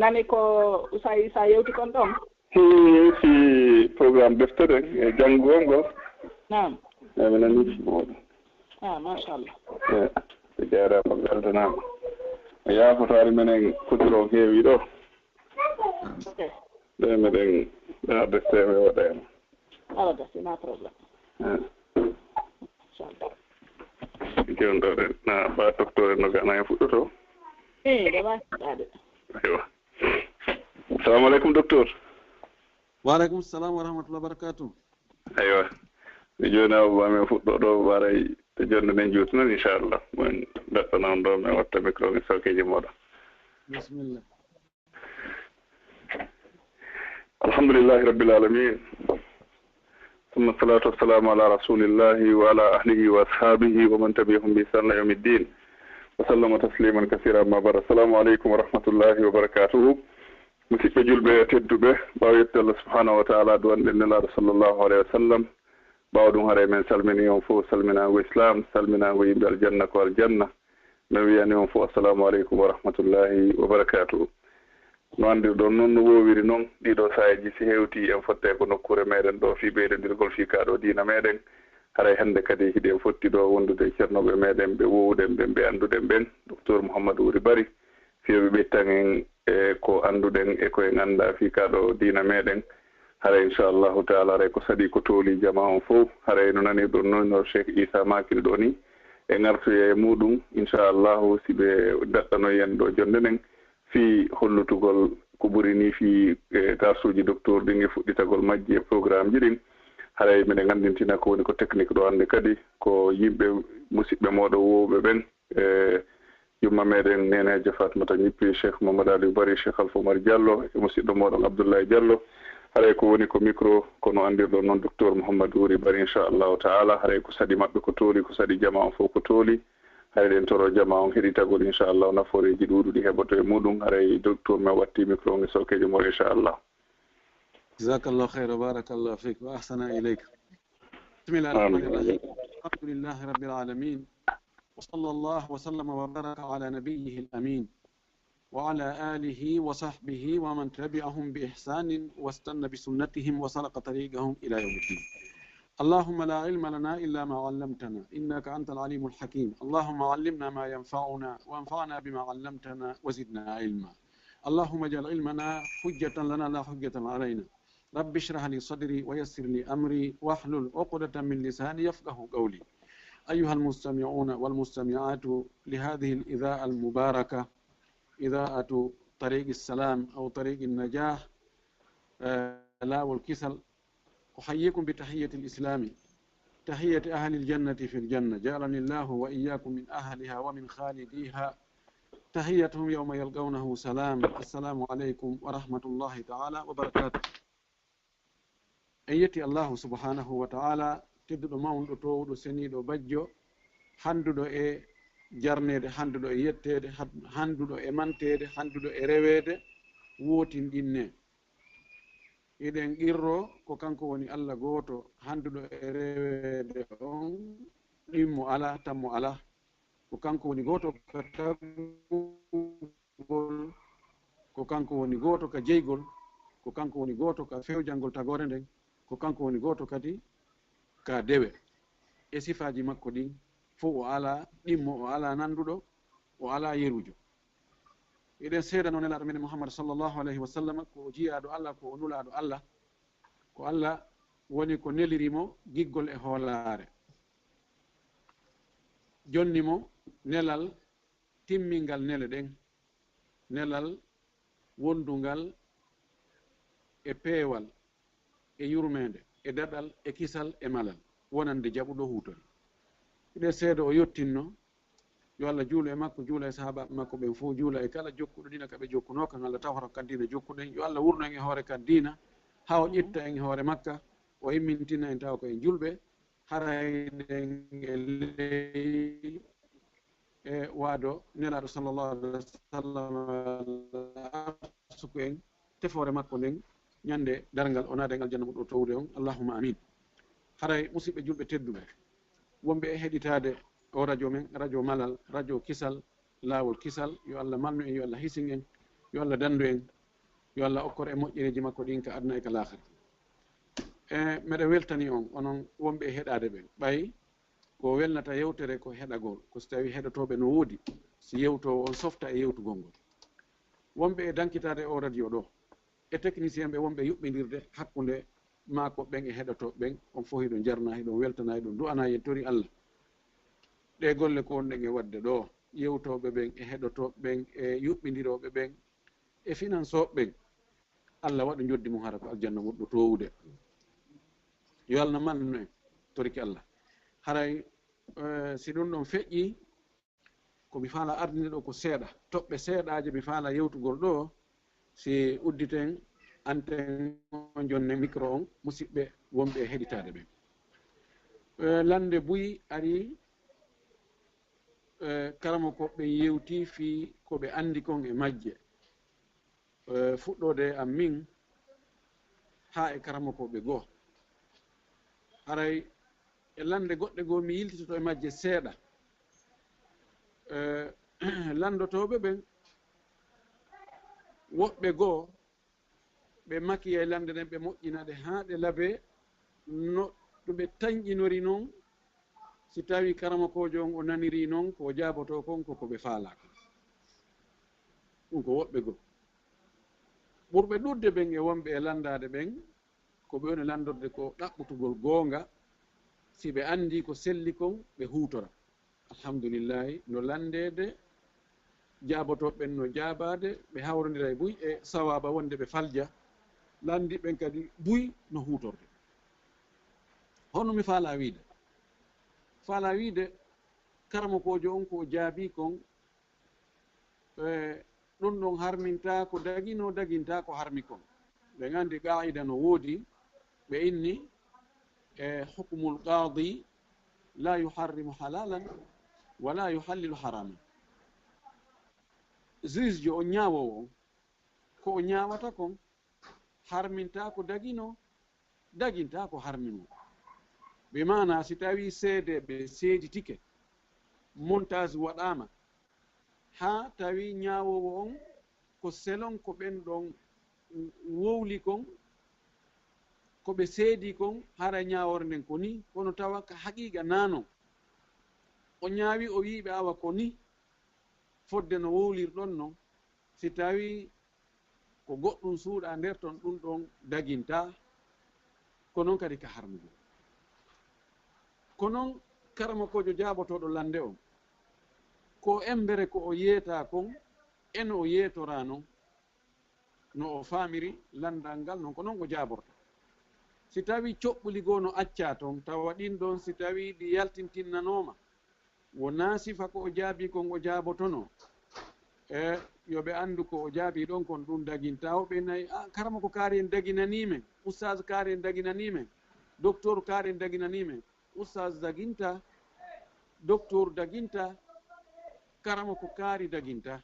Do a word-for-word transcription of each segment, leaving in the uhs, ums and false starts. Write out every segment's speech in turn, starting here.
Ani ko Oustaz Issa yewti kon ɗon? Hmm, si programme defte ɗen e janngugol ngol. Naam. Eyi, mi nanii ɗum. Ah, machallah. Eyi, ɓe jaaraama, ɓe weltanaama. O yaafotaari menen kuduro on heewi ɗo. Ok. Ɗe meɗen ɗa defte mi waɗa en. Ala da, c'est pas problème. Eyi. Machallah. Jooni ɗo ɗen, na ba docteur en no gana en fuɗɗoto. Eyi, ɗe waawi fuɗɗaade. Aywa. Salamu aleykum, docteur. Wa aleykum salam wa rahmatullahi wa barakatuh. Aywa. Mi jooni awa ba min fuɗɗo ɗo, baray to jonde nden juuti noon, inchallah. Min daɗɗana on ɗo, min watta micro, min sawkeji moɗon. Bismillah. Alhamdulillahi rabbil alamin. ثم الصلاة والسلام على رسول الله وعلى آله وأصحابه ومن تبعهم بإحسان إلى يوم الدين. وسلم تسليما كثيرا. أما بعد. السلام عليكم ورحمة الله وبركاته. Musidɓe julɓe tedduɓe, ɓaawo yettude Allah subhanahu wa ta'ala, du'anɗen Nelaaɗo sallallahu alayhi wa sallam, ɓaawo ɗum haray men salmini on fof, salminaango Islam, salminaango yimɓe aljanna ko aljanna. Men wiyani on fof assalamu aleykum wa rahmatullahi wa barakatuhu. No anndirɗon noon, no woowiri noon, ɗiɗo saa'iiji si hewti en fotte ko nokkuure meɗen ɗo fii ɓeydandirgol fii kaa ɗo diina meɗen. Haray hannde kadi hiɗen fotti ɗo wondude e ceernooɓe meɗen ɓe woowuɗen ɓen, ɓe annduɗen ɓen, Docteur Mouhammad Wuri Bari, fii yo ɓe ɓettan en e ko annduɗen e ko en anndaa fii kaa ɗo diina meɗen. Haray inchallahu taala, haray ko saɗi ko tooli jamaa on fof. Haray no nanirɗon noon no Cheikh Issa maakiri ɗo ni, en artoya e muɗum inchallahu, si ɓe daɗɗanoyi en ɗo jonde nden fii hollutugol ko ɓuri ni fii, e, darsuuji docteur ɗin e fuɗɗitagol majji e programme ji ɗin. Haray miɗen anndintina ko woni ko technique ɗo hannde kadi ko yimɓe musiɓɓe mooɗon woowɓe ɓen, e, yumma meɗen neeneejo Fatmata Ñippi, Cheikh Mamadou Aliou Bari, Cheikh Alpha Oumar Diallo, e musiɗɗo mooɗon Abdoulaye Diallo. Haray ko woni ko micro, ko no anndirɗon noon, Docteur Mouhamadou Wuri Bari, inchallahu taala. Haray ko saɗi maɓɓe ko tooli, ko saɗi jamaa on fof ko tooli. Haray ɗen toro jamaa on heɗitagol, inchallah, nafooreeji ɗuuɗuɗi heɓoto e muɗum. Haray docteur men watti micro on e sawkeejo mo, inchallah. Jazakallahu khayra, barakallahu fik, wa ahsana ilayk. Bismillahir rahmanir rahim. Alhamdulillahi rabbil alamin. وصلى الله وسلم وبارك على نبيه الأمين وعلى آله وصحبه ومن تبعهم بإحسان واستن بسنتهم وسلك طريقهم إلى يوم الدين. اللهم لا علم لنا إلا ما علمتنا إنك أنت العليم الحكيم. اللهم علمنا ما ينفعنا وانفعنا بما علمتنا وزدنا علما. اللهم اجعل علمنا حجة لنا لا حجة علينا. رب اشرح لي صدري ويسر لي أمري واحلل عقدة من لساني يفقه قولي. أيها المستمعون والمستمعات لهذه الإذاعة المباركة، إذاعة طريق السلام أو طريق النجاح، آه، لا والكسل، أحييكم بتحية الإسلام، تحية أهل الجنة في الجنة، جعلني الله وإياكم من أهلها ومن خالديها. تحيتهم يوم يلقونه سلام. السلام عليكم ورحمة الله تعالى وبركاته. En yetti Allahu subhanahu wa ta'ala, tedduɗo, mawɗo, toowuɗo, seniiɗo, bajjo, hannduɗo e jarneede, hannduɗo e yetteede, had-, hannduɗo e manteede, hannduɗo e reweede, wootinɗinne. Eɗen qirro ko kanko woni Allah gooto, hannduɗo e reweede on, ɗimmo alaa, tammo alaa. Ko kanko woni gooto ka tagugol, ko kanko woni gooto ka jeygol, ko kanko woni gooto ka fewjangol tagoore nden, ko kanko woni gooto kadi ka dewe. E sifaaji makko ɗin fof, o alaa ɗimmo, o alaa nannduɗo, o alaa yerujo. Eɗen seedano Nelaaɗo men Muhammad sallallahu alayhi wa sallam ko o jiyaaɗo Allah, ko o nulaaɗo Allah, ko Allah woni ko neliri mo giggol e hoolaare, jonni mo nelal timmingal nele ɗen, nelal wondungal e peewal, e yurmeende, e daɗal, e kisal, e malal, wonande jaɓuɗo huutori. Eɗen seeda o yottinno, yo Allah juulu e makko, juula e sahaabaaɓe makko ɓen fof, juula e kala jokkuɗo diina ka ɓe jokkunoo kan, Allah tawata kan diina jokkuɗen. Yo Allah wurno en e hoore kan diina, haa o ƴetta en e hoore makka, o immintina en tawa ko en julɓe, haray ɗen e ley e waado Nelaaɗo sallallahu alaihi wa sallam, arsuku en tefoore makko nden ñande darngal, o naada en aljanna mo ɗo towde on. Allahumma amin. Haray, musidɓe julɓe tedduɓe, wonɓe e heɗitaade o radio men, radio Malal, radio Kisal, Laawol Kisal, yo Allah malnu en, yo Allah hisin en. Yo Allah danndu en, yo Allah okkor e moƴƴereeji makko ɗin ka aduna e ka laakhira. E meɗa weltani on, onon wonɓe e heɗaade ɓen. Ɓay ko welnata yewtere ko heɗagol, ko si tawii heɗotooɓe no woodi, si yewtoowo on softa e yewtugol ngol. Wonɓe e dankitaade o radio ɗo, e technicien ɓe wonɓe yuɓɓindirde hakkunde maako ɓen e heɗotooɓe ɓen, on fof hiɗon jarna, hiɗon weltana, hiɗon du'ana, en tori Allah. Ɗee golle ko wonɗen e waɗde ɗo, yewtooɓe ɓen e heɗotooɓe ɓen e yuɓɓindirooɓe ɓen e finansooɓe ɓen, Allah waɗa njoddi mum hara ko aljanna ɓurɗo toowude. Yo Allah malnu en, toriki Allah. Haray, eh, si ɗum ɗon feƴƴi, ko mi faala ardinde ɗo ko seeɗa, toɓɓe seeɗaaje mi faala yewtugol ɗo, si udditen anten on, jonne micro on, musiɓɓe wonɓe e heɗitaade ɓen. Eh, lannde buy ari, eh, karamokooɓe ɓen yewti fii ko ɓe anndi kon e majje. Eh, fuɗɗoode e am min haa e karamokooɓe goo. Haray e lannde goɗɗe goo mi yiltitoto e majje seeɗa. Eh, lanndotooɓe ɓen, woɓɓe goo, ɓe makiya e lannde nden, ɓe moƴƴina ɗe haa ɗe labee no ɗum ɓe tanƴinori non, si tawii karamokoojo on o nanirii non ko o jaabotoo kon, ko ko ɓe faalaa kon. Ɗum ko woɓɓe goo. Ɓurɓe ɗuuɗde ɓen e wonɓe e lanndaade ɓen, ko ɓe woni lanndorde ko ɗaɓɓutugol goonga, si ɓe anndii ko selli kon, ɓe huutora. Alhamdulillahi, no lanndeede, jaabotooɓe ɓen no jaabaade, ɓe hawrondira e buy e sawaaba wonde ɓe falja, lanndiiɓe ɓen kadi buy no huutorde. Hono mi faalaa wiide? Faalaa wiide, karamokoojo on ko o jaabii kon, e, ɗum ɗon harmintaa ko daginoo, dagintaa ko harmi kon. Ɓen anndi qaa'ida no woodi, ɓe inni, e, hukmul qaadi laa yuharrimu halaalan wa laa yuhallilu haraaman. Juge jo on, ñaawoowo on, ko o ñaawata kon harmintaa ko daginoo, dagintaa ko harminoo. Bi maanaa, si tawii seedeeɓe seeditike, montage waɗaama, haa tawi ñaawoowo on ko selon ko ɓen ɗon wowli kon, ko ɓe seedi kon, hara ñaawoore nden ko nii, kono tawa ka haqiiqa naa non. O ñaawi, o wi'i ɓe awa ko nii, fodde no wowlirɗon non, si tawii ko goɗɗum suuɗaa nder ton, ɗum ɗon dagintaa, ko non kadi ka harmugol. Ko non karamokoojo jaabotooɗo lannde on, ko embere ko o yeetaa kon, e no o yeetoraa non, no o faamiri lanndal ngal, non ko non o jaaborta. Si tawii coɓɓuli goo no accaa ton, tawa ɗin ɗon, si tawii ɗi yaltintinnanooma, wonaa sifa ko o jaabii kon o jaabotonoo. E yo ɓe anndu ko o jaabii ɗon kon ɗum dagintaa. Woɓɓe nayi, "Ah, karamoko kaari en daginanii men, ustaaz kaari en daginanii men, doktoor kaari en daginanii men." Ustaaz dagintaa, doktoor dagintaa, karamoko kaari dagintaa.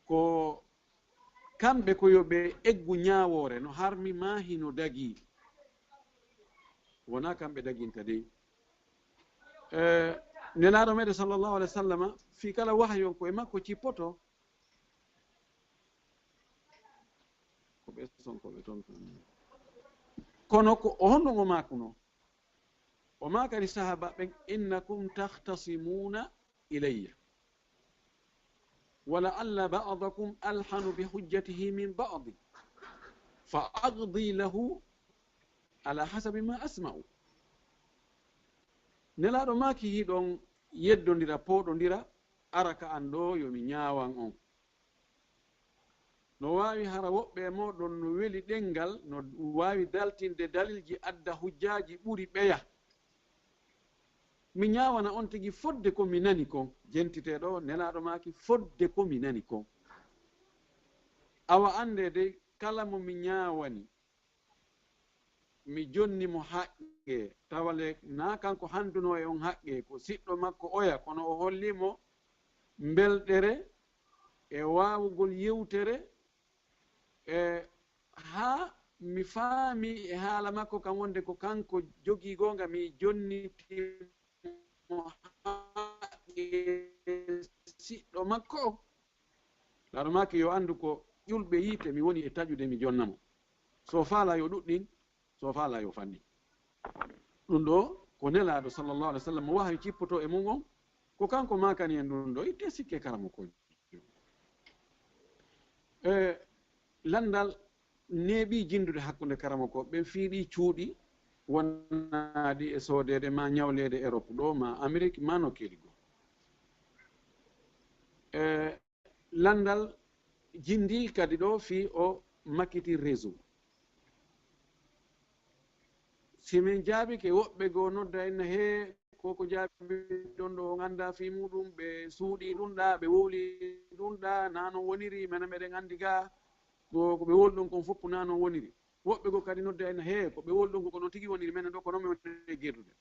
Ko kamɓe ko yo ɓe eggu ñaawoore, no harmi maa hino dagii. Wonaa kamɓe daginta dey. Eh, Nelaaɗo meɗen sallallahu alaihi wa sallama, fii kala wahayu on ko e makko cippoto. Ko ɓe son, ko ɓe ton. Kono ko o honno o maakuno? O maakani sahaaba ɓen, "Innakum takhtasimuna ilayya, wa la'alla ba'dakum alhanu bi hujjatihi min ba'd, fa aqdi lahu ala hasabi ma asma'u." Nelaaɗo maaki, hiɗon yeddondira, pooɗondira, ara ka an ɗoo, yo mi ñaawan on. No waawi hara woɓɓe e mooɗon no weli ɗemngal, no waawi daltinde dalilji, adda hujjaaji ɓuri ɓeya. Mi ñaawana on tigi fodde ko mi nani kon. Jentitee ɗoo, Nelaaɗo maaki, fodde ko mi nani kon. Awa anndee dey, kala mo mi ñaawani, mi jonni mo haqqe, tawa le naa kanko handunoo e on haqqe, ko siɗɗo makko oya, kono o holli mo mbelɗere e waawugol yewtere, e haa mi faami e haala makko kan wonde ko kanko jogii goonga, mi jonniti mo haqqe siɗɗo makko on, laaɗo maaki yo anndu ko ƴulɓe yiite mi woni e taƴude mi jonna mo. So faalaa yo ɗuɗɗin, so faalaa yo fanɗin. Ɗum ɗoo ko Nelaaɗo sallallahu alaihi wa sallam mo wahayu cippotoo e mum on, ko kanko maakani en ɗum ɗoo, itte sikke karamokoojo. E lanndal neeɓii jinndude hakkunde karamokooɓe ɓen fii ɗii cuuɗi wonaaɗi e soodeede maa ñawleede Erop ɗoo maa Amerik maa nokkeeli goo. E lanndal jinndii kadi ɗoo fii o makkiti réseau. Si min jaabike woɓɓe goo nodda en hee, ko ko jaabi ɗon ɗoo on anndaa fii muuɗum, ɓe suuɗii ɗum ɗaa, ɓe wowlii ɗum ɗaa, naa non woniri, menen meɗen anndi gaa, ko ko ɓe wowli ɗon kon fof naa non woniri. Woɓɓe goo kadi nodda en hee, ko ɓe wowli ɗon ko ko non tigi woniri, menen ɗoo ko non men woni e gerdude.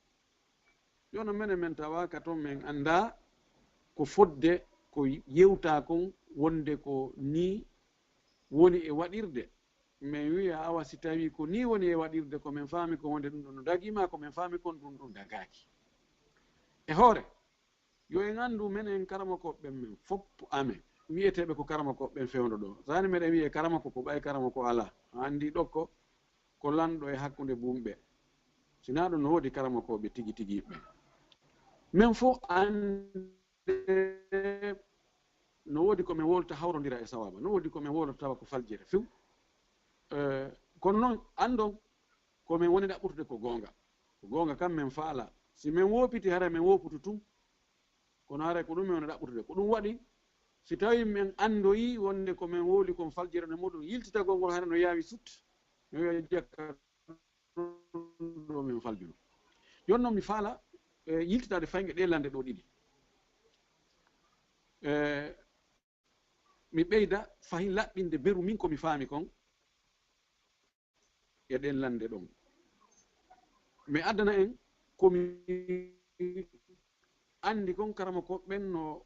Jooni non menen men tawaaka ton men anndaa ko fodde ko yewtaa kon wonde ko nii woni e waɗirde. Men wi'a awa si tawii ko nii woni e waɗirde ko men faami kon wonde ɗum ɗon no dagii maa ko men faami kon ɗum ɗum dagaaki. E hoore, yo en anndu menen karamokooɓe ɓen men fof amen wi'eteeɓe ko karamokooɓe ɓen fewndo ɗoo. Saani meɗen wi'ee karamoko ko ɓay karamoko alaa. A anndi ɗokko ko lanɗo e hakkunde buumɓe. Si naa ɗum no woodi karamokooɓe tigi tigi ɓen. Men fof annde no woodi ko men wowlata hawrondira e sawaaba, no woodi ko men wowlata tawa ko faljere few. Eh, kono non anndon ko men woni ɗaɓɓutude ko goonga. Ko goonga kan men faalaa. Si men woopiti haray men wooputu tun. Kono haray ko ɗum men woni ɗaɓɓutude. Ko ɗum waɗi si tawii men anndoyii wonde ko men wowli kon faljere no muuɗum, yiltitagol ngol haray no yaawi sut. No wi'a jakka ɗo men faljuno. Jooni non mi faalaa, eh, yiltitaade faynge ɗee lannde ɗoo ɗiɗi. Eh, mi ɓeyda fahin laɓɓinde beru min ko mi faami kon e ɗeen lannde ɗon. Mi addana en ko mi anndi kon karamokooɓe ɓen no,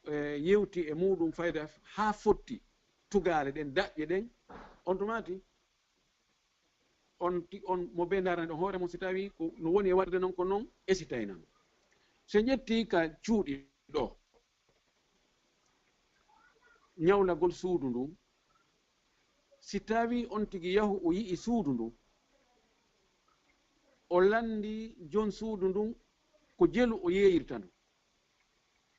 eh, yewti e muuɗum fayda haa fotti tugaale ɗen, daƴƴe ɗen. On tumaati on ti-, on mo bee ndaarani ɗon hoore mum, si tawii ko no woni e waɗde non ko non, esitaynan. So en ƴettii ka cuuɗi ɗoo, ñawlagol suudu ndun, si tawii on tigi yahu o yi'i suudu ndun, o lanndii jon suudu ndun ko jelu o yeeyirta ndu.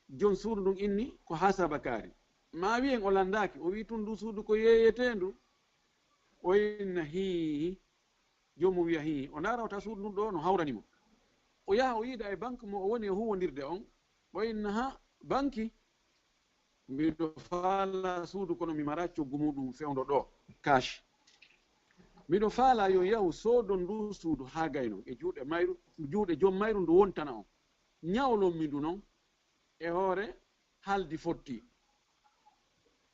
Jon suudu ndun inni ko hasaba kaari. Maa wi'en o lanndaaki, o wi'i tun ndu suudu ko yeeyeteendu. O inna hii, joomum wi'a hii. O ndaara o tawa suudu ndun ɗoo no hawrani mo. O yaha o yiida e banque mo o woni e huuwondirde on. O inna haa banque, miɗo faalaa suudu kono mi maraa coggu muuɗum fewndo ɗoo, cash. Miɗo faalaa yo yahu soodo ndu suudu haa gayno e juuɗe mayru, juuɗe joom mayru ndu wontana on. Ñawlon mi ndu non e hoore haaldi fotti.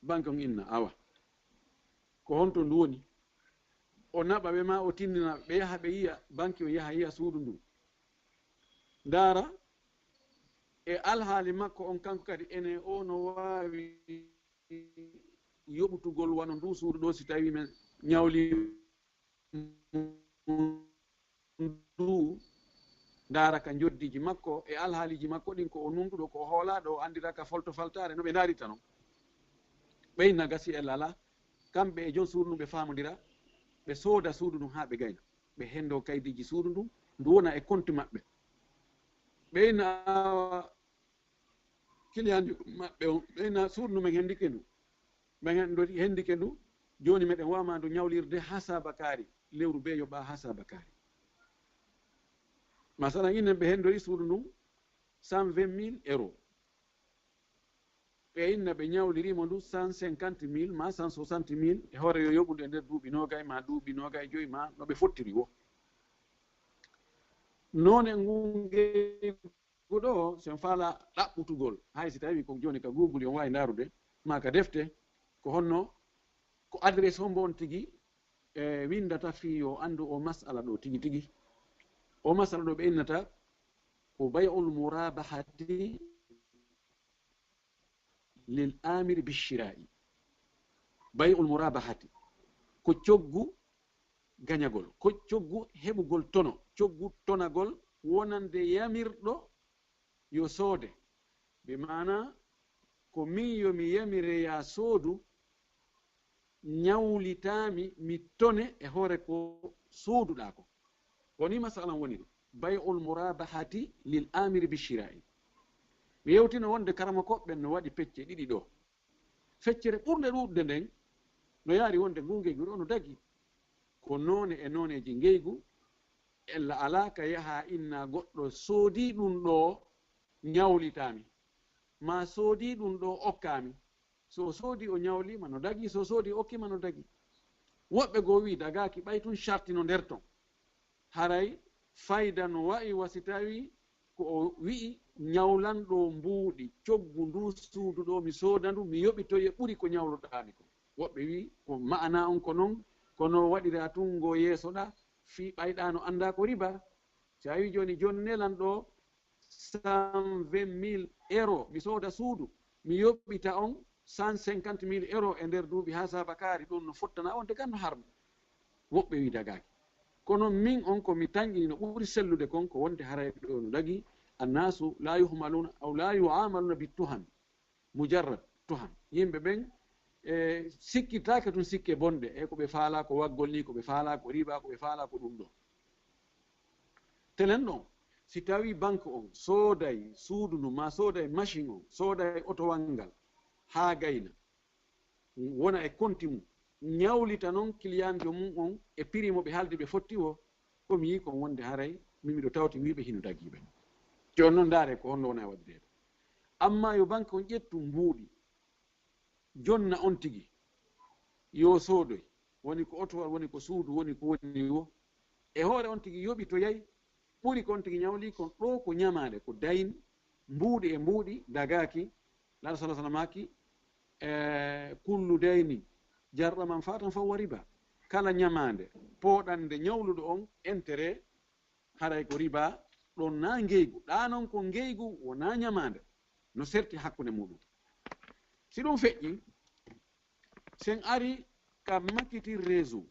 Banque on inna, awa. Ko honto ndu woni? O naɓa ɓe maa o tinnina ɓe yaha ɓe yi'a banque on yaha yi'a suudu ndun. Ndaara e alhaali makko on kanko kadi ene o no waawi yoɓutugol wano ndu suudu ɗoo si tawii men ñawlii ndu ndaara ka njoddiiji makko e alhaaliiji makko ɗin ko o nunɗuɗo, ko o hoolaaɗo, o anndira ka folto faltaare no ɓe ndaarirta non. Ɓe inna gasi e lala, kamɓe e jon suudu ndun ɓe faamondira, ɓe sooda suudu ndun haa ɓe gayna. Ɓe henndo kaydiiji suudu ndun, ndu wona e compte maɓɓe. Ɓe inna awa kiliyaanjo maɓɓe on, ɓe inna suudu ndun men henndike ndu. Men hen-, ndo henndike ndu, jooni meɗen waawa ndu ñawlirde hasaba kaari, lewru bee yoɓa hasaba kaari. Masalan, inen ɓe henndoyi suudu ndun cent vingt mille euros. Ɓe inna ɓe ñawliri mo ndu cent cinquante mille maa cent soixante mille e hoore yo yoɓu ndu e nder duuɓi noogay maa duuɓi noogay jowi maa no ɓe fottiri wo. Noone ngun ngeygu ɗoo, si on faalaa ɗaɓɓutugol, hay si tawii ko jooni ka Google on waawi ndaarude, maa ka defte, ko honno, ko adresse hombo on tigi, e, winndata fii yo anndu o masala ɗoo tigi tigi. O masala ɗoo ɓe innata ko bay'ul murabahati lil amiri bishira'i. Bay'ul murabahati ko coggu gañagol, ko coggu heɓugol tono, coggu tonagol wonande yamirɗo yo soode. Bi maana ko min yo mi yamire yaa soodu, ñawlitaami mi tone e hoore ko sooduɗaa ko. Ko ni masalan woniri, bay'ul murabahati lil amiri bi shira'i. Mi yewtino wonde karamokooɓe ɓen no waɗi pecce ɗiɗi ɗo. Feccere ɓurnde ɗuuɗde nden no yaari wonde ngu ngeygu ɗo no dagi. Ko noone e nooneeji ngeygu, ella alaa ka yaha inna goɗɗo soodi ɗum ɗo ñawlitaami, ma soodi ɗum ɗo okkaami. So o soodi o ñawliima no dagi, so o soodi o okkiima no dagi. Woɓɓe goo wi'i dagaaki ɓay tun sarti no nder ton. Haray fayda no wa'i wa si tawi ko o wi'i ñawlan ɗo mbuuɗi, coggu ndu suudu ɗo mi sooda ndu, mi yoɓitoye ɓuri ko ñawloɗaami ko. Woɓɓe wi'i ko ma'ana on ko non, kono waɗira tun ngo yeeso ɗa, fii ɓay ɗa no annda ko riba. Si a wi'i jooni jonnelan ɗo cent vingt mille euros, mi sooda suudu, mi yoɓita on cent cinquante mille euros e nder duuɓi haa saabakaari, ɗum no fottana on de ganno harmi. Woɓɓe wi'i dagaaki. Kono min on ko mi tanƴini no ɓuri sellude kon ko wonde haray ɗo no dagi, annaasu la yuhmaluna aw la yuamaluna bi tuhan, mujarrad tuhan. Yimɓe ɓen e sikkitaake tun sikke bonɗe, e ko ɓe faalaa ko waggol ni, ko ɓe faalaa ko riba, ko ɓe faalaa ko ɗum ɗo. Telen ɗon, si tawi banque on sooday suudu ndun, ma sooday machine on, sooday otowal ngal, haa gayna, wona e konti mum, ñawlita non kiliyanjo mum on e prix mo ɓe haaldi ɓe fotti o, ko mi yii kon wonde haray min miɗo tawti wiiɓe hino dagii ɓen. Jooni non ndaare ko honno wona e waɗireede. Amma yo banque on ƴettu mbuuɗi, jonna on tigi, yo soodoy, woni ko otowal, woni ko suudu, woni ko woni wo, e hoore on tigi yoɓitoyay, ɓuri ko on tigi ñawli kon, ɗo ko ñamaande, ko dayn, mbuuɗi e mbuuɗi dagaaki. Laaɗo sala sala maaki, e, kullu dayni jarra man fatan fa huwa riba. Kala ñamaande pooɗande ñawluɗo on intérêt, haray ko riba, ɗon na ngeygu. Ɗa non ko ngeygu, wona ñamaande. No serti hakkunde muɗum. Si ɗum feƴƴi, sen ari ka makitir réseau.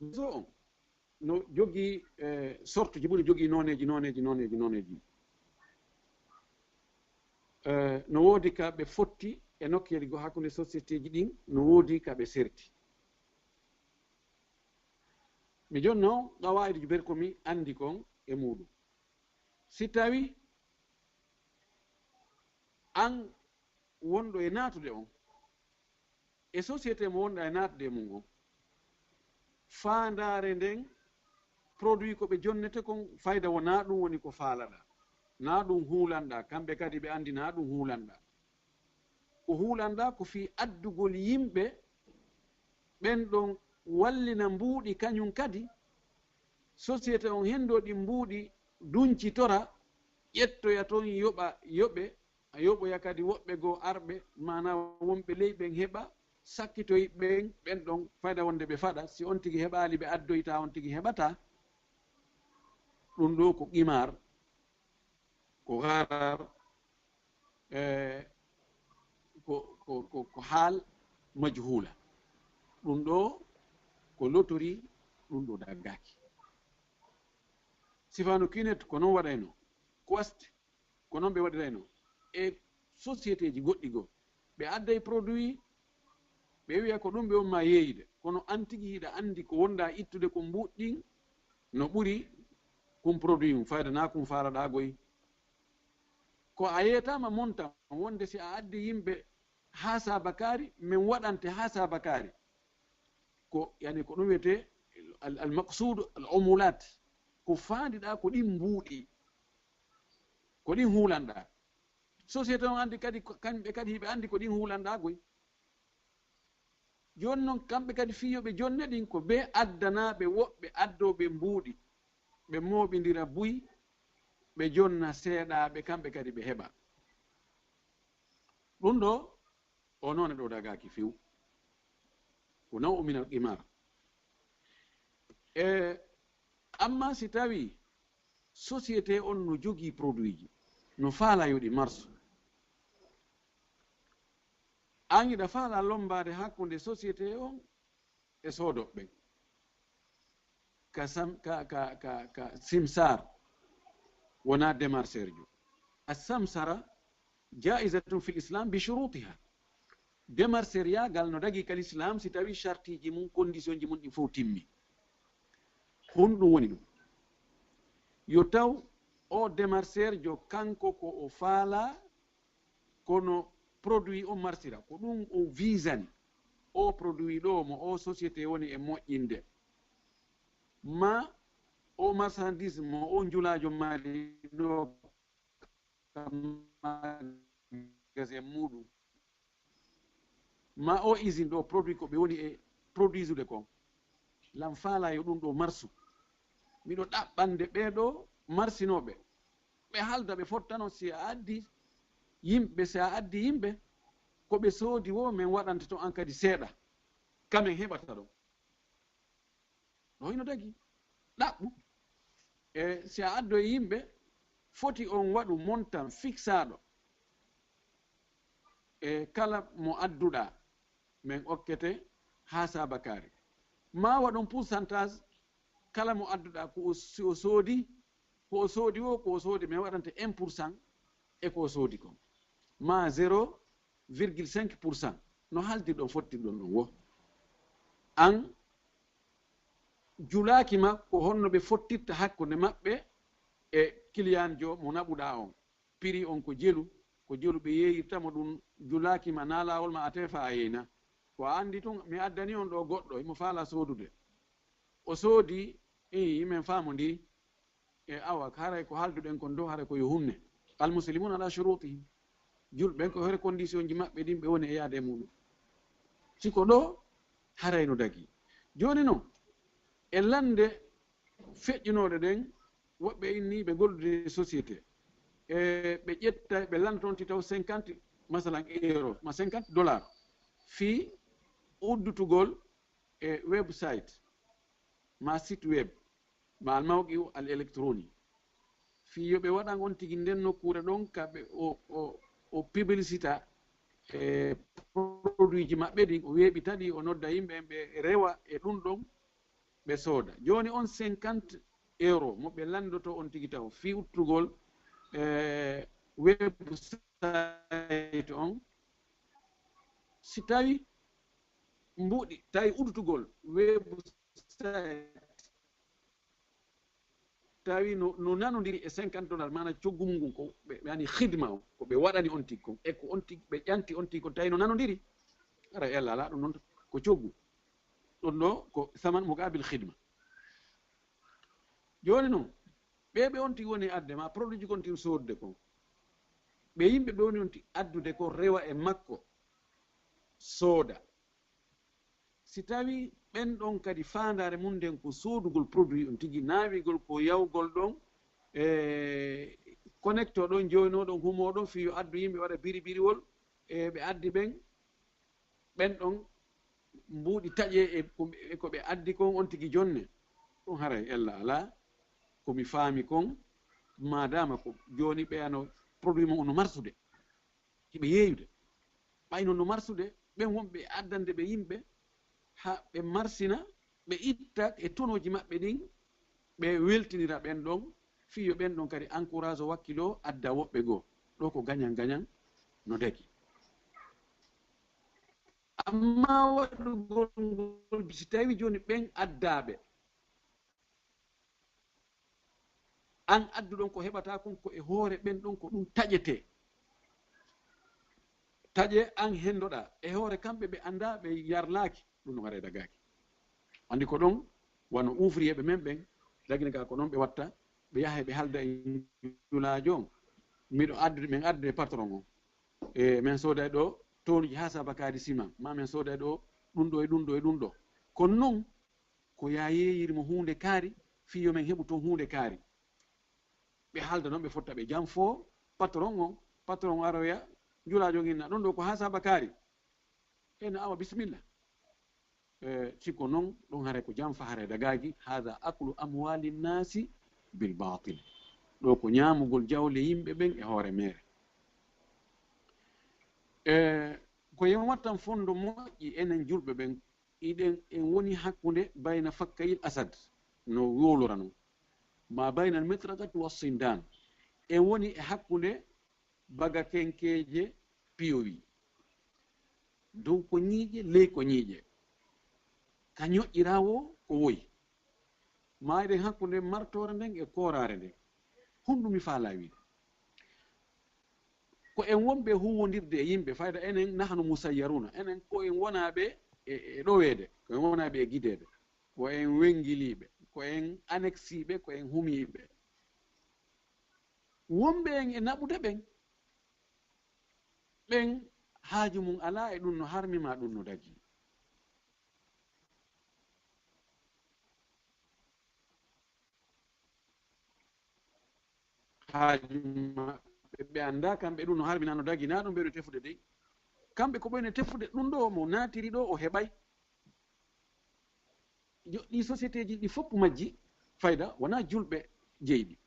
Réseau on no jogii, eh, sorte ji, ɓuri jogii nooneeji, nooneeji, nooneeji, nooneeji. Eh, no woodi ka ɓe fotti e nokkeeli goo hakkunde société ji ɗin, no woodi ka ɓe serti. Mi jonno qawaa'idu ji ber ko mi anndi kon e muuɗum. Si tawi an wonɗo e naatude on, e société mo wonɗa e naatude e mum on, faandaare nden, produit ko ɓe jonnete kon, fayda wonaa ɗum woni ko faalaɗaa, naa ɗum huulanɗaa, kamɓe kadi ɓe anndi naa ɗum huulanɗaa. Ko huulanɗaa ko fii addugol yimɓe ɓen ɗon wallina mbuuɗi kañum kadi, société on henndo ɗi mbuuɗi duñcitora, ƴettoya ton yoɓa, yoɓe, a yoɓoya kadi woɓɓe goo arɓe, maanaa wonɓe ley ɓen heɓa, sakkitoy ɓen, ɓen ɗon fayda wonde ɓe faɗa, si on tigi heɓaali ɓe addoyta, on tigi heɓataa. Ɗum ɗoo ko qimar, ko gharar, eh, ko, ko, ko, ko haal majhuula. Ɗum ɗoo ko lotori, ɗum ɗoo daggaaki. Sifanu Kinet ko non waɗayno, Quest ko non ɓe waɗirayno, e société ji goɗɗi goo. Ɓe adday produit, ɓe wi'a ko ɗum ɓe on ma yeeyude, kono an tigi hiɗa anndi ko wonɗa ittude ko mbuuɗi ɗin no ɓuri kun produit mum, fayda naa kun faalaɗaa goy. Ko a yeetaama montant wonde si a addi yimɓe haa saabakaari, min waɗante haa saabakaari. Ko, yani, ko ɗum wiyetee al, al maqsuudu al umulat, ko faandiɗaa ko ɗin mbuuɗi, ko ɗin huulanɗaa. Société on anndi kadi, ko, kamɓe kadi hiɓe anndi ko ɗin huulanɗaa goy. Jooni non, kamɓe kadi fii yo ɓe jonne ɗin, ko ɓe addanaaɓe woɓɓe addooɓe mbuuɗi, ɓe mooɓindira buy, ɓe jonna seeɗaaɓe, kamɓe kadi ɓe heɓa. Ɗum ɗoo, o noone ɗoo dagaaki few. Ko naw'u minal qimar. E, amma si tawii société on no jogii produit ji, no faala yo ɗi marsu, an hiɗa faala lommbaade hakkunde société on e soodooɓe ɓen. Ka sam-, ka, ka, ka, ka Simsar, wonaa démarcheur jo. Assamsara jaizatun fil islam bi shurutiha. Démarcheur yaagal no dagi ka l'islam si tawi shartiji mum, condition ji mum ɗin fof timmi. Honɗum woni ɗum? Yo taw o démarcheur jo kanko ko o faala, kono produit o marsira, ko ɗum o visani. O produit ɗo mo o société woni e moƴƴinde, ma o marchandise mo o njulaajo mari ɗo ka magasin muɗum, ma o usine ɗo produit ko ɓe woni e produisude kon, lan faala yo ɗum ɗo marsu. Miɗo ɗaɓɓande ɓee ɗo marsinooɓe, ɓe halda ɓe fottano si a addi yimɓe, si a addi yimɓe, ko ɓe soodi wo min waɗanta ton an kadi seeɗa, ka min heɓata ɗon. Ɗo hino dagi. Ɗaɓɓu. E si a addo e yimɓe, foti on waɗu montant fixaɗo e kala mo adduɗa, min okkete haa saabakaari. Ma waɗon pourcentage kala mo adduɗa, ko o, si o soodi, ko o soodi wo, ko o soodi, min waɗante un pour cent e ko o soodi kon. Ma zéro virgule cinq pour cent. No haldirɗon fottirɗon ɗon wo. An julaaki ma ko honno ɓe fottirta hakkunde maɓɓe e kiliyanjo mo naɓuɗa on. Prix on ko jelu, ko jelu ɓe yeeyirta mo, ɗum julaaki ma, na laawol ma a tefa a yeyna. Ko a anndi tun, mi addani on ɗo goɗɗo, himo faala soodude. O soodi, ii, min faamondiri. E awa, haray ko haalduɗen kon ɗo, haray ko yo hunne. Al muslimun ala shurutihim. Julɓe ɓen ko hoore condition ji maɓɓe ɗin ɓe woni e yaade e muɗum. Si ko ɗo, haray no dagi. Jooni non, e lande feƴƴunooɗe ɗen, woɓɓe inni ɓe gollude e société. E ɓe ƴetta, ɓe landotonti taw cinquante, masalan, euro, ma cinquante dollars. Fii uddutugol e website, ma site web, ma al mawqi'u al électronique. Fii yo ɓe waɗan on tigi nden nokkuure ɗon ka ɓe o, o, o publicita e produit ji maɓɓe ɗin, o weeɓita ɗi, o nodda yimɓe ɓe rewa e ɗum ɗon, ɓe sooda. Jooni on cinquante euro mo ɓe landoto on tigi taw fii uddutugol, e, website on, si tawi mbuuɗi, tawi uddutugol website, tawi no, no nanondiri e cinquante dollars, maana coggu mum ngun ko ɓe, ɓe ani khidma on, ko ɓe waɗani on tigi kon, e ko on tigi, ɓe ƴanti on tigi kon, tawi no nanondiri. Ara e Allah, ala ɗum noon ko coggu. Ɗum ɗo ko saman muqabil khidma. Jooni non, ɓe ɓe on tigi woni adde ma, produit ji kon tigi soodde kon. Ɓe yimɓe ɓe woni on tigi addude ko rewa e makko, sooda. Si tawi ɓen ɗon kadi faandaare mum nden ko soodugol produit on tigi, naawigol ko yawgol ɗon, e connecto ɗon, joyno ɗon, humo ɗon, fii yo addu yimɓe waɗa biribiriwol, e ɓe addi ɓen, ɓen ɗon mbuuɗi taƴe e ko, e ko ɓe addi kon on tigi jonne. Ɗum haray ella alaa, ko mi faami kon, maadaama ko jooni ɓe ano produit mum on no marsude, hiɓe yeeyude. Ɓay non no marsude, ɓen wonɓe addande ɓe yimɓe, haa ɓe marsina, ɓe itta e tonooji maɓɓe ɗin, ɓe weltinira ɓen ɗon, fii yo ɓen ɗon kadi encourage o wakkiloo adda woɓɓe goo. Ɗo ko gañan gañan no dagi. Amma waɗugol ngol, si tawi jooni ɓen addaaɓe, an adduɗon ko heɓata kon ko e hoore ɓen ɗon ko ɗum taƴetee. Taƴe an hendoɗaa. E hoore kamɓe ɓe anndaa, ɓe yarlaaki, ɗum no waɗa e dagaaki. Anndi ko ɗon, wano ouvrier ɓe men ɓen, dagini ka ko noon ɓe watta, ɓe yaha ɓe haalda e njulaajo on. Miɗo addude, min addude patron on. E min sooday ɗo tonuji haa sabakaari siman, ma min sooday ɗo ɗum ɗo e ɗum ɗo e ɗum ɗo. Kono noon, ko yaa yeeyiri mo huunde kaari, fii yo min heɓu toon huunde kaari. Ɓe haalda noon, ɓe fotta, ɓe janfoo patron on, patron on aroya, njulaajo on inna, ɗum ɗo ko haa sabakaari. Ena awa, bisimilla. E, si ko noon, ɗum haray ko janfa, haray dagaaki, haada aklu amwaali nnaasi bil baatil. Ɗo ko ñaamugol jawle yimɓe ɓen e hoore meere. E, ko yen wattan fondo moƴƴi enen julɓe ɓen, iɗen, en woni hakkunde bayna fakkayil asad, no wowlora non. Ma bayna al mitraqati wa sindaan. En woni e hakkunde bagakenkeeje piyowi, dow ko ñiiƴe, ley ko ñiiƴe, ka ñoƴƴiraa woo ko woyi. Maa eɗen hakkunde martoore nden e kooraare nden. Honɗum mi faalaa wiide? Ko en wonɓe huuwondirde e yimɓe, fayda enen nahnu musayyaruna, enen ko en wonaaɓe e, e ɗoweede, ko en wonaaɓe e gideede, ko en wenngiliiɓe, ko en aneksiiɓe, ko en humiiɓe. Wonɓe en e naɓude ɓen, ɓen haaju mum alaa e ɗum no harmi maa ɗum no dagii. Haaju maɓɓe, ɓe anndaa kamɓe ɗum no harmi naa no dagii, naa ɗum ɓe no tefude dey. Kamɓe ko ɓe no tefude, ɗum ɗo mo naatiri ɗo o heɓay. Yo, ɗi société ji ɗi fof majji, fayda wonaa julɓe jeyɗi.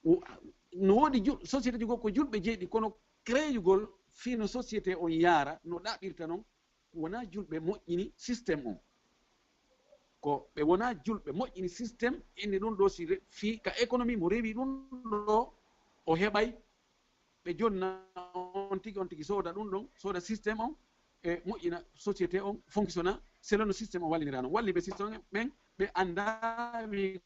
O, no woodi jul-, société ji goo ko julɓe jeyɗi, kono créeyugol fii no société on yaara, no ɗaɓɓirta non, wonaa julɓe moƴƴini système on. Ko ɓe wonaa julɓe moƴƴini système, inni ɗum ɗo si re-, fii ka économie mo rewi ɗum ɗo, o heɓay ɓe jonna on tigi, on tigi sooda ɗum ɗon, sooda système on, e moƴƴina société on fonctionna selon no système on wallinira non. Walli ɓe système on ɓen, ɓe anndaa wi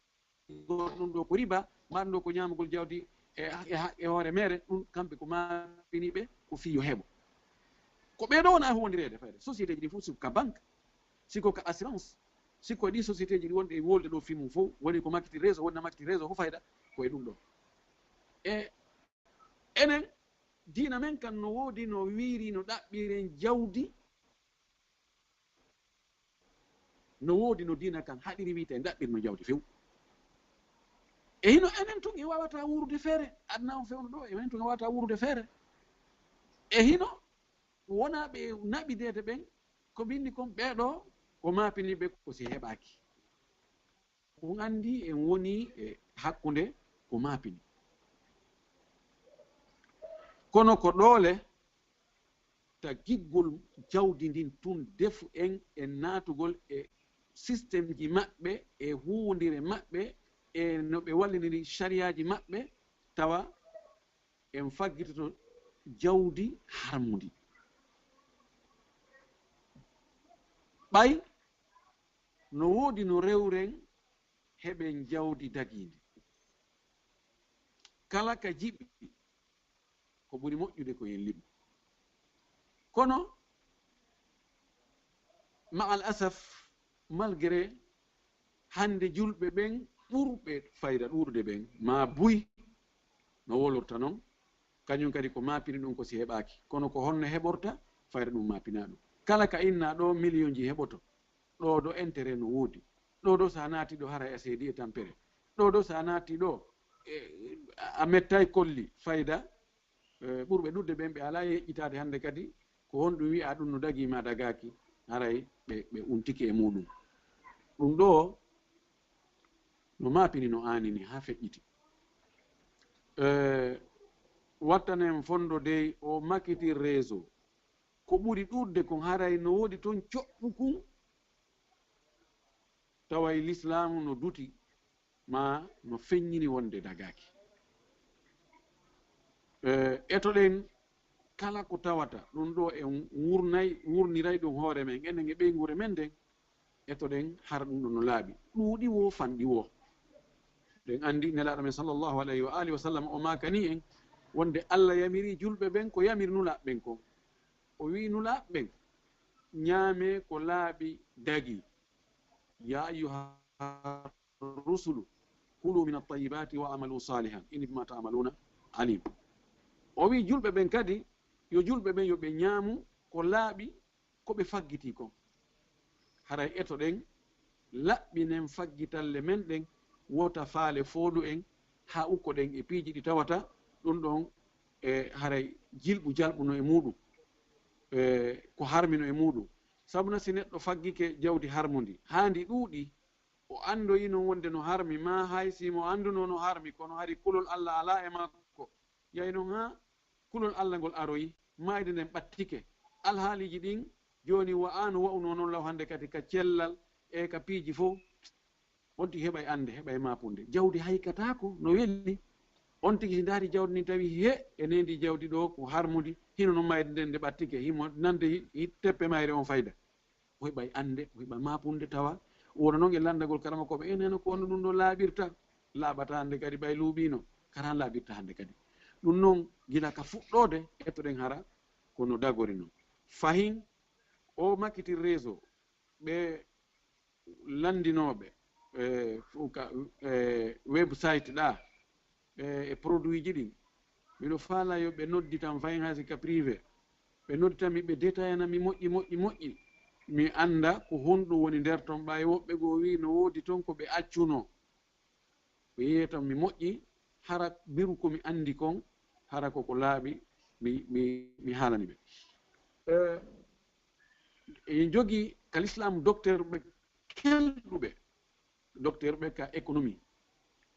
goɗɗum ɗo ko riba, maa ɗum ɗo ko ñaamugol jawdi e, e, e hoore meere, ɗum kamɓe ko maapini ɓe, ko fii yo heɓo. Ko ɓee ɗo wona huwondireede fayde. Société ji ɗi fof, si ko ka banque, si ko ka assurance, si ko e ɗi société ji ɗi wonɗi e wolde ɗo fii mum fof, woni ko makkiti réseau, woni na makkiti réseau fof fayda, ko e ɗum ɗo. E enen, diina men kan no woodi no wiiri no ɗaɓɓiren jawdi, no woodi no diina kan haɗiri wiite en ɗaɓɓirno jawdi few. E hino enen tun en waawata wuurude feere, aduna on fewndo ɗo, enen tun en waawata wuurude feere. E hino wonaa ɓe naɓideede ɓen, ko ɓe inni kon ɓee ɗo, ko maapini ɓe ko si heɓaaki. On anndi en woni e hakkunde ko maapini. Kono ko ɗoole tagiggol jawdi ndin tun defu en e naatugol e système ji maɓɓe, e huuwondire maɓɓe, e no ɓe walliniri sariyaaji maɓɓe, tawa en faggitoto jawdi harmundi. Ɓay no woodi no rewren heɓen jawdi dagiindi. Kala ka jiɓi, ko ɓuri moƴƴude ko en liɓu. Kono, ma'al asaf, malgré hannde julɓe ɓen ɓurɓe fayda ɗuuɗude ɓen, maa buy no wolorta non, kañum kadi ko maapini ɗum ko si heɓaaki. Kono ko honno heɓorta? Fayda ɗum maapinaa ɗum. Kala ka innaa ɗo miliyonji heɓoto, ɗo ɗo intérêt no woodi. Ɗo ɗo so a naati ɗo haray a seedi e tampere. Ɗo ɗo so a naati ɗo, e, a mettay kolli fayda, e, ɓurɓe ɗuuɗude ɓen ɓe alaa e yeƴƴitaade hannde kadi ko honɗum wi'a ɗum no dagii maa dagaaki, haray ɓe, ɓe untike e muuɗum. Ɗum ɗo no maapini no aanini haa feƴƴiti. E, wattanen fondo dey o makkiti réseau. Ko ɓuri ɗuuɗude kon haray no woodi ton coɓɓu kun taway lislaamu no duti maa no feññini wonde dagaaki. E, etoɗen kala ko tawata ɗum ɗo en wurnay, wurniray ɗum hoore men, enen e ɓeynguure men nden, etoɗen hara ɗum ɗo no laaɓi. Ɗuuɗi woo, fanɗi woo. Ɗen anndi Nelaaɗo men sallallahu alayhi wa alihi wa sallam o maakani en wonde Alla yamiri julɓe ɓen ko yamiri Nulaaɓe ɓen kon. O wi'i Nulaaɓe ɓen, ñaamee ko laaɓi dagii. Yaa ayyuha rusulu, kulu min at-tayyibati wa amalu salihan, inni bima ta'maluna alim. O wi'i julɓe ɓen kadi, yo julɓe ɓen yo ɓe ñaamu ko laaɓi ko ɓe faggitii kon. Haray etoɗen, laɓɓinen faggitalle men ɗen, wota faale fooɗu en, haa ukkoɗen e piiji ɗi tawata ɗum ɗon e haray jilɓu jalɓu no e muuɗum, e ko harmi no e muuɗum. Sabu na si neɗɗo faggike jawdi harmundi, haa ndi ɗuuɗi, o anndoyi non wonde no harmi, maa hay si mo annduno no harmi, kono hari kulol Alla alaa e makko. Yahi non haa kulol Alla ngol aroyi, maayde nden ɓattike. Alhaaliiji ɗin jooni wa'aa no wa'unoo non law hannde kadi ka cellal e ka piiji fow. On tigi heɓay annde, heɓay maapunde. Jawdi haykataako, no weli. On tigi si ndaari jawdi ndin tawi he e neendi jawdi ɗo ko harmundi, hino no mayri nden nde ɓattike, himo nande hi-, hi-, teppe mayre on fayda. O heɓay annde, o heɓa maapunde tawa, wona noon e lanndagol karamokooɓe, en heno ko wonno ɗum ɗo laaɓirta, laaɓata hannde kadi ɓay luuɓiino, kara laaɓirta hannde kadi. Ɗum noon, gila ka fuɗɗoode, ettoɗen hara ko no dagori noon. Fahin, o makkiti réseau, ɓe lanndinooɓe, e, fu-, ka, e, website ɗa, e, e produit ji ɗin. Miɗo faala yo ɓe nodditam fayin hay si ka privé. Ɓe nodditam mi, ɓe détaillana mi moƴƴi, moƴƴi, moƴƴi. Mi annda ko honɗum woni nder ton, ɓay woɓɓe goo wi'i no woodi ton ko ɓe accuno. Ɓe yeetan mi moƴƴi, hara mbiru ko mi anndi kon, hara ko ko laaɓi, mi, mi, mi haalani ɓe. Eh, en jogii ka lislaam docteur ɓe kelɗuɓe, docteur ɓe ka économie.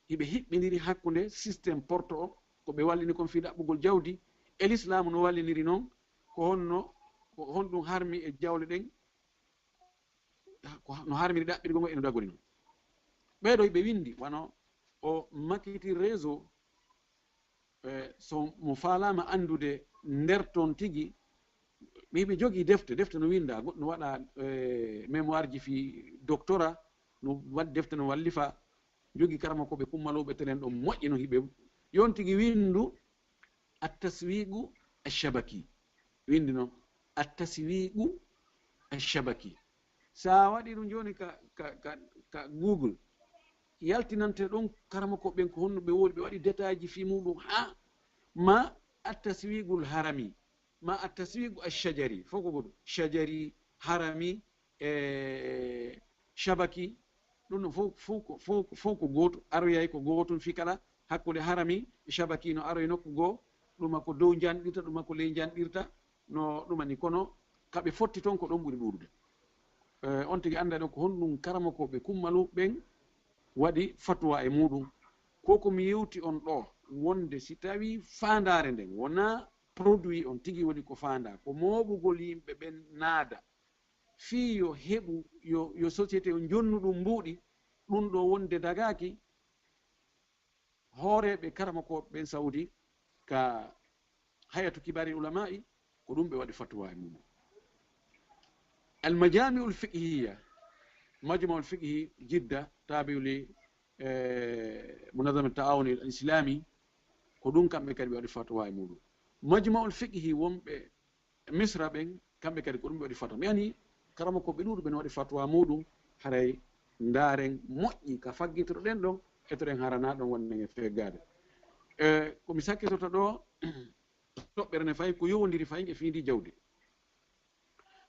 Hiɓe hiɓɓindiri hakkunde système porte o, ko ɓe wallini kon fii ɗaɓɓugol jawdi, e lislaamu no walliniri non, ko honno, ko honɗum harmi e jawle ɗen, ko no harmiri ɗaɓɓirgol ngol e no dagori non. Ɓee ɗoo ɓe winndi, wano o makkiti réseau, eh, so mo faalaama anndude nder ton tigi, ɓe, ɓe jogii defte, defte no winnda, goɗɗo no waɗa, eh, mémoire ji fii doctorat, no waɗi defte no wallifa, jogii karamokooɓe kummalooɓe telen ɗo moƴƴi no hiɓe yon tigi winndu, At-taswiqu ash-shabaki. Winndi non, At-taswiqu ash-shabaki. So a waɗii ɗum jooni ka, ka, ka, ka Google, yaltinante ɗon karamokooɓe ɓen ko honno ɓe woodi, ɓe waɗi détail ji fii muɗum haa ma at-taswiqul harami, ma at-taswiqu ash-shajari, fof ko goɗɗum. Shajari, harami, e shabaki, ɗum ɗon fof, fof ko, fof ko, fof ko gootum, aroyay ko gootum fii kala hakkunde harami e shabaki no aroy nokku goo, ɗuma ko dow njanɗirta, ɗuma ko ley njanɗirta, no ɗuma ni. Kono ka ɓe fotti ton ko ɗon ɓuri ɗuuɗude. Eh, on tigi annda ɗon ko honɗum karamokooɓe kummalu ɓen waɗi fatuwa e muɗum. Ko ko mi yewti on ɗo, wonde si tawii faandaare nden wonaa produit on tigi woni ko faandaa, ko mooɓugol yimɓe ɓen naada, fii yo heɓu, yo, yo société o jonnu ɗum mbuuɗi, ɗum ɗo wonde dagaaki, hooreeɓe karamokooɓe ɓen Saudi ka Hayatu Kibari Ulama'i, ko ɗum ɓe waɗi fatuwa e mum. Al Majami'ul Fiqhiyya, Majma'ul Fiqhi Jidda, tabi'u li, eh, Munazzamat Ta'awun al Islami, ko ɗum kamɓe kadi ɓe waɗi fatuwa e muɗum. Majma'ul Fiqhi wonɓe Misra ɓen, kamɓe kadi ko ɗum ɓe waɗi fatuwa. Mi ani karamokooɓe ɗuuɗuɓe no waɗi fatuwa muɗum, haray ndaaren moƴƴi ka faggitoɗen ɗon, etoɗen hara na ɗon wonnen e feggaade. E, ko mi sakkitoto ɗo, toɓɓere ne fayi ko yowondiri fayi e fii ndi jawdi.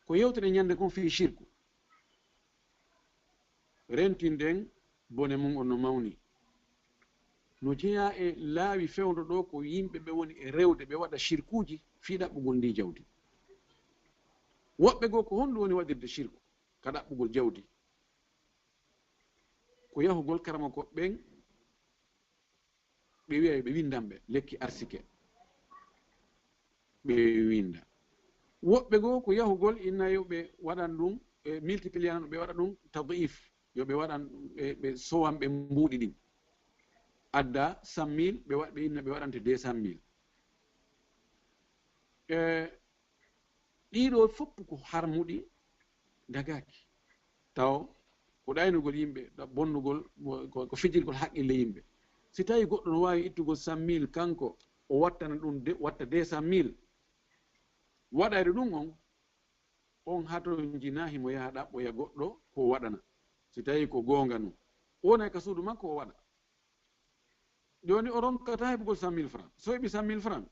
Ko yewtuɗen ñande kon fii shirku. Rentinɗen bone mum on no mawni. No jeyaa e laawi fewndo ɗo ko yimɓe ɓe woni e rewde, ɓe waɗa shirkuuji fii ɗaɓɓugol ndi jawdi. Woɓɓe goo ko honɗum woni waɗirde shirku ka ɗaɓɓugol jawdi? Ko yahugol karamokooɓe ɓen ɓe wi'a yo ɓe winndan ɓe lekki arsike, ɓe winnda. Woɓɓe goo ko yahugol inna yo ɓe waɗan ɗum, e multiplier no ɓe waɗa ɗum tadif, yo ɓe waɗan, ɓe, ɓe sowan ɓe mbuuɗi ɗin. Adda cent mille, ɓe wa-, ɓe inna ɓe waɗante deux cent mille. E ɗiɗo fof ko harmuɗi dagaaki. Taw ko ɗaynugol yimɓe, ɗa-, bonnugol, mo-, ko, ko fijirgol haqqille yimɓe. Si tawi goɗɗo no waawi ittugol cent mille kanko, o wattana ɗum de, watta deux cent mille, waɗayde ɗum on, on hatonjinaa himo yaha ɗaɓɓoya goɗɗo ko o waɗana. Si tawi ko goonga non, o wonay ka suudu makko o waɗa. Jooni o ronkataa heɓugol cent mille francs. So heɓi cent mille francs,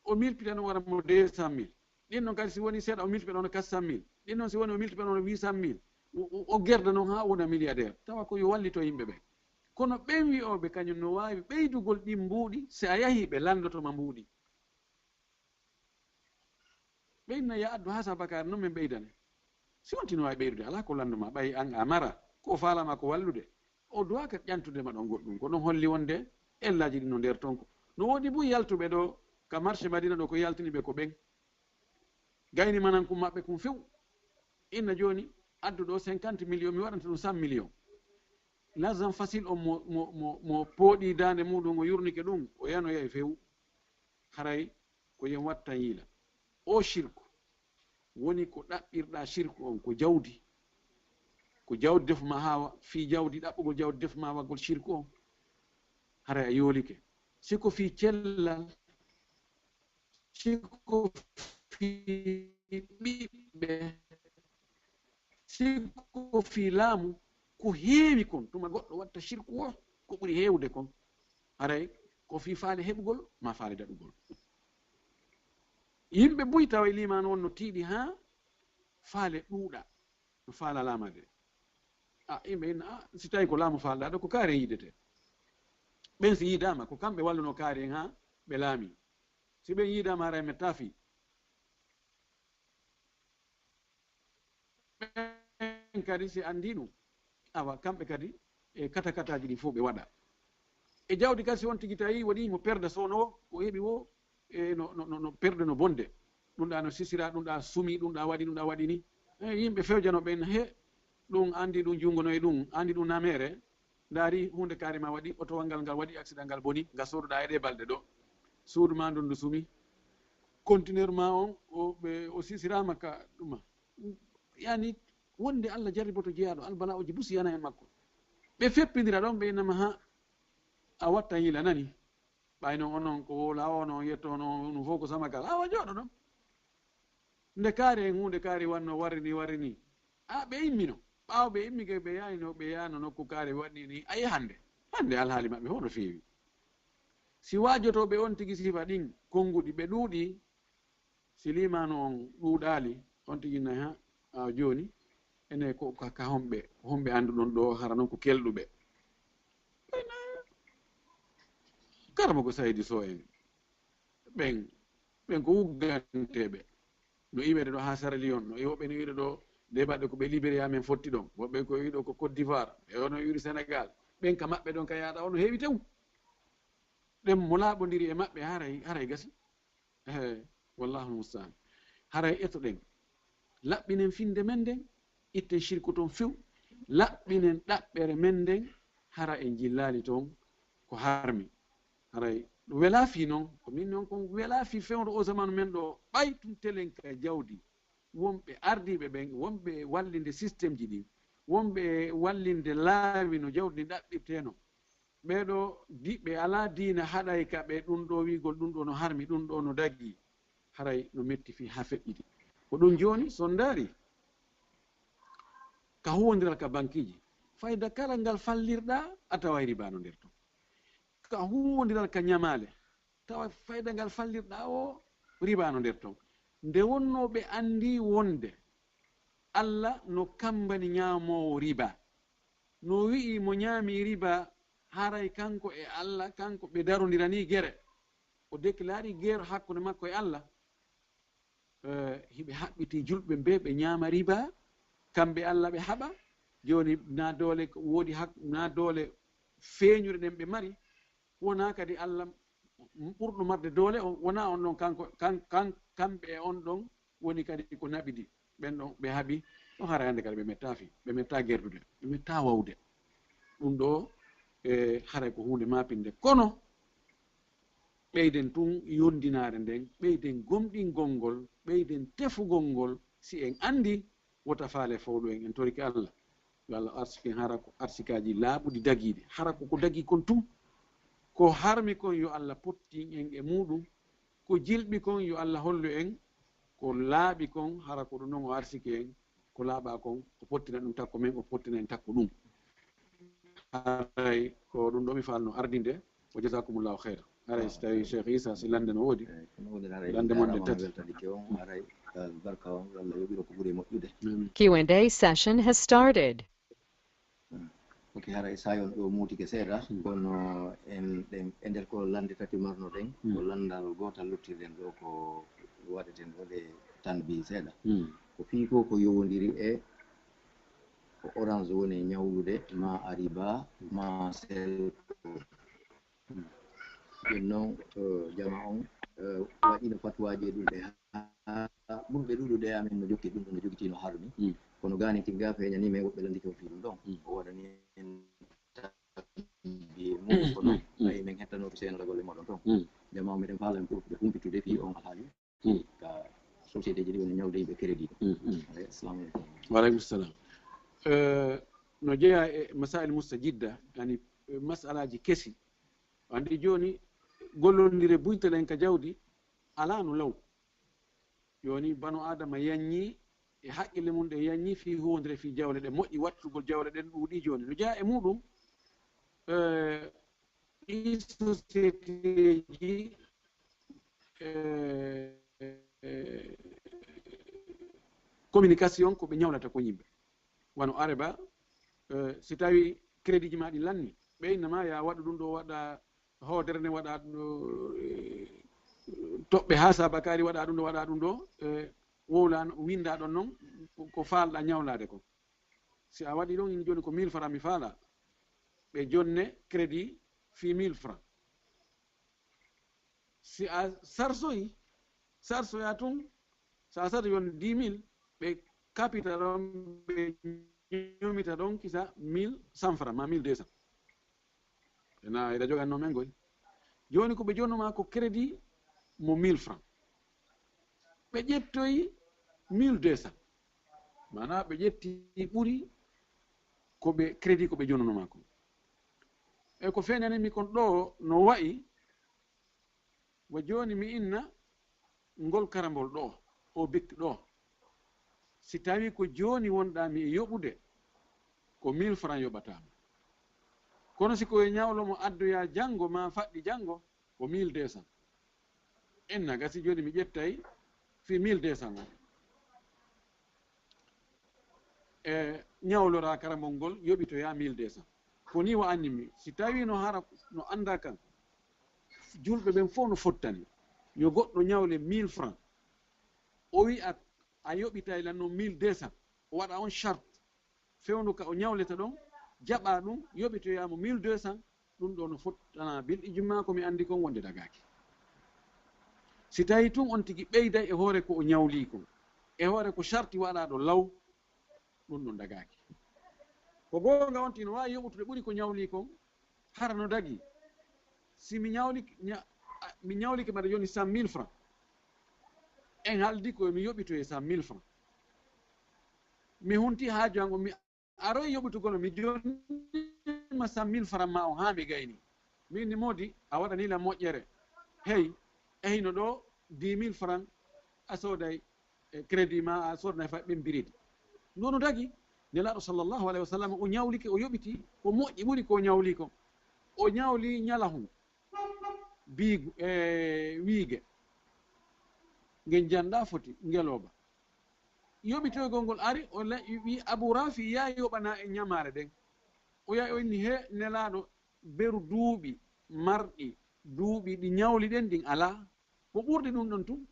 o milpitano wara mo deux cent mille. Ɗin non kadi si woni seeɗa, o milpitano quatre cent mille. Ɗin non si woni o milpitano huit cent mille. O, o, o gerda non haa o wona milliardaire. Tawa ko yo wallito yimɓe ɓe. Kono ɓen wi'ooɓe kañum no waawi ɓeydugol ɗin mbuuɗi, si a yahii ɓe lanndoto ma mbuuɗi. Ɓe inna ya addu haa sabakaare non min ɓeydane. Si on tino waawi ɓeydude, alaa ko lannduma, ɓay an a mara, ko faalama ko wallude. O duwaaka ƴantude ma ɗon goɗɗum, ko ɗum holli wonde ellaaji ɗin no nder ton ko. No woodi buy yaltuɓe ɗo ka marché Madina ɗo ko yaltini ɓe ko ɓen. Gayni manan kun maɓɓe kun few. Inna jooni addu ɗo cinquante millions, mi waɗanta ɗum cent millions. Lazan fasil on mo, mo, mo, mo pooɗi daande muɗum, o yurnike ɗum, o yanoyay few. Haray ko yen wattan yiila. O shirku woni ko ɗaɓɓirɗa shirku on, ko jawdi. Ko jawdi defu ma hawa, fii jawdi, ɗaɓɓugol jawdi defu ma waggol shirku on. Haray a yoolike. Si ko fii cellal, si ko fii ɓiɓɓe, si ko fii laamu, ko heewi kon, tuma goɗɗo watta shirku o, ko ɓuri heewde kon, haray ko fii faale heɓugol, maa faale daɗugol. Yimɓe buy tawa e liimaanu on no tiiɗi haa faale ɗuuɗa, no faala laama de. A, yimɓe inna, a, si tawi ko laamu faalɗa ɗo, ko kaari en yiidete. Ɓen si yiidaama, ko kamɓe walluno kaari en haa ɓe laami. Si ɓen yiidaama, haray mettaa fii. Ɓen kadi si anndi ɗum, awa, kamɓe kadi e katakataaji ɗin fof ɓe waɗa. E jawdi kadi, si on tigi tawi waɗi mo perde soono o, ko heɓi wo, e no, no, no, no perde no bonde. Ɗum ɗa no sisira, ɗum ɗa sumi, ɗum ɗa waɗi, ɗum ɗa waɗi ni. E yimɓe fewjano ɓen, he, ɗum anndi ɗum junngo no e ɗum, anndi ɗum nameere. Ndaari huunde kaari ma waɗi, otowal ngal, ngal waɗi accident, ngal boni, ngal sooduɗa e ɗe balɗe ɗo. Suudu ma ndun ndu sumi. Conteneur ma on, o, ɓe, o sisirama ka ɗuma. Yani, wonde Allah jarriboto jeyaaɗo albala'uji busi yana e makko. Ɓe feppindira ɗon, ɓe innama ha a watta yiila nani. Ɓay non onon ko wowla, ono on yetto, ono on fof ko samakal. Awa jooɗo ɗon. Nde kaari en huunde kaari wanno warri ni, warri ni. A, ɓe immino. Ɓaawo ɓe immike, ɓe yaani no, ɓe yaano nokku kaari waɗni ni. Ayi hannde. Hannde alhaali maɓɓe hono feewi. Si waajotooɓe on tigi sifa ɗin konnguɗi, ɓe ɗuuɗi, si liimaanu on ɗuuɗaali, on tigi nay ha, a, jooni, ene ko ka, ka homɓe, homɓe annduɗon ɗo, hara non ko kelɗuɓe. Ɓen, a, Karamoko Saydi Sow en, ɓen, ɓen ko wugganteeɓe. No iwede ɗo ha Sierra Leone, no iwoɓe no iwde ɗo, de baɗɗe ko ɓe Liberia men fotti ɗon, woɓɓe ko iwɗo ko Côte d'Ivoire, ɓe ono iwri Sénégal. Ɓen ka maɓɓe ɗon ka yaata ono heewi tew. Ɗen mo laaɓondiri e maɓɓe haray, haray gasi. Ehe, wallahu musta'an. Haray etoɗen. Laɓɓinen finde men nden, itten shirku ton few. Laɓɓinen ɗaɓɓere men nden, hara en jillaali ton ko harmi. Haray wela fii non, ko min non kon wela fii fewndo o zamanu men ɗo, ɓay tun telen ka jawdi. Wonɓe ardiiɓe ɓen, wonɓe wallinde système ji ɗin, wonɓe wallinde laawi no jawdi ndin ɗaɓɓirteno. Ɓee ɗo di-, ɓe alaa diina haɗay ka ɓe ɗum ɗo wi'gol ɗum ɗo no harmi, ɗum ɗo no dagii, haray no metti fii haa feƴƴiti. Ko ɗum jooni, so on ndaari ka huuwondiral ka bankiiji, fayda kala ngal fallirɗaa, a taway riba no nder ton. Ka huuwondiral ka ñamaale, tawa fayda ngal fallirɗaa o, riba no nder ton. Nde wonnoo ɓe anndii wonde Alla no kammbani ñaamoowo riba, no wi'i mo ñaami riba, haray kanko e Alla, kanko ɓe darondiranii gere. O deklari geer hakkunde makko e Alla. Eh, hiɓe haɓɓiti julɓe ɓe, ɓe ñaama riba, kamɓe Alla ɓe haɓa. Jooni, na doole ko woodi hak-, na doole feeñuɗe ɗen ɓe mari, wonaa kadi Alla ɓurɗo marde doole, o, wonaa on ɗon kanko, kan-, kan-, kamɓe e on ɗon woni kadi ko naɓidi. Ɓen ɗon ɓe haɓi, ɗo haray hannde kadi ɓe mettaa fii, ɓe mettaa gerdude, ɓe mettaa wawde. Ɗum ɗo, e, haray ko huunde maapinde. Kono ɓeyden tun yondinaare nden, ɓeyden gomɗingol ngol, ɓeyden tefugol ngol, si en anndi, wota faale fowɗo en, en torike Alla. Yo Alla arsiken hara ko arsikaaji laaɓuɗi dagiiɗi. Hara ko ko dagii kon tun, ko harmi kon yo Alla pottin en e muuɗum, ko jilɓi kon yo Alla hollu en, ko laaɓi kon hara ko ɗum non o arsiki en, ko laaɓaa kon o pottina ɗum takko men, o pottina en takko ɗum. Haray ko ɗum ɗo mi faalno ardinde. Wa jazakumullahu khayr. Haray so tawi Cheikh Issa, si lande no woodi. Lande mon ɗe tati. Weltadike on, haray, eh, barka on, yo Allah yoɓiro ko ɓuri moƴƴude. Amin. Q and A session has started. Hmm. Ok, haray sayon ɗo muutike seeɗa, hmm, kono en, ɗen, e nder ko lande tati marnoɗen, hmm, ko landal gootal lottirɗen ɗo ko waɗeten ɗo ɗe tanbi seeɗa. Hmm. Ko fii ko ko yowondiri e ko Orange woni ñawlude, ma Ariba, ma Selco. Ɗum noon, eh, jama on, eh, waɗiino fatuwaaji e ɗum ɗe haa ɓurɓe ɗuuɗude e amen no jokki ɗum ɗo, no jogiti no harmi. Mm. Kono gaani tigga feeñanii men woɓɓe lanndike on fii ɗum ɗon. Mm. O waɗani en mum ko noon, ay, min hettanooɓe seenoɗagol e mooɗon toon. Jama o, miɗen faala en fof ɓe humpitude fii on alhaali. Ka société ji ɗi woni ñawde yimɓe crédit ɗo. Alay, assalamu aleykum. Wa aleykum salam. Eh, no jeyaa e masail musta jidda, yani, eh, masalaaji kesi. Anndi jooni, gollondire buñtalen ka jawdi alaa no law. Jooni, banu Aadama yaññii, e haqqille mum ɗe yaññii fii huwondire fii jawle ɗe moƴƴi, wattugol jawle ɗen ɗuuɗii jooni. No jeyaa e muuɗum, eh, ɗii société ji, eh, eh, communication ko ɓe ñawlata ko yimɓe. Wano Areba, eh, si tawi crédit ji ma ɗi lanni, ɓe inna ma ya waɗu ɗum ɗo, waɗa hoodere ne, waɗa ɗum ɗo, eh, toɓɓe haa sabakari, waɗa ɗum ɗo, waɗa ɗum ɗo, eh, wowla, winda ɗon noon ko faalɗa ñawlaade ko. Si a waɗi ɗon, ini jooni ko mille francs mi faala, ɓe jonne crédit fii mille francs. Si a sarsoyi, sarsoya tun, si a sarsoyi on dix mille, ɓe kapita ɗon, ɓe ñomita ɗon kisa mille cent francs, ma mille deux cents. Ena ida joganno men goy. Jooni ko ɓe jonno ma ko crédit mo mille francs. Ɓe ƴettoyi mille deux cents. Maanaa ɓe ƴetti ɓuri ko ɓe crédit ko ɓe jonnuno ma ko. E ko feeñani mi kon ɗo no wa'i, wa jooni mi inna ngol karambol ɗo, o bik ɗo. Si tawi ko jooni wonɗa mi e yoɓude, ko mille francs yoɓata mo. Kono si ko e ñawlo mo addoya janngo ma faɗɗi janngo, ko mille deux cents. Inna gasi jooni mi ƴettay fii mille deux cents o. E ñawlora karambol ngol yoɓitoya mille deux cents. Ko ni wa anni mi, si tawi no hara no annda kan, julɓe ɓen fof no fottani. Yo goɗɗo ñawle mille francs. O wi'a a yoɓitay lan no mille deux cents. O waɗa on charte. Fewndo ka o ñawleta ɗon, jaɓa ɗum, yoɓitoya mo mille deux cents, ɗum ɗo no fottana bil ijma ko mi anndi kon wonde dagaaki. Si tawi tun on tigi ɓeyday e hoore ko o ñawli kon, e hoore ko sarti waɗaɗo law, ɗum ɗon dagaaki. Ko goonga on tigi no waawi yoɓutude ɓuri ko ñawli kon, hara no dagi. Si mi ñawli, ña-, a-, mi ñawlike mbaɗa jooni cent mille francs. En haaldi ko mi yoɓitoye cent mille francs. Mi hunti haaju an o mi aroy yoɓitugol mi jonnima cent mille francs ma o haa mi gayni. Min ni moodi a waɗani lan moƴƴere. Hey, e hino ɗo dix mille francs a sooday, e, crédit ma a soodanay fay ɓen biredi. Noonu dagi, Nelaaɗo sallallahu alayhi wa sallam o ñawlike o yoɓiti ko moƴƴi ɓuri ko o ñawli kon. O ñawli ñalahun, biigu, e, wiige. Ngen jannda foti ngelooba. Yoɓitoygol ngol ari, o le-, wi Abu Rafi, yaa yoɓana en ñamaare ɗen. O yahi o inni, he Nelaaɗo, beru duuɓi marɗi, duuɓi ɗi ñawli ɗen ɗin alaa. Ko ɓurɗi ɗum ɗon tun.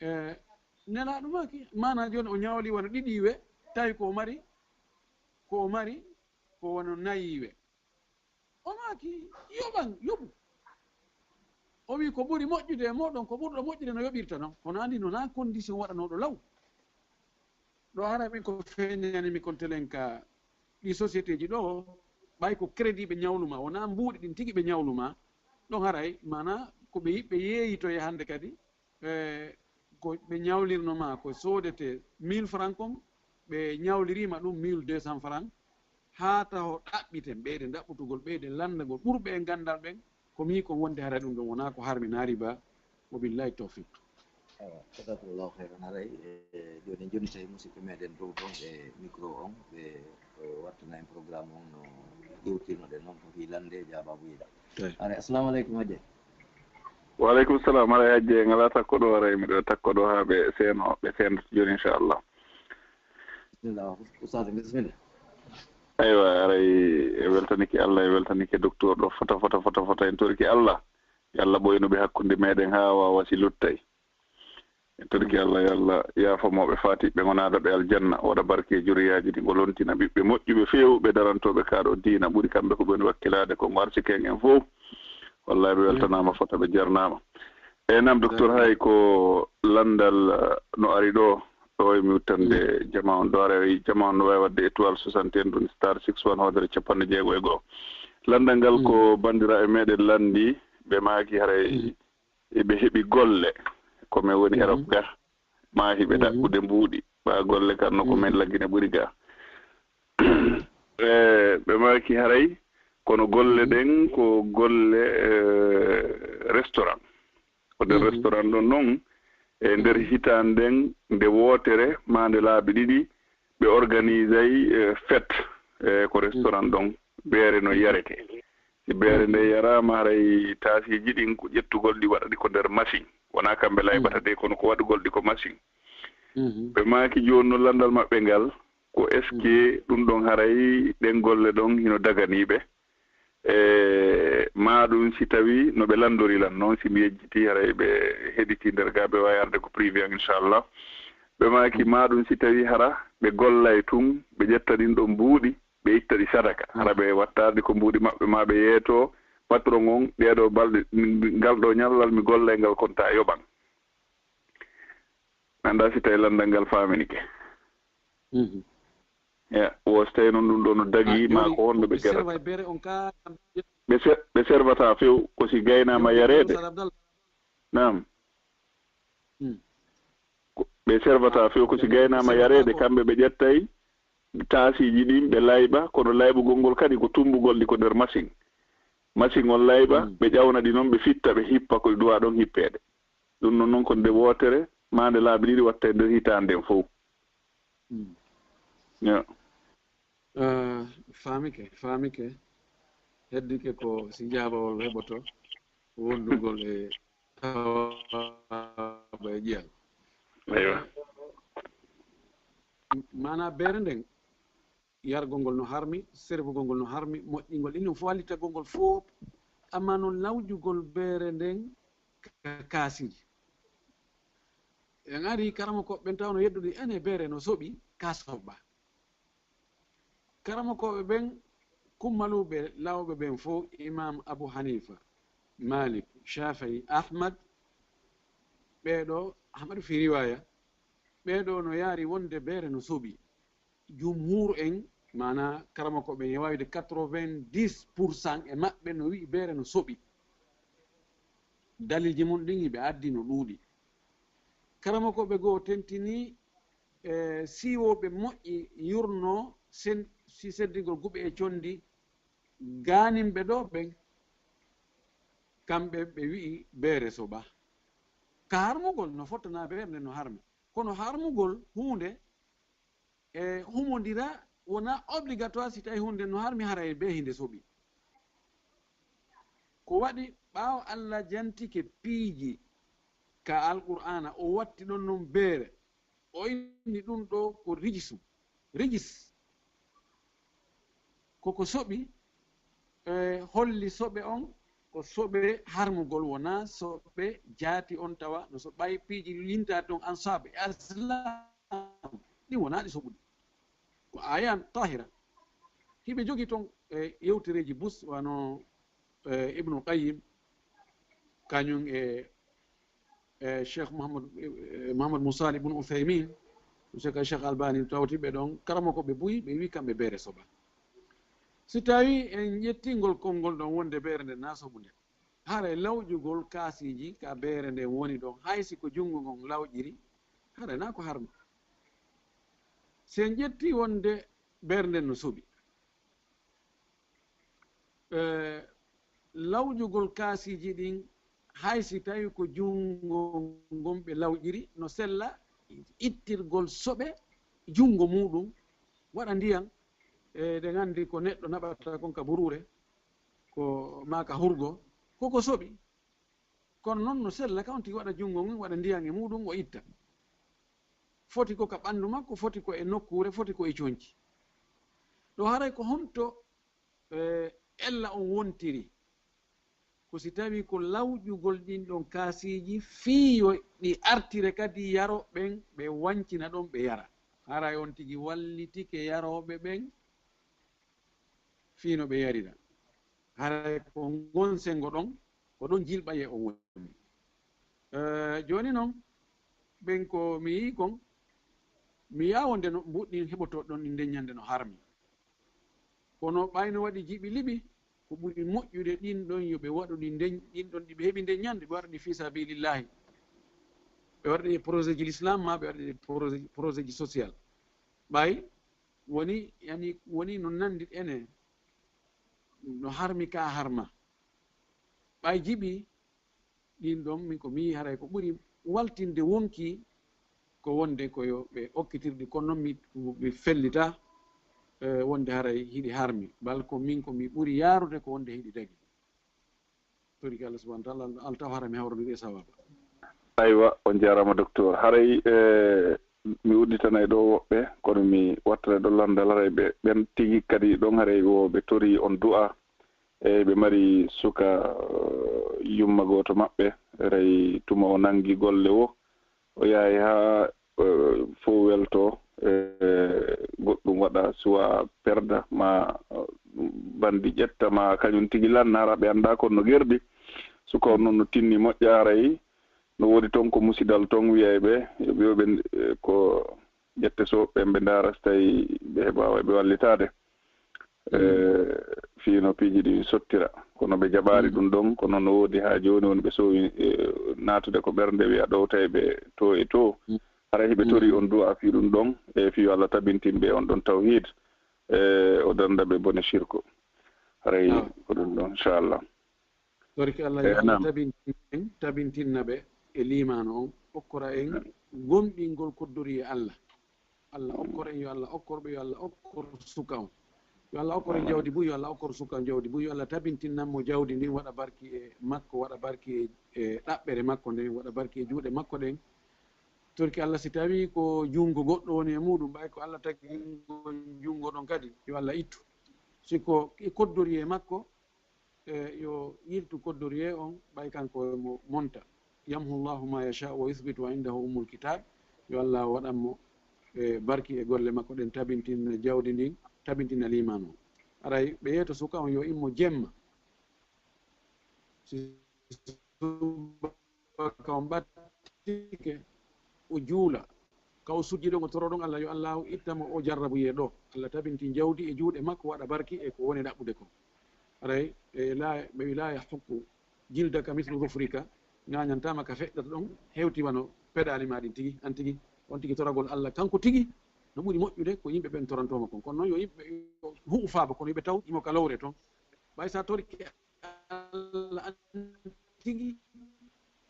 E, Nelaaɗo maaki, maana jooni o ñawli wano ɗiɗi we, tawi ko o mari, ko o mari, ko wano nayi we. O maaki, yoɓan, yoɓu. O wi ko ɓuri moƴƴude e mooɗon, ko ɓurɗo moƴƴude no yoɓirta non. Kono anndi no na condition waɗanooɗo law. Ɗo haray min ko feeñani mi kon telen ka ɗi société ji ɗo, ɓay ko crédit ɓe ñawlu ma, wona mbuuɗi ɗin tigi ɓe ñawlu ma. Ɗon haray, maana ko ɓe yiɓɓe yeeyitoye hannde kadi, e, ko ɓe ñawlirno ma ko soodete mille francs kon, ɓe ñawlirima ɗum mille deux cents francs, haa taho ɗaɓɓiten, ɓeyden ɗaɓɓutugol, ɓeyden lanndagol ɓurɓe e ganndal ɓen, ko mi kon wonde haray ɗum ɗon wona ko harmi na riba. Wa billahi tawfiq. Ewa, jazakumullahu khairan. Haray, e, jooni, jooni tawi musidɓe meɗen dow ɗon e micro on, ɓe, e, wattana en programme on no ƴewtirnoɗen noon ko fii lannde e jaabaabu yiɗa. Eyi. Haray, assalamu aleykum, Hajji. Wa aleykum salam. Haray, Hajji, en alaa takko ɗo, haray miɗo takko ɗo haa ɓe seeno, ɓe seenoto jooni, inchallah. Bismillah, Ustaz, bismillah. Aywa, haray, e weltanike Allah, e weltanike docteur ɗo fota, fota, fota, fota, en torike Allah. Yo Allah ɓoynu ɓe hakkunde meɗen haa waawa si luttay. En torike Allah, yo Allah yaafo mo ɓe faati, ɓe ngonaada ɓe aljanna, o waɗa barke e juriyaaji ɗi, o lontina ɓiɓɓe moƴƴuɓe feewuɓe darantooɓe kaa ɗo diina ɓuri kamɓe ko ɓe woni wakkilaade ko ngo arsike en en fof. Wallahi ɓe weltanaama fota, ɓe jarnaama. E nam, docteur, hay ko lanndal, eh, no ari ɗo, Ɗo e mi wuttande jama on ɗo, haray jama on no waawi waɗde étoile soixante et un ɗum star six one hoodere capanɗe jeego e go'o. Lanndal ngal ko banndiraaɓe meɗen lanndi, ɓe maaki haray eɓe heɓi golle ko men woni Europe ga, maa hiɓe ɗaɓɓude mbuuɗi, ɓa golle kan no ko men laggine ɓuri ga. Eh, ɓe maaki haray kono golle ɗen ko golle eh, restaurant. Ko nder restaurant ɗon noon, e nder hitaande nden nde wootere maa nde laabi ɗiɗi, ɓe organisay eh, fête eh, ko restaurant ɗon, beere no yarete. Si beere nde yaraama, haray taasiiji ɗin ko ƴettugol ɗi waɗa ɗi ko nder machine. Wonaa kamɓe laybata de, kono ko waɗugol ɗi ko machine. Ɓe maaki jooni no lanndal maɓɓe ngal, ko est-ce que ɗum ɗon haray ɗen golle ɗon hino daganii ɓe? E maa ɗum si tawii no ɓe lanndori lan noon, si mi yejjitii, haray ɓe heɗitii nder gaa, ɓe waawi arde ko privé an, inchallah. Ɓe maaki maa ɗum si tawii hara ɓe gollay tun, ɓe ƴetta ɗin ɗon mbuuɗi, ɓe itta ɗi sadaka. Hara ɓe wattaade ko mbuuɗi maɓɓe, maa ɓe yeeto patron on, ɗee ɗoo balɗe, ngal ɗoo ñallal mi gollay ngal, kon taa yoɓan. Mi anndaa si tawii lanndal ngal faaminike. Ya, wo so tawii noon ɗum ɗoo no dagii, maa ko honno ɓe gerata? Ɓe ser-, ɓe servataa few, ko si gaynaama yareede. Naam. Ko, ɓe servataa few ko si gaynaama yareede, kamɓe ɓe ƴettay taasiiji ɗin, ɓe layɓa, kono layɓugol ngol kadi ko tummbugol ɗi ko nder machine. Machine on layɓa, ɓe ƴawna ɗi noon, ɓe fitta, ɓe hippa ko ɗi duwaa ɗon hippeede. Ɗum noon, noon ko nde wootere, maa nde laabi ɗiɗi watta e nder hitaande nden fow. Yo. Eh, faamike, faamike. Heddike ko si jaabawol heɓoto wondugol e tawaaɓe e ƴiyal. Eywa. Maanaa beere nden, yargol ngol no harmi, servugol ngol no harmi, moƴƴingol, ɗin ɗum fof, wallitagol ngol fof. Amma noon lawƴugol beere nden ka kaasiji. En ari karamokooɓe ɓen taw no yeddude ene beere no soɓi ka soɓa. Karamokooɓe ɓen kummaluɓe lawɓe ɓen fof, Imam Abu Hanifa, Malik, Shafi'i, Ahmad, ɓeeɗo, Ahmad fi riwaya, ɓeeɗo no yaari wonde beere no soɓi. Jumhur en, maanaa karamokooɓe en, e waawde quatre-vingt-dix pour cent e maɓɓe no wi'i beere no soɓi. Dalilji mun ɗin hiɓe addi no ɗuuɗi. Karamokooɓe goo tentini, e, siiwooɓe moƴƴi yurno sen-, si seddingol guɓe e condi, gaanimɓe ɗoo ɓen, kamɓe ɓe wi'i beere soɓa. Ka harmugol no fottanaa beere nden no harmi. Kono harmugol huunde e humondira wonaa obligatoire si tawii huunde no harmi haray bee hinde soɓi. Ko waɗi ɓaawo Allah jantike piiji ka Alqur'aana, o watti ɗon non beere, o inni ɗum ɗoo ko rijisu. Rijis. Koko soɓi, e, holli soɓe on, ko soɓe harmugol, wonaa soɓe jaati on tawa, no so ɓay piiji lintaade ɗon ansaabe e aslam, ɗin wonaa ɗi soɓuɗi. Ko ayan tahira. Hiɓe jogi ton e yewtereeji bus, wano, e, Ibnul Qayyim, kañum e, e Cheikh Mouhammad, e, Mouhammad Moussa Ibn Uthaymin, Cheikh, Cheikh Albani, tawti ɓe ɗon, karamokooɓe buy, ɓe wi kamɓe beere soɓa. Si tawi en ƴettingol konngol ɗon wonde beere nden na soɓunde, haray lawƴugol kaasiiji ka beere nden woni ɗon, hay si ko junngo ngon lawƴiri, haray na ko harmi. Si en ƴetti wonde beere nden no soɓi, e, lawƴugol kaasiiji ɗin, hay si tawi ko junngo ngon ɓe lawƴiri, no sella ittirgol soɓe junngo muuɗum, waɗa ndiyan, e, eɗen anndi ko neɗɗo naɓata kon ka buruure, ko maa ka hurgo, koko soɓi. Kono non no sella ka on tigi waɗa junngo ngun, waɗa ndiyan e muuɗum, o itta. Foti ko ka ɓanndu makko, foti ko e nokkuure, foti ko e conci. Ɗo haray ko honto, e, ella on wontiri? Ko si tawi ko lawƴugol ɗin ɗon kaasiiji fii yo ɗi artire kadi yarooɓe ɓen, ɓe wancina ɗon, ɓe yara. Haray on tigi wallitike yarooɓe ɓen fii no ɓe yarira. Haray ko ngon senngo ɗon, ko ɗon jilɓayee on woni. Eh, jooni non, ɓen ko mi yi'i kon, Mi yaawonde no mbuɗɗin heɓotoo ɗon ɗi ndeññande no harmi. Kono ɓayno waɗi jiɓi liɓi, ko ɓuri moƴƴude ɗin ɗon yo ɓe waɗu ɗi ndeñ-, ɗin ɗon ɗi ɓe heɓi ndeññande, ɓe waɗa ɗi fii sabilillahi. Ɓe waɗa ɗi e projet ji l'islam, maa ɓe waɗa ɗi e projet, projet ji social. Ɓay woni, yani, woni no nanndi ene, no harmi ka harma. Ɓay jiɓi, ɗin ɗon, min ko mi yi'i haray ko ɓuri waltinde wonkii ko wonde ko yo ɓe okkitirɗi, kono non mi, mi fellita, eh, wonde haray hiɗi harmi. Bal ko min ko mi ɓuri yaarude ko wonde hiɗi dagi. Toriki Allah subhanahu wa ta'ala, Allah taw haray mi hawrude e sawaba. Aywa, on jaaraama, docteur. Haray, eh, mi udditanay ɗo woɓɓe, kono mi wattana ɗo lanndal, haray ɓe, ɓen tigi kadi ɗon, haray wo ɓe torii on du'a. Eey, ɓe mari suka, eh, yumma gooto maɓɓe, rey tuma o nanngi golle wo, o yahay haa, eh, fow weltoo, eh, goɗɗum waɗa, suwa perda, ma, eh, banndi ƴetta, ma kañum tigi lanna, hara ɓe anndaa kon no gerdi. Suka on noon no tinni moƴƴa, haray no woodi toon ko musidal toon, wiyay ɓe, yo ɓe, ɓe, eh, ko ƴette so ɓen ɓe ndaara so tawi ɓe heɓaama ɓe wallitaade. Eh, fii no piiji ɗi sottira. Kono ɓe jaɓaari ɗum ɗon, kono no woodi haa jooni woni ɓe soowi, eh, naatude ko ɓernde wiya ɗowtay ɓe to e to. Haray hiɓe torii on du'a fii ɗum ɗon, e fii yo Allah tabintin ɓe on ɗon tawhiid, eh, o darnda ɓe bone shirku. Haray ko ɗum ɗon, inchallah. Torki Allah, yo Allah tabintin en, tabintinna ɓe e liimaano on, okkora en gomɗingol koddori e Allah. Allah okkor en, yo Allah okkor ɓe, yo Allah okkor suka on. Yo Allah okkor en jawdi buy, yo Allah okkor suka on jawdi buy, yo Allah tabintinnan mo jawdi ndin, waɗa barki e makko, waɗa barki e, e ɗaɓɓere makko nden, waɗa barki e juuɗe makko ɗen. Torki Allah, si tawii ko junngo goɗɗo woni e muuɗum, ɓay ko Allah tagi ngol junngo ɗon kadi, yo Allah ittu. Si ko e koddori e makko, e yo yiltu koddoriyee on, ɓay kanko mo monta. Yamhu Allahu ma yasha wa yuthbit wa indahu ummul kitab. Yo Allah waɗan mo, e, barki e golle makko ɗen, tabintina jawdi ndin, tabintina liimaan on. Aray ɓe yeeto suka on yo immo jemma. Si subaka on ɓattike, o juula. Ka o sujji ɗon, o toro ɗon Allah, yo Allahu itta mo o jarrabuyee ɗo. Allah tabintin jawdi e juuɗe makko, waɗa barki e ko woni ɗaɓɓude kon. Aray, e la, ɓe wi, "La yahukku jildaka mislu zufrika." Ŋaañantaama ka feƴƴata ɗon, hewti wano peɗaali maa ɗin tigi, an tigi. On tigi toragol Allah, kanko tigi, no ɓuri moƴƴude ko yimɓe ɓen torantooma kon. Kono non yo yimɓe, yo hu'u faaba, kono yimɓe taw imo ka lowre ton. Ɓay sa torike Allah an tigi,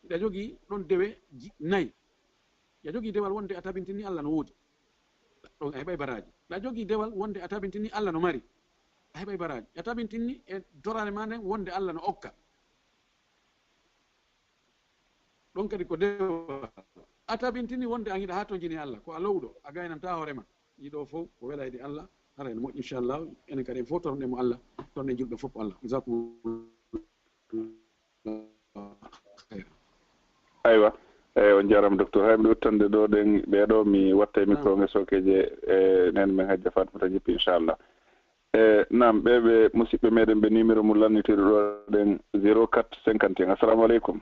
hiɗa jogii ɗon dewe ji-, nayi. Hiɗa jogii dewal wonde a tabintinni Allah no woodi. Ɗon a heɓay baraaji. Hiɗa jogii dewal wonde a tabintinni Allah no mari. A heɓay baraaji. A tabintinni e toraare maa nden wonde Allah no okka. Ɗon kadi ko dewal. A tabintini wonde an hiɗa haa tonjini Allah. Ko a lowɗo, a gaynanta hoore ma. Ɗii ɗoo fow ko welayɗe Allah. Hara ene moƴƴi, inchallah. Enen kadi en fow torɗen mo Allah. Torɗen julɓe fof Allah. Jazakumullahu khairan. Aywa. Eyi, on njaaraama, docteur. Hay mbiɗo udditande ɗo ɗen ɓee ɗoo, mi wattay micro nge sookeeje, e neen men Hajja Fatmata Jippi, inchallah. E, naam, ɓee ɓe musidɓe meɗen ɓe numéro mum lannitiiɗo ɗo ɗen, zéro quatre cinquante et un. Assalamu aleykum.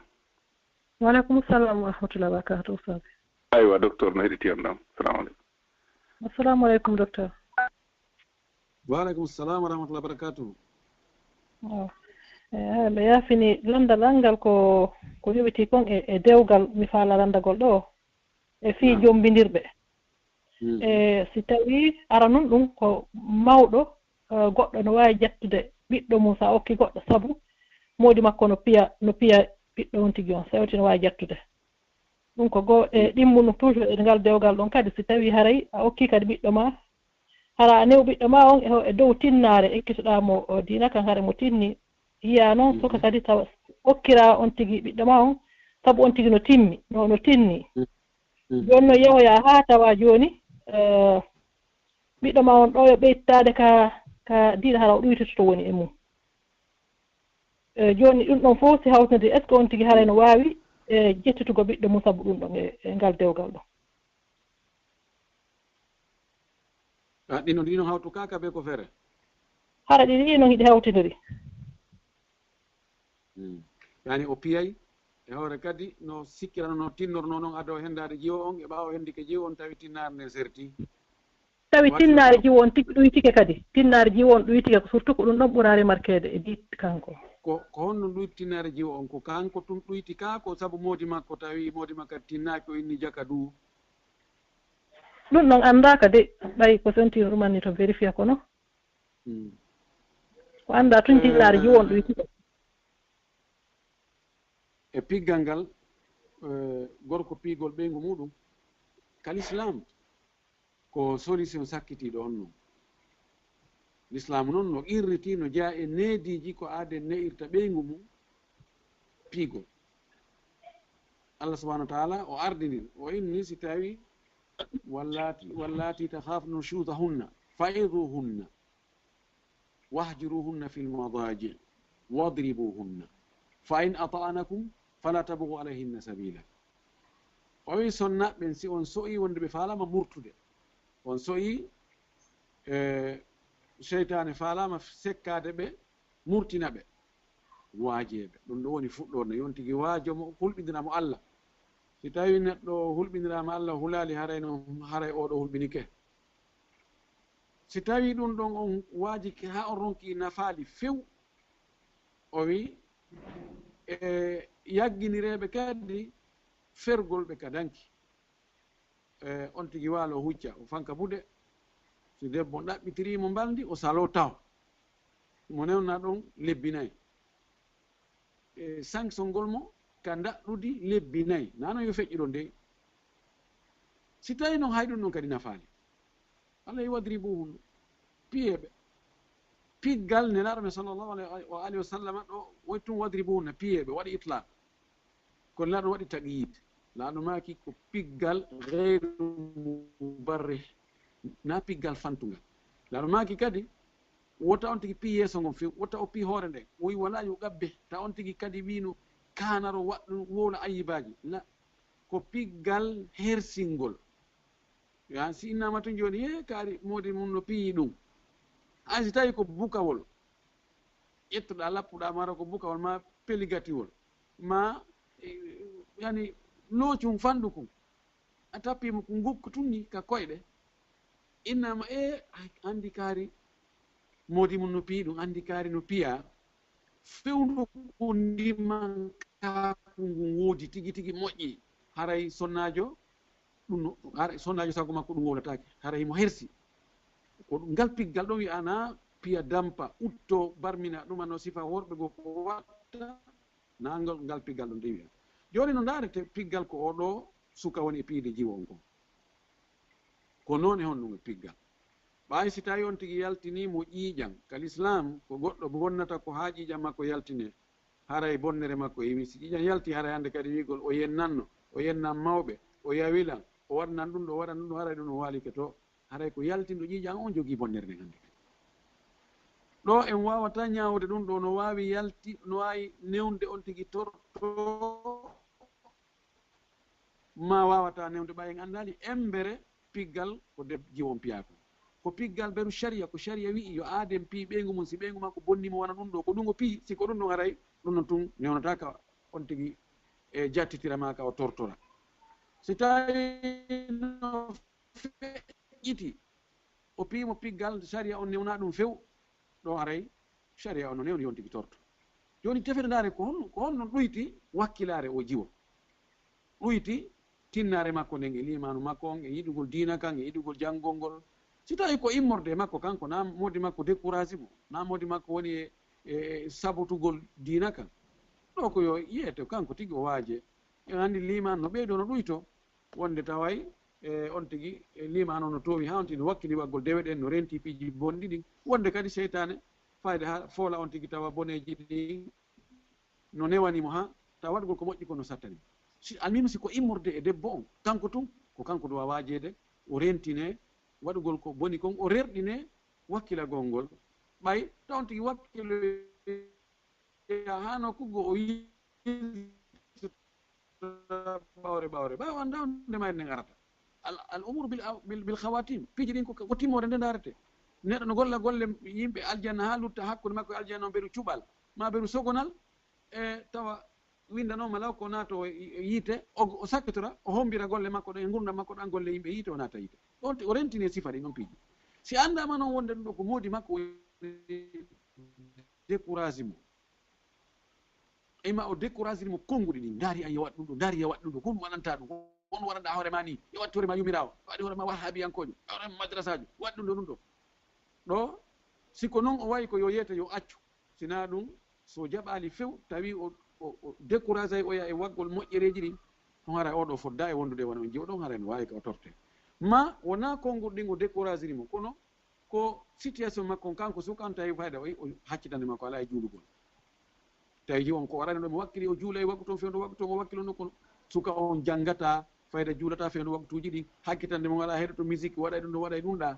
Wa aleykum salam wa rahmatullahi wa barakatuh, Ustaz. Aywa, docteur no heɗiti on ɗon. Assalamu aleykum. Assalamu aleykum, docteur. Wa aleykum salam wa rahmatullahi wa barakatuh. Waaw. E, hara mi yaafini lanndal an ngal ko, ko yowitii kon e, e dewgal mi faala lanndagol ɗo. E fii jombindirɓe. E si tawii aranun ɗum ko mawɗo, eh, goɗɗo no waawi ƴettude ɓiɗɗo mum, so a okki goɗɗo sabu moodi makko no piya, no piya ɓiɗɗo on tigi on, so a yewti no waawi ƴettude. Ɗum ko goo e ɗimmu ɗum toujours e ngal dewgal ɗon kadi, si tawii haray a okki kadi ɓiɗɗo ma, hara a new ɓiɗɗo ma on e, e dow tinnaare, ekkitoɗaa mo o diina kan, hara mo tinni, yiya noon suka kadi tawa okkiraa on tigi ɓiɗɗo ma on, sabu on tigi no timmi, no, no tinni. Jooni noon yehoyaa haa tawa jooni, eh, ɓiɗɗo ma on ɗo yo ɓeytaade ka, ka diina hara o ɗuytoto to woni e mum. Eh, jooni ɗum ɗon fof si hawtindiri, est-ce que on tigi haray no waawi, eh, ƴettitugo ɓiɗɗo mum sabu ɗum ɗon e, e ngal dewgal ɗo? Ah, ɗino, ɗino hawtu kaka be ko fere? Hara ɗiɗi ɗi noon hiɗi hawtindiri. Hmm. Yani o piyay, E hoore kadi, no sikkirano, no tinnorno noon ado henndaade jiwo on, e ɓaawo henndike jiwo on, tawi tinnaare nden serti. Tawi tinnaare jiwo on tigi ɗuytike kadi. Tinnaare jiwo on ɗuytike, ko surtout ko ɗum ɗon ɓura remarkeede e dit kanko. Ko, ko honno ɗuyti tinnaare jiwo on? Ko kanko tun ɗuyti ka, ko sabu moodi makko, tawi moodi makko kadi tinnaaki, o inni jaka duu? Ɗum ɗon anndaaka de, ɓay ko sentino ɗum anni to vérifier kono. Hmm. Ko annda tun tinnaare jiwo on ɗuytike. E piggal ngal, eh, gorko piigol ɓeyngu muɗum, ka l'islam, ko solution sakkitiiɗo on non. L'islam non no qirriti, no jeyaa e neediiji ko aaden ne'irta ɓeyngu mum piigol. Allah subhanahu wa ta'ala o ardinir, o inni si tawi, "Wallati, wallati takhafna nushuzahunna, fa'izuhunna." "Wahjuruhunna fil madaji', wadribuhunna. Fa in ata'anakum fala tabghu alayhinna sabila." O wi, sonnaaɓe ɓen, si on so'ii wonde ɓe faalaama murtude, on so'ii, e, seytaane faalaama sekkaade ɓe, murtina ɓe, waajee ɓe. Ɗum ɗo woni fuɗɗorde, yo on tigi waajo mo, hulɓindira mo Allah. Si tawi neɗɗo hulɓindiraama Allah, hulaali, haray no, haray o ɗo hulɓinike. Si tawi ɗum ɗon on waajike haa on ronki nafaali few, o wi, e yagginireeɓe kadi fergol ɓe ka danki. E, on tigi waalo hucca, o fanka buuɗe. Si debbo ɗaɓɓitirii mo mbalndi, o saloo taw. Mo newna ɗon lebbi nay. E, sanction ngol mo ka ndaɗɗudi lebbi nay. Naa non yo feƴƴu ɗon dey. Si tawi non hay ɗum ɗon kadi nafaali, Allah wi, "Wadribuhunna." Piyee ɓe. Piggal Nelaaɗo men sallallahu alayhi wa alihi wa sallama ɗo, woy tun, "Wadribuhunna", piyee ɓe, waɗi itlaq. Kono Nelaaɗo waɗi taqyid. Nelaaɗo maaki ko piggal gayru mubarrih, na piggal fantungal. Nelaaɗo maaki kadi, wota on tigi pii yeeso ngon few, wota o pii hoore nden. O wi, "Wala yo ɓe ɓe." Ta on tigi kadi wiino kaanaro waɗɗum wowla ayyibaaji. La, ko piggal hersingol. Yo an si innama tun jooni, "He, kaari moodi mun no piyi ɗum." Hay si tawi ko bukawol, ƴettuɗaa, lappuɗaa, mara ko bukawol, ma peligatiwol, ma, eh, yani, loocum fanɗu kun, a tappi mo ko ngukku tun ni ka koyɗe, innama, "E, ay, andi kaari moodi mun no piyi ɗum, andi kaari no piya." Fewndo ko ndiman kaaku ngun woodi tigi tigi moƴƴi, haray sonnaajo ɗum no, haray sonnaajo sago makko ɗum wowlataake, haray himo hersi. Ko ɗum, ngal piggal ɗon wi'anaa piya dampa, utto barmina, ɗuma no sifa worɓe goo ko watta, na ngal, ngal piggal ɗon ɗi wi'a. Jooni no ndaarete piggal ko oo ɗoo suka woni e piide jiwo on kon. Ko noon e honɗum e piggal. Ɓay si tawi on tigi yaltinii mo ƴiiƴan, ka l'islam, ko goɗɗo bonnata ko haa ƴiiƴan makko yaltinee, haray bonnere makko yimi. Si ƴiiƴan yalti, haray hannde kadi wi'gol o yennanno, o yennan mawɓe, o yawilan, o waɗnan ɗum ɗo, o waɗan ɗum ɗo, haray ɗum o waalike to. Haray ko yaltinɗo ƴiiƴan on jogii bonnere nden hannde kadi. Ɗo en waawataa ñaawude ɗum ɗo, no waawi yalti, no waawi newnude on tigi torto, ma waawataa newnude ɓay en anndaali embere piggal ko deb-, jiwo on piyaa kon. Ko piggal beru sharia, ko sharia wi'i yo aaden pii ɓeyngu mum, si ɓeyngu makko bonni mo wano ɗum ɗo, ko ɗum o pii, si ko ɗum ɗum haray, ɗum ɗon tun newnataaka on tigi e jattitira ma ka o tortora. Si tawi no feƴƴiti, o pii mo piggal sharia on newna ɗum few, ɗo haray sharia on no newni yo on tigi torto. Jooni tefeɗe ndaare ko honno, ko honno ɗuyti wakkilaare o jiwo. Ɗuyti tinnaare makko nden e liimaanu makko on, e yiɗugol diina kan, e yiɗugol janngol ngol. Si tawi ko immorde e makko kanko, na moodi makko décourage mo, na moodi makko woni e, e, e sabotugol diina kan. Ɗo ko yo yeeto kanko tigi o waaje. En anndi liimaan no ɓeydo no ɗuyto, wonde taway, e, on tigi, e, liimaan on no toowi haa on tigi no wakkili waggol dewe ɗen, no renti piiji bonɗi ɗin. Wonde kadi seytaane fayde haa foola on tigi tawa boneeji ɗin no newani mo haa tawa waɗugol ko moƴƴi kon no sattani mo. Si, almuhimu si ko immorde e debbo on, kanko tun, ko kanko duwa waajeede, o rentine waɗugol ko boni kon, o rerɗine wakkilagol ngol. Ɓay taw on tigi wakkiloya haa nokku goo o yi ɓawre, ɓawre, ɓaawo annda honde mayre nden arata. Al, al umuru bil, bil, bil khawatim. Piiji ɗin ko, ko timmoode nde ndaarete. Neɗɗo no golla golle yimɓe aljanna haa lutta hakkunde makko e aljanna on beru cuɓal, ma beru sogonal, e tawa winndanooma law ko naato e yiite, o sakkitora, o hommbira golle makko ɗo e ngurndan makko ɗo, an golle yimɓe yiite, o naata yiite. Ɗon o rentini e sifa ɗin on piiji. Si anndaama noon wonde ɗum ɗo ko moodi makko woni décourage mo. Ima o décourage mo konnguɗi ɗin. Ndaari an yo waɗ ɗum ɗo, ndaari yo waɗ ɗum ɗo, ko ɗum waɗanta ɗum. On waɗanɗa hoore ma ni, yo waɗ hoore ma yumiraawo, waɗ hoore ma wahhabiyankoojo, waɗ hoore ma madrasaajo, waɗ ɗum ɗo ɗum ɗo. Ɗo, si ko noon o wayi ko yo yeete yo accu. Sinaa ɗum, so jaɓaali few, tawi o, o, o décourage ay oya e waggol moƴƴereeji ɗin, on haray oɗo fodda e wondude wona on jiwo ɗon, haray no waawi ka o torte. Ma wonaa konnguɗi ɗin o découragiri mo, kono ko situation makko on kanko suka on tawi fayda o, o haccitande makko alaa e juulugol. Tawi jiwo on ko warani ɗo mo wakkili o juula e waggu toon fewndo waggu toon o wakkilo nokku no. Suka on janngata fayda juulata fewndo waggutuuji ɗin, hakkitande mo alaa heɗoto musique waɗa e ɗum ɗo waɗa e ɗum ɗa.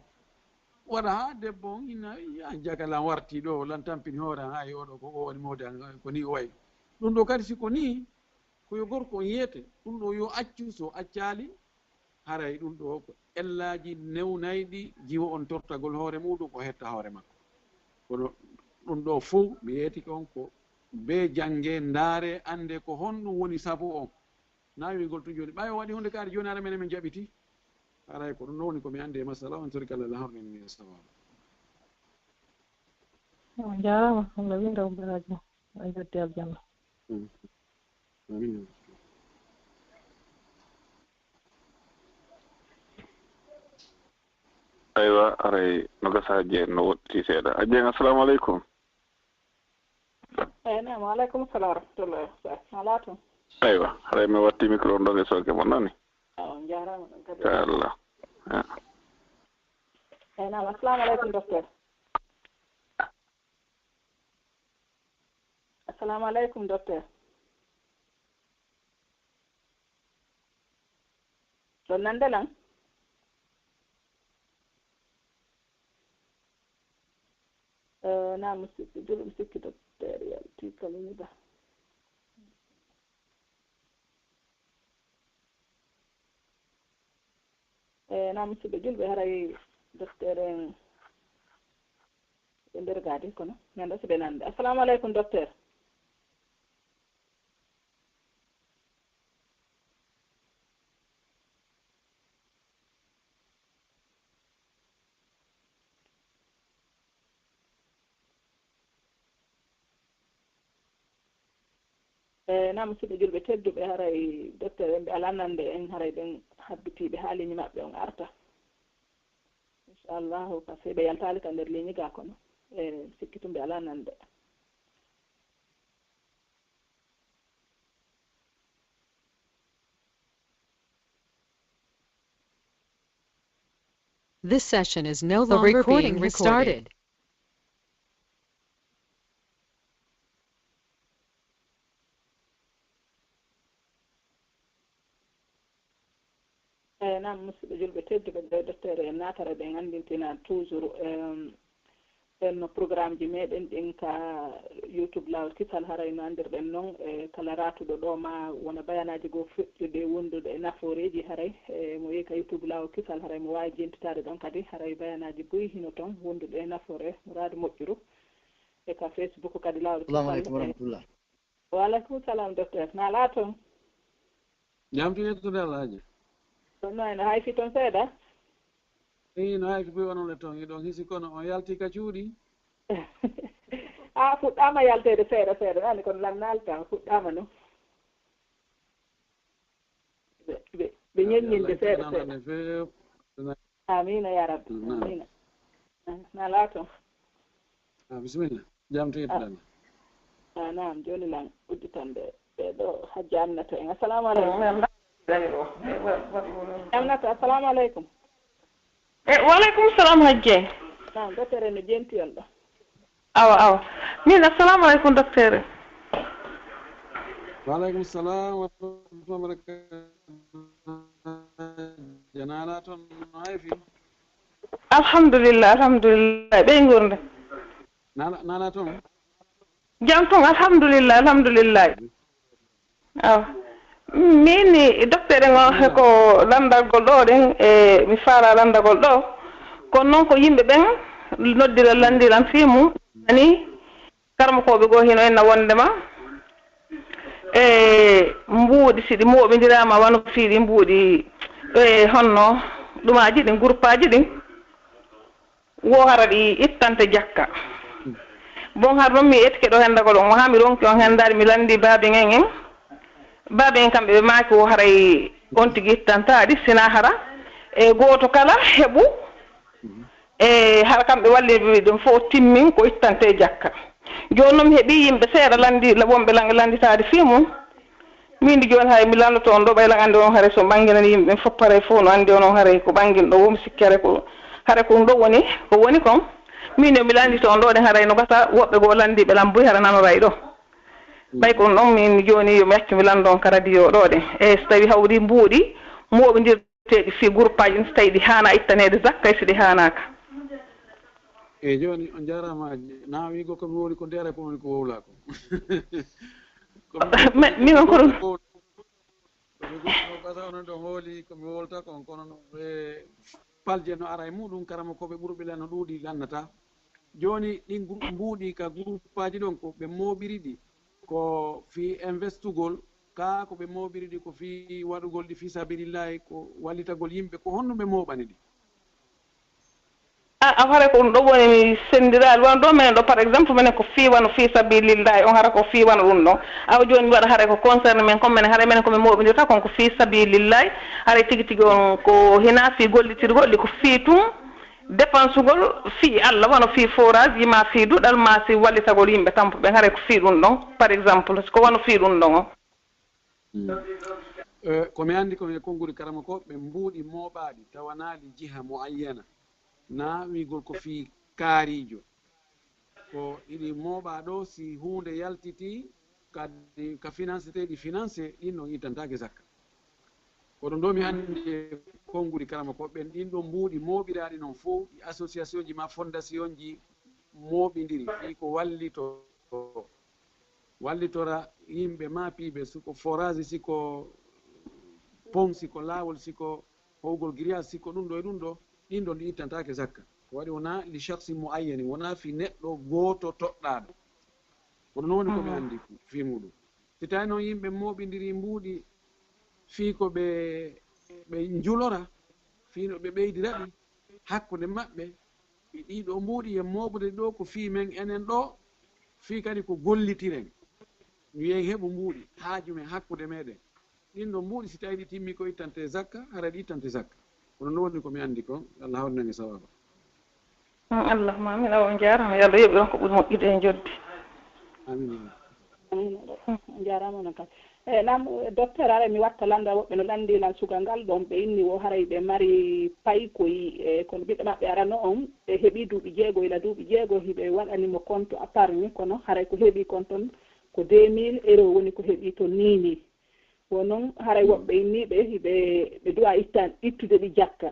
Waɗa haa debbo on ina yiya jaka lan warti ɗo, lan tampini hoore an, hay oɗo ko o woni moodi an, ko ni o wayi. Ɗum ɗo kadi si ko ni, ko yo gorko on yeete, ɗum ɗo yo accu, so accaali, haray ɗum ɗo ko ellaaji newnayɗi jiwo on tortagol hoore muɗum, o hetta hoore makko. Kono ɗum ɗo fow, mi yeetike on ko bee jannge, ndaare, annde ko honɗum woni sabu on. Naawingol tun jooni. Ɓay o waɗi huunde kaari jooni, ara menen men jaɓiti. Haray ko ɗum ɗo woni ko mi anndi e masala on, tori kala la horni ni sababu. On jaaraama, Allah winda on baraaji, on jatti aljanna. Mm. Amin. Aywa, aray no gasa Hajji en no woɗɗiti seeɗa. Hajji en, assalamu aleykum. Eyi, naam, wa aleykum salam wa rahmatullahi wa barakatuh. Alaa toon. Aywa, haray mi watti micro on ɗon e sooke mon nani. Awa, on jaaraama ɗon kadi. Ka Allah. Ah. Eyi, naam, assalamu aleykum, docteur. Assalamu aleykum, docteur. Ɗon nande lan? Eh, na musidɓe julɓe, mi sikki docteur yalti Kamini Ba. Eh, na musidɓe julɓe, haray docteur en e nder gaadi, kono mi anndaa si ɓe nande. Assalamu aleykum, docteur. E, na musidɓe julɓe tedduɓe, haray docteur en ɓe alaa nande en, haray ɓen habbitiiɓe haaliiji maɓɓe on arta. Inchallahu, parce que ɓe yaltaali ka nder ligne ga kono, e, sikki tun ɓe alaa nande. This session is no longer being recorded. Eyi, naam, musidɓe julɓe tedduɓe, ɓe docteur en naatara, ɓe anndintina toujours, em, en no programme ji meɗen ɗin ka YouTube Laawol Kisal, haray no anndirɗen non, e kala raatuɗo ɗo ma wona bayanaaji goo feƴƴude wondude e nafooreeji, haray, e mo yehi ka YouTube Laawol Kisal, haray mo waawi jentitaade ɗon kadi, haray bayanaaji buy hino ton wondude e nafoore, muraadu moƴƴuru, e ka Facebook kadi Laawol Kisal. Assalamu aleykum wa rahmatullah. Wa aleykum salam, docteur. Na alaa toon? Jam tigi to Dal Haaji. Kono no hayfi toon seeɗa? Ii, no hayfi buy onon le toon, iɗon hisi kono on yalti ka cuuɗi? A fuɗɗaama yalteede seeɗa seeɗa, nani kono lan naalta, fuɗɗaama no. Ɓe, ɓe, ɓe ñeññinde seeɗa seeɗa. Amiina yaa Rabbi. Amiina. Na alaa toon. Ah, bisimilla. Jam to yettude Allah. Ah, naam, jooni lan udditande ɓe ɗo Hajji Aminata en. Assalamu aleykum. Aminata, assalamu aleykum. E, wa aleykum salam, Hajji. Naam, docteur en no jenti on ɗo. Awa, awa. Min, assalamu aleykum, docteur. Wa aleykum salam wa rahmatullahi wa barakatuh. Janaala toon no hayfi? Alhamdulillah, alhamdulillah. Ɓey ngurnde? Nana, nana toon? Jam toon, alhamdulillah, alhamdulillah. Awa. Min ni, docteur en o, he ko lanndagol ɗo ɗen, e mi faala lanndagol ɗo. Kono noon ko yimɓe ɓen noddira lanndiran fii mum. Ani, karamokooɓe goo hino enna wonndema. E E mbuuɗi, si ɗi mooɓindiraama, wano fii ɗi mbuuɗi, e honno ɗumaaji ɗin, guruppaaji ɗin, wo hara ɗi ittante jakka. Bon, har non mi etike ɗo hendagol on, haa mi ronki on hendaade, mi lanndii baaben en en. Baaben en kamɓe ɓe maaki wo haray on tigi ittantaa ɗi, sinaa hara e gooto kala heɓu. E hara kamɓe walli ɗum fof timmin ko ittante jakka. Jooni noon mi heɓii yimɓe seeɗa lanndi-, la-, wonɓe lan-, lannditaade fii mum. Min ndi jooni hay mi lanndoto on ɗo, ɓay lan anndi on haray so ɓannginani yimɓe ɓen fof paray fof no anndi on, on haray ko ɓanngin ɗo, wo mi sikki haray ko, haray ko ɗum ɗo woni, ko woni kon. Min yo mi lanndito on ɗo ɗen haray no gasa woɓɓe goo lanndiiɓe lan buy hara nanoray ɗo. Ɓay ko ɗum ɗon min jooni yo mi accu mi lanndo on ka radio ɗo ɗen. E so tawi hawri mbuuɗi, mooɓindir teeɗi fii guruppaaji ɗin, so tawii ɗi haanaa ittaneede zakka, e si ɗi haanaaka. Eyi, jooni on njaaraama. Na wiigo ko mi wowli ko ndeera, ko woni ko wowlaa ko. Ko mi, min on ko ɗum. Ko mi wowli ko, ɓasa onon ɗon hooli ko mi wowlata kon, kono no, e, palje no ara e muɗum, karama ko ɓe ɓurɓe lan no ɗuuɗi lannataa. Jooni ɗin gru-, mbuuɗi ka guruppaaji ɗon ko ɓe mooɓiri ɗi, ko fii investugol, kaa ko ɓe mooɓiri ɗi ko fii waɗugol ɗi fii sabilillahi, ko wallitagol yimɓe, ko honno ɓe mooɓani ɗi? A, a, hara ko ɗum ɗo woni mi senndiraaɗo. Wano ɗo menen ɗo, par exemple, menen ko fii wano fii sabilillahi on, hara ko fii wano ɗum ɗon. Awa jooni mi waɗa hara ko concerne men kon, menen hara menen ko min mooɓindirta kon ko fii sabilillahi. Hara tigi tigi on ko hinaa fii gollitirgol ɗi, ko fii tun dépensugol fii Allah, wano fii forage, maa fii duɗal, maa si wallitagol yimɓe tampuɓe, hara ko fii ɗum ɗon, par exemple, si ko wano fii ɗum ɗon on. Mm. Eh, ko mi anndi ko e konngudi karama ko ɓe mbuuɗi mooɓaaɗi tawanaali jiha mo ayyana, na wiigol ko fii kaariijo. Ko iɗi mooɓaa ɗo, si huunde yaltiti kadi ka finance, tee ɗi finance, ɗin ɗon ittantaake zakka. Ko ɗum ɗo mi anndi e konngudi karama ko ɓen ɗin ɗon mbuuɗi mooɓiraaɗi non fof, ɗi association ji maa fondation ji mooɓindiri, fii ko wallito, wallitora yimɓe maa piiɓe, si ko forage, si ko pont, si ko laawol, si ko howgol grillage, si ko ɗum ɗo e ɗum ɗo, ɗin ɗon ɗi ittantaake zakka. Ko waɗi wonaa li shakhsi muayyani, wonaa fii neɗɗo gooto toɗɗaaɗo. Ko ɗum woni ko mi anndi fii muɗum. Si tawii noon yimɓe mooɓindiri mbuuɗi fii ko ɓe, ɓe njulora, fii no ɓe ɓeydira ɗi hakkunde maɓɓe, e ɗii ɗoo mbuuɗi e mooɓude ɗoo ko fii men enen ɗoo, fii kadi ko gollitiren. Yo en heɓu mbuuɗi haaju men hakkunde meɗen. Ɗin ɗoo mbuuɗi, si tawii ɗi timmi ko ittante zakka, hara ɗi ittante zakka. Kono noon woni ko mi anndi kon, Allah hawrinan en sawaaba. Mm, Allahumma amin. Awa, on njaaraama. Yo Allah yoɓ on ko ɓuri moƴƴude e njoɓdi. Amin. Amin. On njaaraama onon kadi. E, naam, docteur, ara mi watta lannda, woɓɓe no lanndii lan suka ngal ɗon, ɓe inni wo haray ɓe mari paykoy, e, kono ɓiɗɗo maɓɓe arano on, ɓe heɓii duuɓi jeego, ila duuɓi jeego, hiɓe waɗani mo compte épargne, kono haray ko heɓii kon ton ko deux mille euros woni ko heɓii ton nii nii. Wo noon haray woɓɓe inni ɓe, hiɓe, ɓe duwa ittan-, ittude ɗi jakka.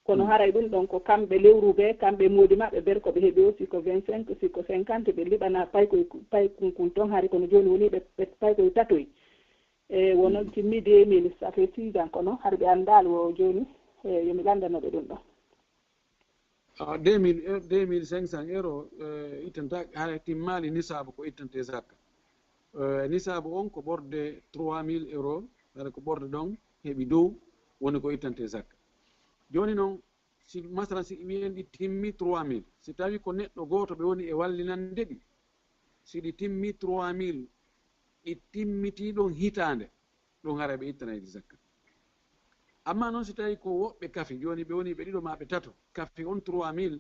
Kono haray ɗum ɗon ko kamɓe lewru ɓe, kamɓe moodi maɓɓe ber ko ɓe heɓi aussi ko vingt-cinq, si ko cinquante, ɓe liɓana paykoy, paykunkun ton hari kono jooni woni ɓe, ɓe paykoy tatoy. E, wono timmi deux mille, ça fait six ans, kono hari ɓe anndaali wo jooni, e, yo mi lanndano ɓe ɗum ɗon. Ah, deux mille, eh, deux mille cinq cents euros, eh, ittanta, hara timmaali nisaabu ko ittante zakka. Eh, nisaabu on ko ɓorde trois mille euros, hara ko ɓorde ɗon heɓi dow, woni ko ittante zakka. Jooni noon, si masalan, si wiyen ɗi timmi trois mille, si tawi ko neɗɗo gooto ɓe woni e wallinande ɗi, si ɗi timmi trois mille, ɗi timmitii ɗon hitaande, ɗum haray ɓe ittanay ɗi zakka. Amma noon si tawi ko woɓɓe kafi, jooni ɓe woni ɓe ɗiɗo maa ɓe tato, kafi on trois mille,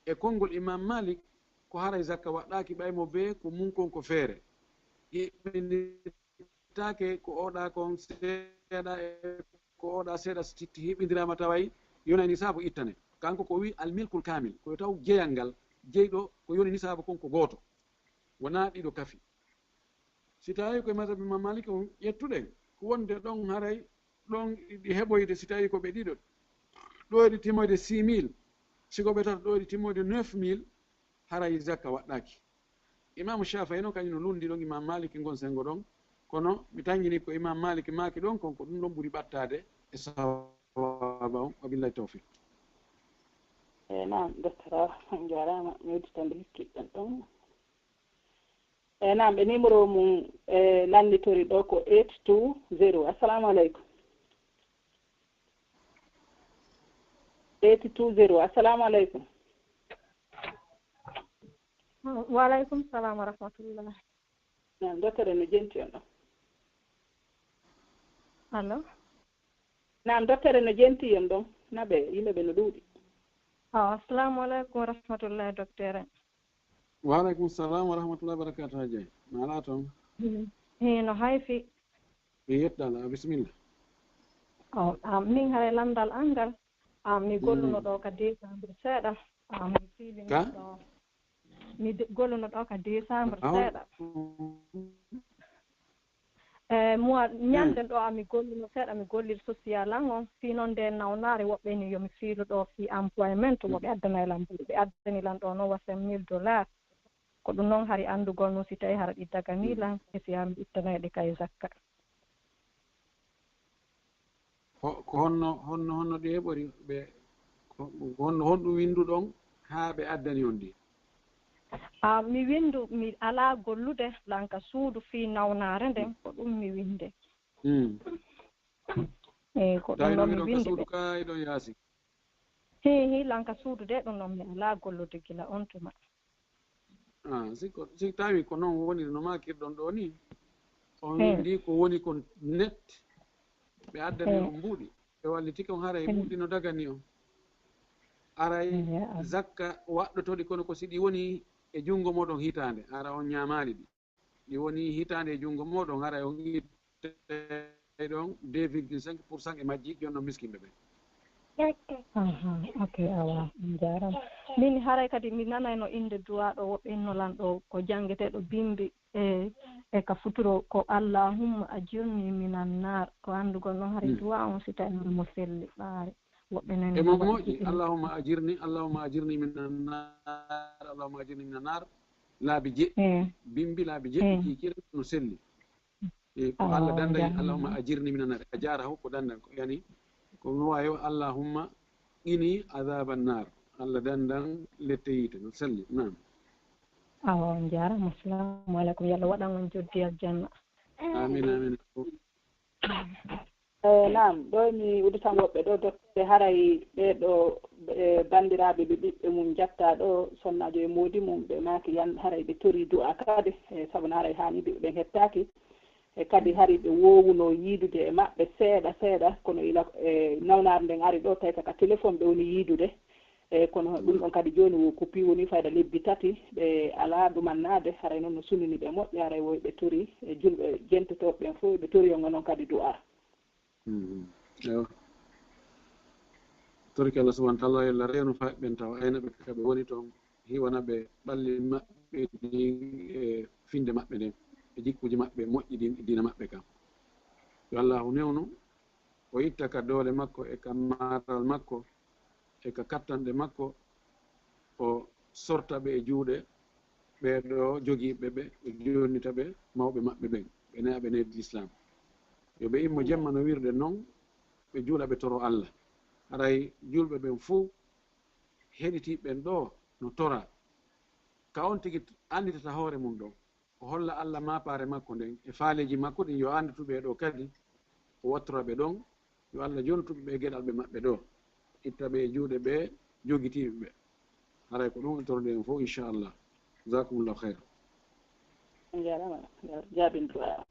e konngol Imam Malik, ko haray zakka waɗɗaaki ɓay mo bee ko mun kon ko feere. Hiɓɓindirtaake ko oɗa kon seeɗa e ko oɗa seeɗa si hiɓɓindiraama taway yonay nisaabu ittane. Kanko ko o wi'i al milkul kaamil, ko yo taw jeyal ngal, jeyɗo ko yoni nisaabu kon ko gooto, wonaa ɗiɗo kafi. Si tawii ko e mazhabi Imam Malik on ƴettuɗen, ko wonde ɗon haray ɗon ɗi heɓoyde si tawii ko ɓe ɗiɗo, ɗo eɗi timmoyde six mille, si ko ɓe tato ɗo eɗi timmoyde neuf mille, haray zakka waɗɗaaki. Imaamu Shaafi'i noon kañum no lunndi ɗon Imam Malik ngon senngo ɗon, kono mi tañini ko Imam Malik maaki ɗon kon ko ɗum ɗon ɓuri ɓattaade e sawaaba on. Wa billahi tawfiq. E naam, docteur, on njaaraama, mi udditan nde hikkiɗen ɗon. E naam, ɓe numéro mum e lannitori ɗo ko eight two zero. Assalamu aleykum. Eight two zero. Assalamu aleykum. Wa aleykum salam wa rahmatullah. Naam, docteur, no jenti on ɗo? Allo. Naam, docteur, no jenti on ɗon? Naɓe, yimɓe ɓe no ɗuuɗi. Aw, assalamu aleykum wa rahmatullah, docteur. Wa aleykum salam wa rahmatullah wa barakatuh, Hajjay. Mala toon? Hino hayfi. Mi yettal a, bisimilla. Aw, am, min haray lamndal an ngal. Am, mi golluno ɗo ka décembre seeɗa. Am, mi fiilino Ka? Ɗo. Mi de- golluno ɗo ka décembre Aw. Seeɗa. E mois ñanden ɗo ami golluno seeɗa, mi golliri social an on. Fii noon nde nawnaare, woɓɓe ni yo mi fiilu ɗo fii employment, woɓɓe addana lan, ɓe addani lan ɗo noon wasa mille dollars. Ko ɗum noon hari anndugol noon si tawi hara ɗi daganii lan, e si haa mi ittanay ɗe kay zakka. Ko honno honno honno ɗi heɓori ɓe? Ko honno honɗum winduɗon haa ɓe addani on ɗi? A mi winndu, mi alaa gollude, lanka suudu fii nawnaare nden, ko ɗum mi winnde. Eyi, ko ɗum Tawi no ɗon mi miɗon ka winndi suudu ɓe. Ka iɗon yaasi? Hii, hii, lanka suudu de ɗum ɗon mi alaa gollude gila on tuma. Ah, si ko si tawi ko noon woniri no makirɗon ɗo ni, on Hmm. Windi ko woni kon net, ɓe addani Hmm. on mbuuɗi, ɓe wallitike on haray Hmm. mbuuɗi no dagani on. Aray Ehe, am. Zakka waɗɗotoɗi kono ko si ɗi woni e junngo moɗon hitaande, hara on ñaamaali ɗi. Ɗi woni hitaande e junngo moɗon, haray on ittay ɗon deux virgule cinq pour cent e majji, jonnon miskinɓe ɓen. Aha, ok, awa, on jaarama. Min haray kadi mi nanayno innde duwaaɗo woɓɓe inno lan ɗo ko janngeteeɗo bimbi e e ka futuro ko allahumma ajirni minan naar, ko anndugol noon hari duwaa on si tawi mo selli ɓaare. Woɓɓe nani Emo moƴƴi, allahumma ajirni, allahumma ajirni minan naar, allahumma ajirni minan naar. Laabi jeɗɗi, Eh, bimbi laabi jeɗɗi, Eh. kiikir no selli. E ko Awa, Allah danday, jaaraama. Allahumma ajirni minan naar. A jaara hokko dandan ko yani ko no wayo allahumma qini azaban naar. Allah dandan lette yiite no selli. Naam. Awa, on jaaraama. Assalamu aleykum. Yo Allah waɗan on joddi aljanna. Amin, amin. E naam, ɗo mi udditan woɓɓe ɗo, doktore, haray ɓee ɗo e banndiraaɓe ɓe ɓiɓɓe mum njatta ɗo, sonnaajo e moodi mum, ɓe maaki yan haray ɓe torii du'a kadi, e sabu no haray haani ɓiɓɓe ɓen hettaaki. E kadi hari ɓe woowuno yiidude e maɓɓe seeɗa seeɗa, kono ila e nawnaare nden ari ɗo, tawi ka téléphone ɓe woni yiidude. E kono ɗum ɗon kadi jooni wo ko piiwoni fayda lebbi tati, ɓe alaa ɗumannaade, haray noon no sunini ɓe moƴƴa, haray wo ɓe torii e julɓe jentotooɓe ɓen fof, ɓe torii on onon kadi du'a. Mhm. Ewa. Torki Allah subhanahu wa ta'ala, yo Allah reenu faaɓe ɓen tawa ayna ɓe ka ɓe woni toon, hiwana ɓe ɓalli maɓɓe ɗin e finde maɓɓe nden, e jikkuuji maɓɓe moƴƴi ɗin e diina maɓɓe kan. Yo Allahu newnu o itta ka doole makko e ka maaral makko e ka kattanɗe makko, o sorta ɓe e juuɗe ɓee ɗo jogiiɓe ɓe, o jonnita ɓe mawɓe maɓɓe ɓen, ɓe neeɓe needi Lislaam. Yo ɓe immo jemma no wirde non, ɓe juula ɓe toro Allah. Haray juulɓe ɓen fow heɗitiiɓe ɓen ɗo no toraa. Ka on tigi annditata hoore mum ɗon, o holla Allah maapaare makko nden e faaleeji makko ɗin, yo annduɓe ɗo kadi o wattora ɓe ɗon, yo Allah jontu ɓe e geɗalɓe maɓɓe ɗo, itta ɓe e juuɗe ɓe jogitiiɓe ɓe. Haray ko ɗum torɗen fof, inchallah. Jazakumullahu khairan. On jaaraama jaabin du'a.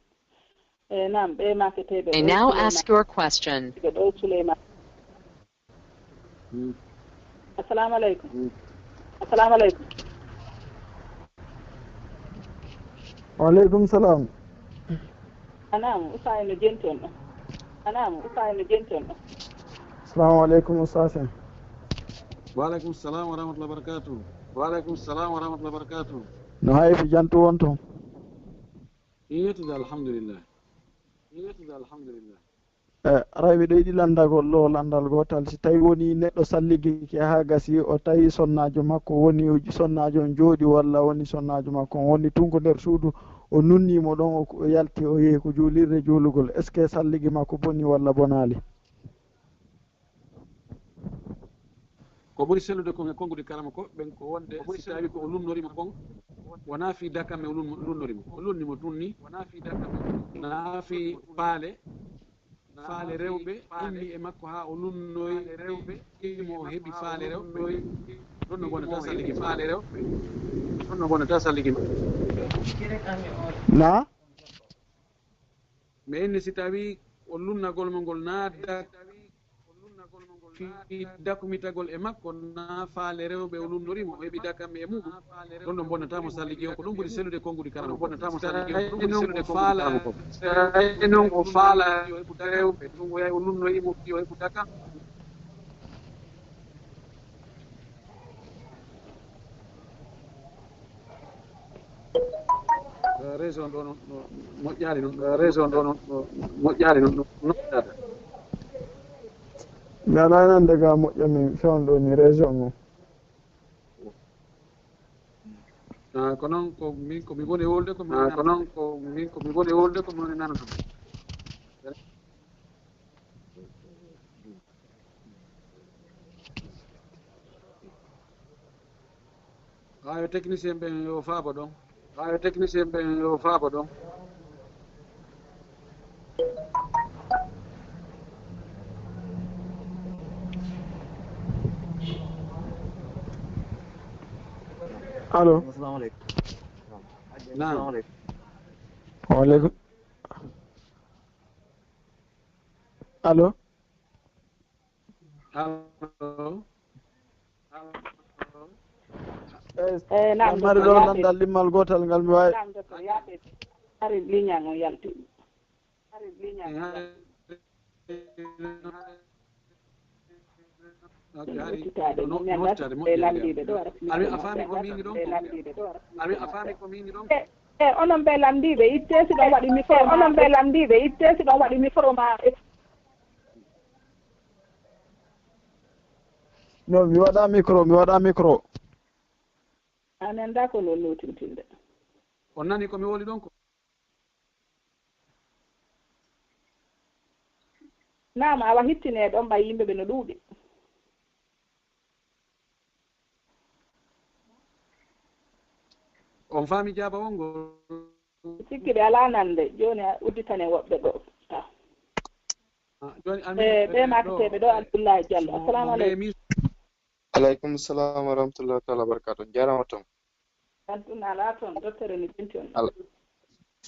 E naam, ɓe maketeeɓe I ɗo now Suleyman. Ask your question. Ɓe ɗo Suleyman. Hmm. Assalamu aleykum. Assalamu aleykum. Wa aleykum salam. A naam, Usaay no jenti on ɗo. A naam, Usaay no jenti on ɗo. Assalamu aleykum, Oustaz. Wa aleykum salam wa rahmatullahi wa barakatuh. Wa aleykum salam wa rahmatullahi wa barakatuh. No hayfi jantu won toon? Yetude alhamdulillah. Yetude alhamdulillah. E, aray miɗo yiɗi lanndagol ɗo lanndal gootal. Si tawi woni neɗɗo salligike haa gasi, o tawi sonnaajo makko woni, sonnaajo on jooɗi, walla woni sonnaajo makko on woni tun ko nder suudu, o nunni mo ɗon, o, o yalti, o yehi ko juulirde juulugol. Est-ce que salligi makko boni walla bonaali? Ko ɓuri sellude kon e konnguɗi karamoko ɓen ko wonde si tawi ko o lunnori mo kon, wonaa fii dakam e o lun-, lunnori mo. O lunni mo tun ni, wonaa fii dakam e o lunnori mo. Naa fii faale, faale rewɓe inni e makko haa o lunnoyi mo, o heɓi faale rewɓe. Ɗon no bonata salligi ma. Ɗon no bonata salligi ma. Naa? Mi inni si tawi o lunnagol mo ngol naa dak-, fii dakumitagol e makko naa faale rewɓe o lunnori mo, o heɓi dakam e muɗum, ɗon ɗon bonnata mo salligi o, ko ɗum ɓuri sellude konnguɗi karamoko. Bonnata mo salligi o, ko ɗum ɓuri sellude konnguɗi karamoko. Tawi non o faala rewɓe, ɗum o yahi o lunnoyi mo fii o heɓu dakam. Eh, réseau on ɗo no, no moƴƴaali non, eh, réseau on ɗo no, no moƴƴaali non, no, no moƴƴaali. Mi alaa nande ga moƴƴa min fewn ɗo ni réseau on. Ah, ko non ko min, ko mi woni wolde, ko mi, ah, ko non ko min, ko mi woni wolde, ko mi woni nanoto. Haa yo technicien ɓen yo faabo ɗon. Haa yo technicien ɓen yo faabo ɗon. Allo. Assalamu aleykum. Naam. Assalamu aleykum. Wa aleykum. Allo. Allo. Eh, naam, mari ɗo landal limmal gootal ngal mi waawi. Naam, docteur, yaaɓe. Hari ligne on yalti. Hari ligne on yalti. Ok, hari no, no, no, landiiɓe ɗo, ara. Ari, a faami ko min ɗon? Ari, a faami ko min ɗon? E, e, onon ɓe landiiɓe, itte si ɗon waɗi micro ma. Onon ɓe landiiɓe, itte si ɗon waɗi micro ma. No, mi waɗa micro, mi waɗa micro. An anndaa ko non nootintinde. On nani ko mi woli ɗon ko? Naam, awa hittine ɗon ɓay yimɓe ɓe no ɗuuɗi. On faami jaabawol ngol? Sikki ɓe alaa nande, jooni a udditane woɓɓe ɗo. Ah. Ah, jooni, eh, ɓe eh, maakateeɓe ɗo, Abdullahi Diallo. Assalamu aleykum. Aleykum salam wa rahmatullahi taala wa barakatuh. Jarama ton. Aduna alaa ton, docteur ene ɓenti on. Al-,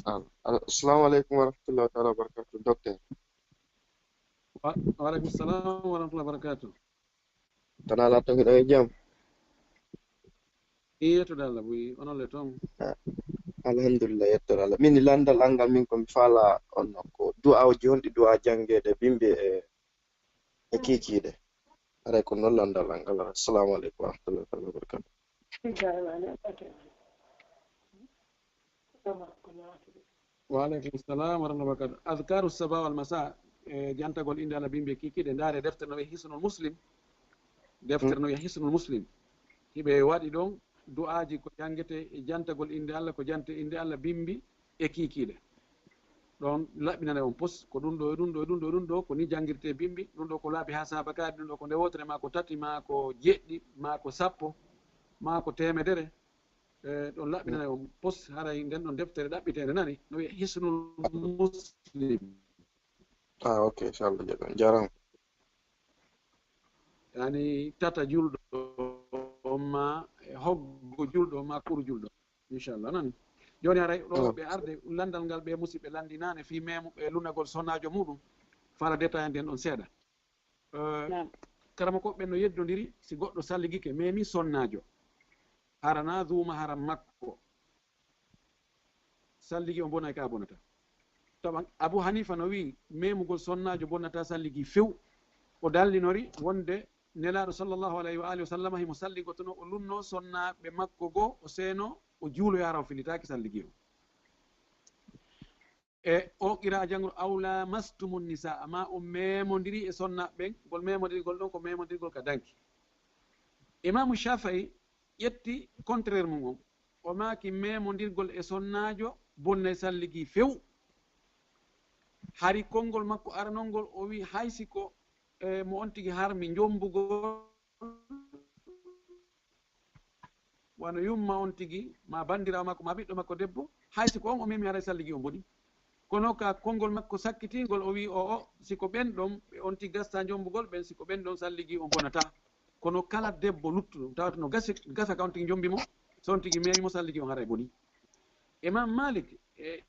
al-, al-, assalamu aleykum wa rahmatullahi taala wa barakatuh, docteur. Wa, wa aleykum salam wa rahmatullahi wa barakatuh. Tan alaa ton, hiɗon e jam? Yettude Allah, buy, onon le ton. Ah, alhamdulillah, yettude Allah. Min landal angal min ko mi faala on ko du'aaji honɗi du'aa janngeede bimbi e, e kiikiiɗe. Haray ko non landal angal. Assalamu aleykum wa rahmatullahi taala wa barakatuh. Wa aleykum salam wa rahmatullahi wa barakatuh. Adkaru saba wal masa, e jantagol innde Allah bimbi e kiikiiɗe, ndaare deftere no wi'ee Hisnul Muslim. Deftere no wi'ee Hisnul Muslim. Hiɓe waɗi ɗon du'aaji ko janngetee e jantagol innde Allah, ko jantee innde Allah bimbi e kiikiiɗe. Ɗon laɓɓinanay on pos, ko ɗum ɗo e ɗum ɗo e ɗum ɗo e ɗum ɗo, ko ni janngirtee bimbi, ɗum ɗo ko laabi haa saabakaari, ɗum ɗo ko nde wootere maa ko tati maa ko jeɗɗi maa ko sappo maa ko teemedere. E, ɗon laɓɓinanay on pos, haray nden ɗon deftere ɗaɓɓiteende nani, no wi'ee Hisnul Muslim. Ah, ok, inchallah, jaɓen. Jarama. Yani, tata julɗo on ma, e hoggo julɗo on ma, kuru julɗo. Inchallah, nani. Jooni haray ɗo ɓe arde, landal ngal ɓe musiɓɓe landinaane fii meemu ɓe lunagol sonnaajo muɗum. Fala détail nden ɗon seeɗa. Eh, naam. Karamoko ɓen no yeddondiri, si goɗɗo salligike, meemi sonnaajo, hara na duuma haram makko, salligi on bonay ka bonata. Tawa Abu Hanifa no wi'i, meemugol sonnaajo bonnata salligi few. O dallinori wonde Nelaaɗo sallallahu alayhi wa alihi wa sallama himo salligotono, o lunno sonnaaɓe makko goo, o seeno, o juuloya hara o fillitaaki salligi on. E o qira'a janngol, "Aw lamastumun nisaa", maa o meemondiri e sonnaaɓe ɓen, ngol meemondirgol ɗon ko meemondirgol ka danki. Imaamu Shaafi'i ƴetti contraire mum on. O maaki, meemondirgol e sonnaajo bonnay salligi few. Hari konngol makko aranol ngol, o wi'i, hay si ko, e, mo on tigi harmi njombugol, wano yumma on tigi, ma banndiraawo makko, ma ɓiɗɗo makko debbo, hay si ko on o memi, haray salligi on boni. Kono ka konngol makko sakkitingol, o wi'i, o, o, si ko ɓen ɗon, ɓe on tigi gasta njombugol ɓen, si ko ɓen ɗon salligi on bonata. Kono kala debbo luttuɗo, tawata no gasi, gasa ka on tigi njombi mo, so on tigi memi mo, salligi on haray boni. Imam Malik, e,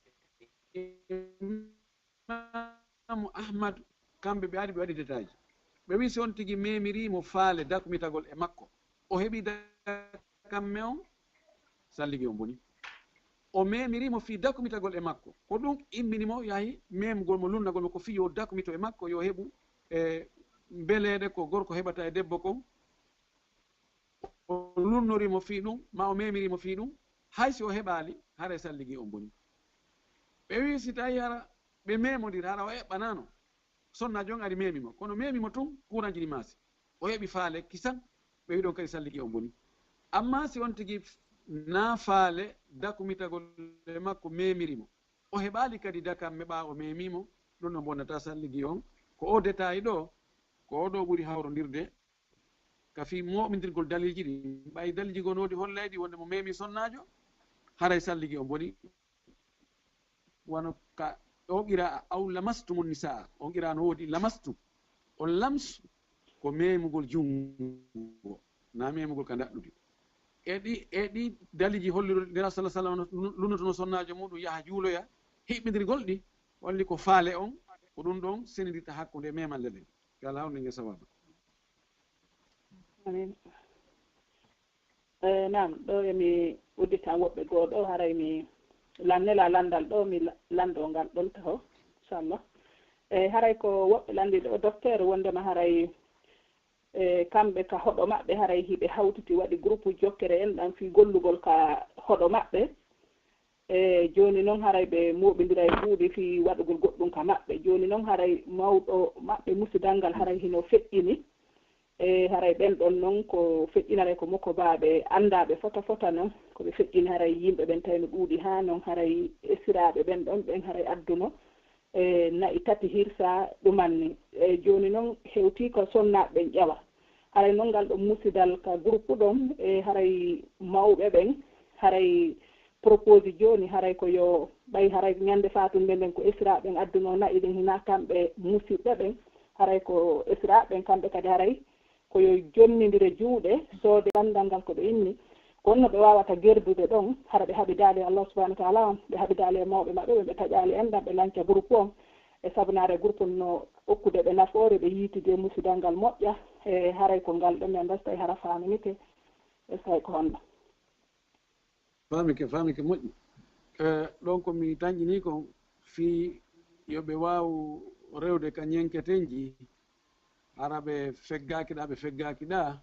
Imaamu Ahmad, kamɓe ɓe ari, ɓe waɗi détail ji. Ɓe wi'i, si on tigi memiri mo faale dakmitagol e makko, o heɓi dakamme on, salligi on boni. O memiri mo fii dakmitagol e makko. Ko ɗum immini mo, yahi memugol mo, lunnagol mo, ko fii yo dakmito e makko, yo heɓu, e, mbeleeɗe ko gorko heɓata e debbo kon. O lunnori mo fii ɗum, ma o memiri mo fii ɗum, hay si o heɓaali, haray salligi on boni. Ɓe wi'i, si tawi hara ɓe memondiri, hara o eɓɓanaano, sonnaajo on ari memi mo. Kono memi mo tun, kuuranji ɗi maasi. O heɓi faale kisan, ɓe wi'i ɗon kadi salligi on boni. Amma si on tigi f-, naa faale dakmitagol e makko memiri mo, o heɓaali kadi dakamme ɓaawo memi mo, ɗum no bonnataa salligi on. Ko o détail ɗo, ko o ɗo ɓuri hawrondirde ka fii mooɓindirgol daliilji ɗin. Ɓay daliilji goo no woodi hollayɗi wonde mo memi sonnaajo, haray salligi on boni. Wano ka o qira'a, "Aw lamastumun nisaa." On qira'a no woodi lamastu. On lamsu ko memugol junngo, naa memugol ka ndaɗɗudi. E ɗi, e ɗi daliilji holliruɗi Nelaaɗo sallallaahu alayhi wa sallam no lunnotono sonnaajo muɗum yaha juuloya, hiɓɓindirgol ɗi, holli ko faale on, ko ɗum ɗon senindirta hakkunde memalle ɗen. Yo Allah hawnu en e sawaaba. Amiin. Eh, naam, ɗo emi udditan woɓɓe goo ɗo, haray mi lannela lanndal ɗo, mi la-, lanndoo ngal ɗon taho, inchallah. Eh, haray ko woɓɓe lanndi ɗo, docteur, wonndema haray, eh, kamɓe ka hoɗo maɓɓe, haray hiɓe hawtiti waɗi groupe jokkere enɗan fii gollugol ka hoɗo maɓɓe. E jooni non haray ɓe mooɓindiray buuɗi fii waɗugol goɗɗum ka maɓɓe. Jooni non haray mawɗo maɓɓe musidal ngal haray hino feƴƴini. E haray ɓen ɗon non ko feƴƴinare ko mokobaaɓe anndaaɓe fota fota non. Ko ɓe feƴƴini haray yimɓe ɓen tawi no ɗuuɗi haa non haray esiraaɓe ɓen ɗon ɓen haray adduno. E na'i tati hirsa ɗumanni. E jooni non hewtii ko sonnaaɓe ɓen ƴawa. Haray non ngal ɗon musidal ka groupe ɗon, e haray mawɓe ɓen, haray propose jooni, haray ko yo ɓay, haray ñande faatunde nden ko esiraaɓe ɓen adduno na'i ɗin, hinaa kamɓe musiɓɓe ɓen, haray ko esiraaɓe ɓen kamɓe kadi haray ko yo jonnindire juuɗe, soode lanndal ngal ko ɓe inni. Kono no ɓe waawata gerdude ɗon, hara ɓe haɓidaali e Allah subhanahu wa ta'ala on, ɓe haɓidaali e mawɓe maɓɓe ɓen, ɓe taƴaali enɗan, ɓe lanca groupe on, e sabunaare groupe on no okkude ɓe nafoore, ɓe yiitide musidal ngal moƴƴa, e haray ko ngal ɗon mi anndaa si tawi hara faaminike, e so tawi ko honno. Faamike, faamike moƴƴi. E, ɗon ko mi tanƴinii kon fii yo ɓe waawu rewde ka ñenketenji, hara ɓe feggaaki ɗaa, ɓe feggaaki ɗaa,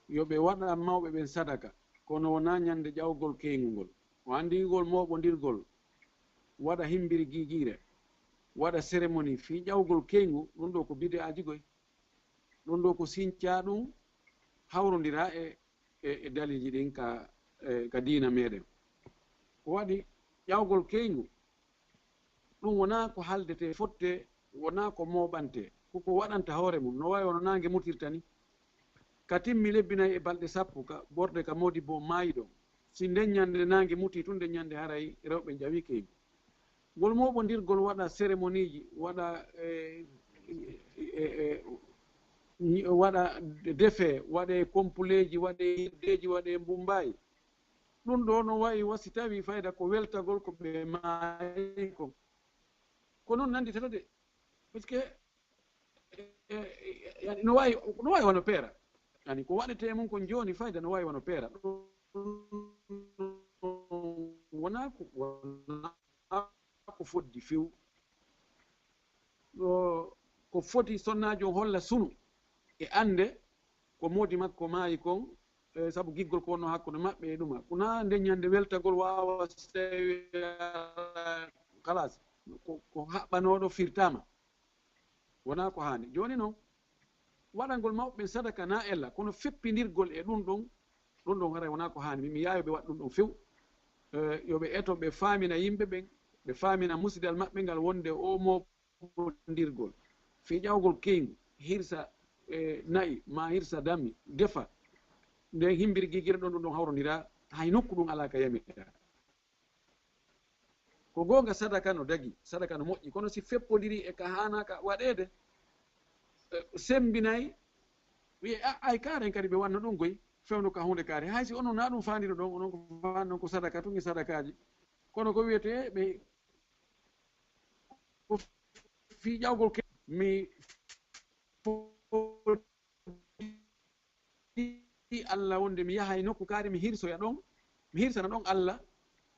yo ɓe waɗa mawɓe ɓen sadaka, kono wonaa ñande ƴawgol keyngu ngol. O anndi ngol mooɓondirgol, waɗa himbiri giigiire, waɗa cérémonie fii ƴawgol keyngu, ɗum ɗoo ko bide'aaji goy. Ɗum ɗoo ko sincaa ɗum hawrondiraa e, e, e daliilji ɗin ka, e, ka diina meɗen. Ko waɗi ƴawgol keyngu, ɗum wonaa ko haaldetee, fottee, wonaa ko mooɓantee, ko ko waɗanta hoore mum, no wayi wano naange mutirta ni. Ka timmi lebbi nayi e balɗe sappo, ka ɓorde ka moodibbo maayi ɗon. Si nden ñande naange mutii tun, nden ñande haray rewɓe ƴawi keyngu. Ngol mooɓondirgol waɗa cérémonieji, waɗa, e, e, e, e, ñi-, waɗa defe, waɗe kompuleeji, waɗe yeddeeji, waɗe mbumbaayi. Ɗum ɗoo no wayi wa si tawii fayda ko weltagol ko ɓe maayi kon. Ko non nannditata de. Parce que, e, e, e, yani, no wayi, no wayi wano peera. Yani, ko waɗetee mum kon jooni fayda no wayi wano peera. Ɗum wonaa ko, wonaa ko foddi few. Ɗo ko foti sonnaajo on holla sunu e annde ko moodi makko maayi kon, e, sabu giggol ko wonno hakkunde maɓɓe e ɗuma. Ko naa nde ñande weltagol waawa si tawi, a, kalas, ko, ko haɓɓanooɗo firtaama. Wonaa ko haani. Jooni non, waɗangol mawɓe ɓen sadaka na ella, kono feppindirgol e ɗum ɗon, ɗum ɗon haray wonaa ko haani. Mi, mi yaawi ɓe waɗa ɗum ɗon few. E, yo ɓe eto, ɓe faamina yimɓe ɓen, ɓe faamina musidal maɓɓe ngal wonde o mooɓondirgol. Fii ƴawgol keyngu, hirsa, e, na'i, maa hirsa dami, defa. nden himbiri gigire ɗon, ɗum ɗon hawrondira, hay nokku ɗum alaa ka yamira. Ko goonga, sadaka no dagi, sadaka no moƴƴi, kono si feppondiri e ka haanaaka waɗeede, eh, sembinay, wiye, "A, ay kaaren kadi ɓe wanno ɗum goy, fewndo ka huunde kaari." Hay si onon na ɗum faandino ɗon, onon ko faandon ko sadaka tun e sadakaaji. Kono ko wiyetee ɓe, ko fii ƴawgol ke, mi fo- Allah wonde mi yahay nokku kaari, mi hirsoya ɗon, mi hirsana ɗon Allah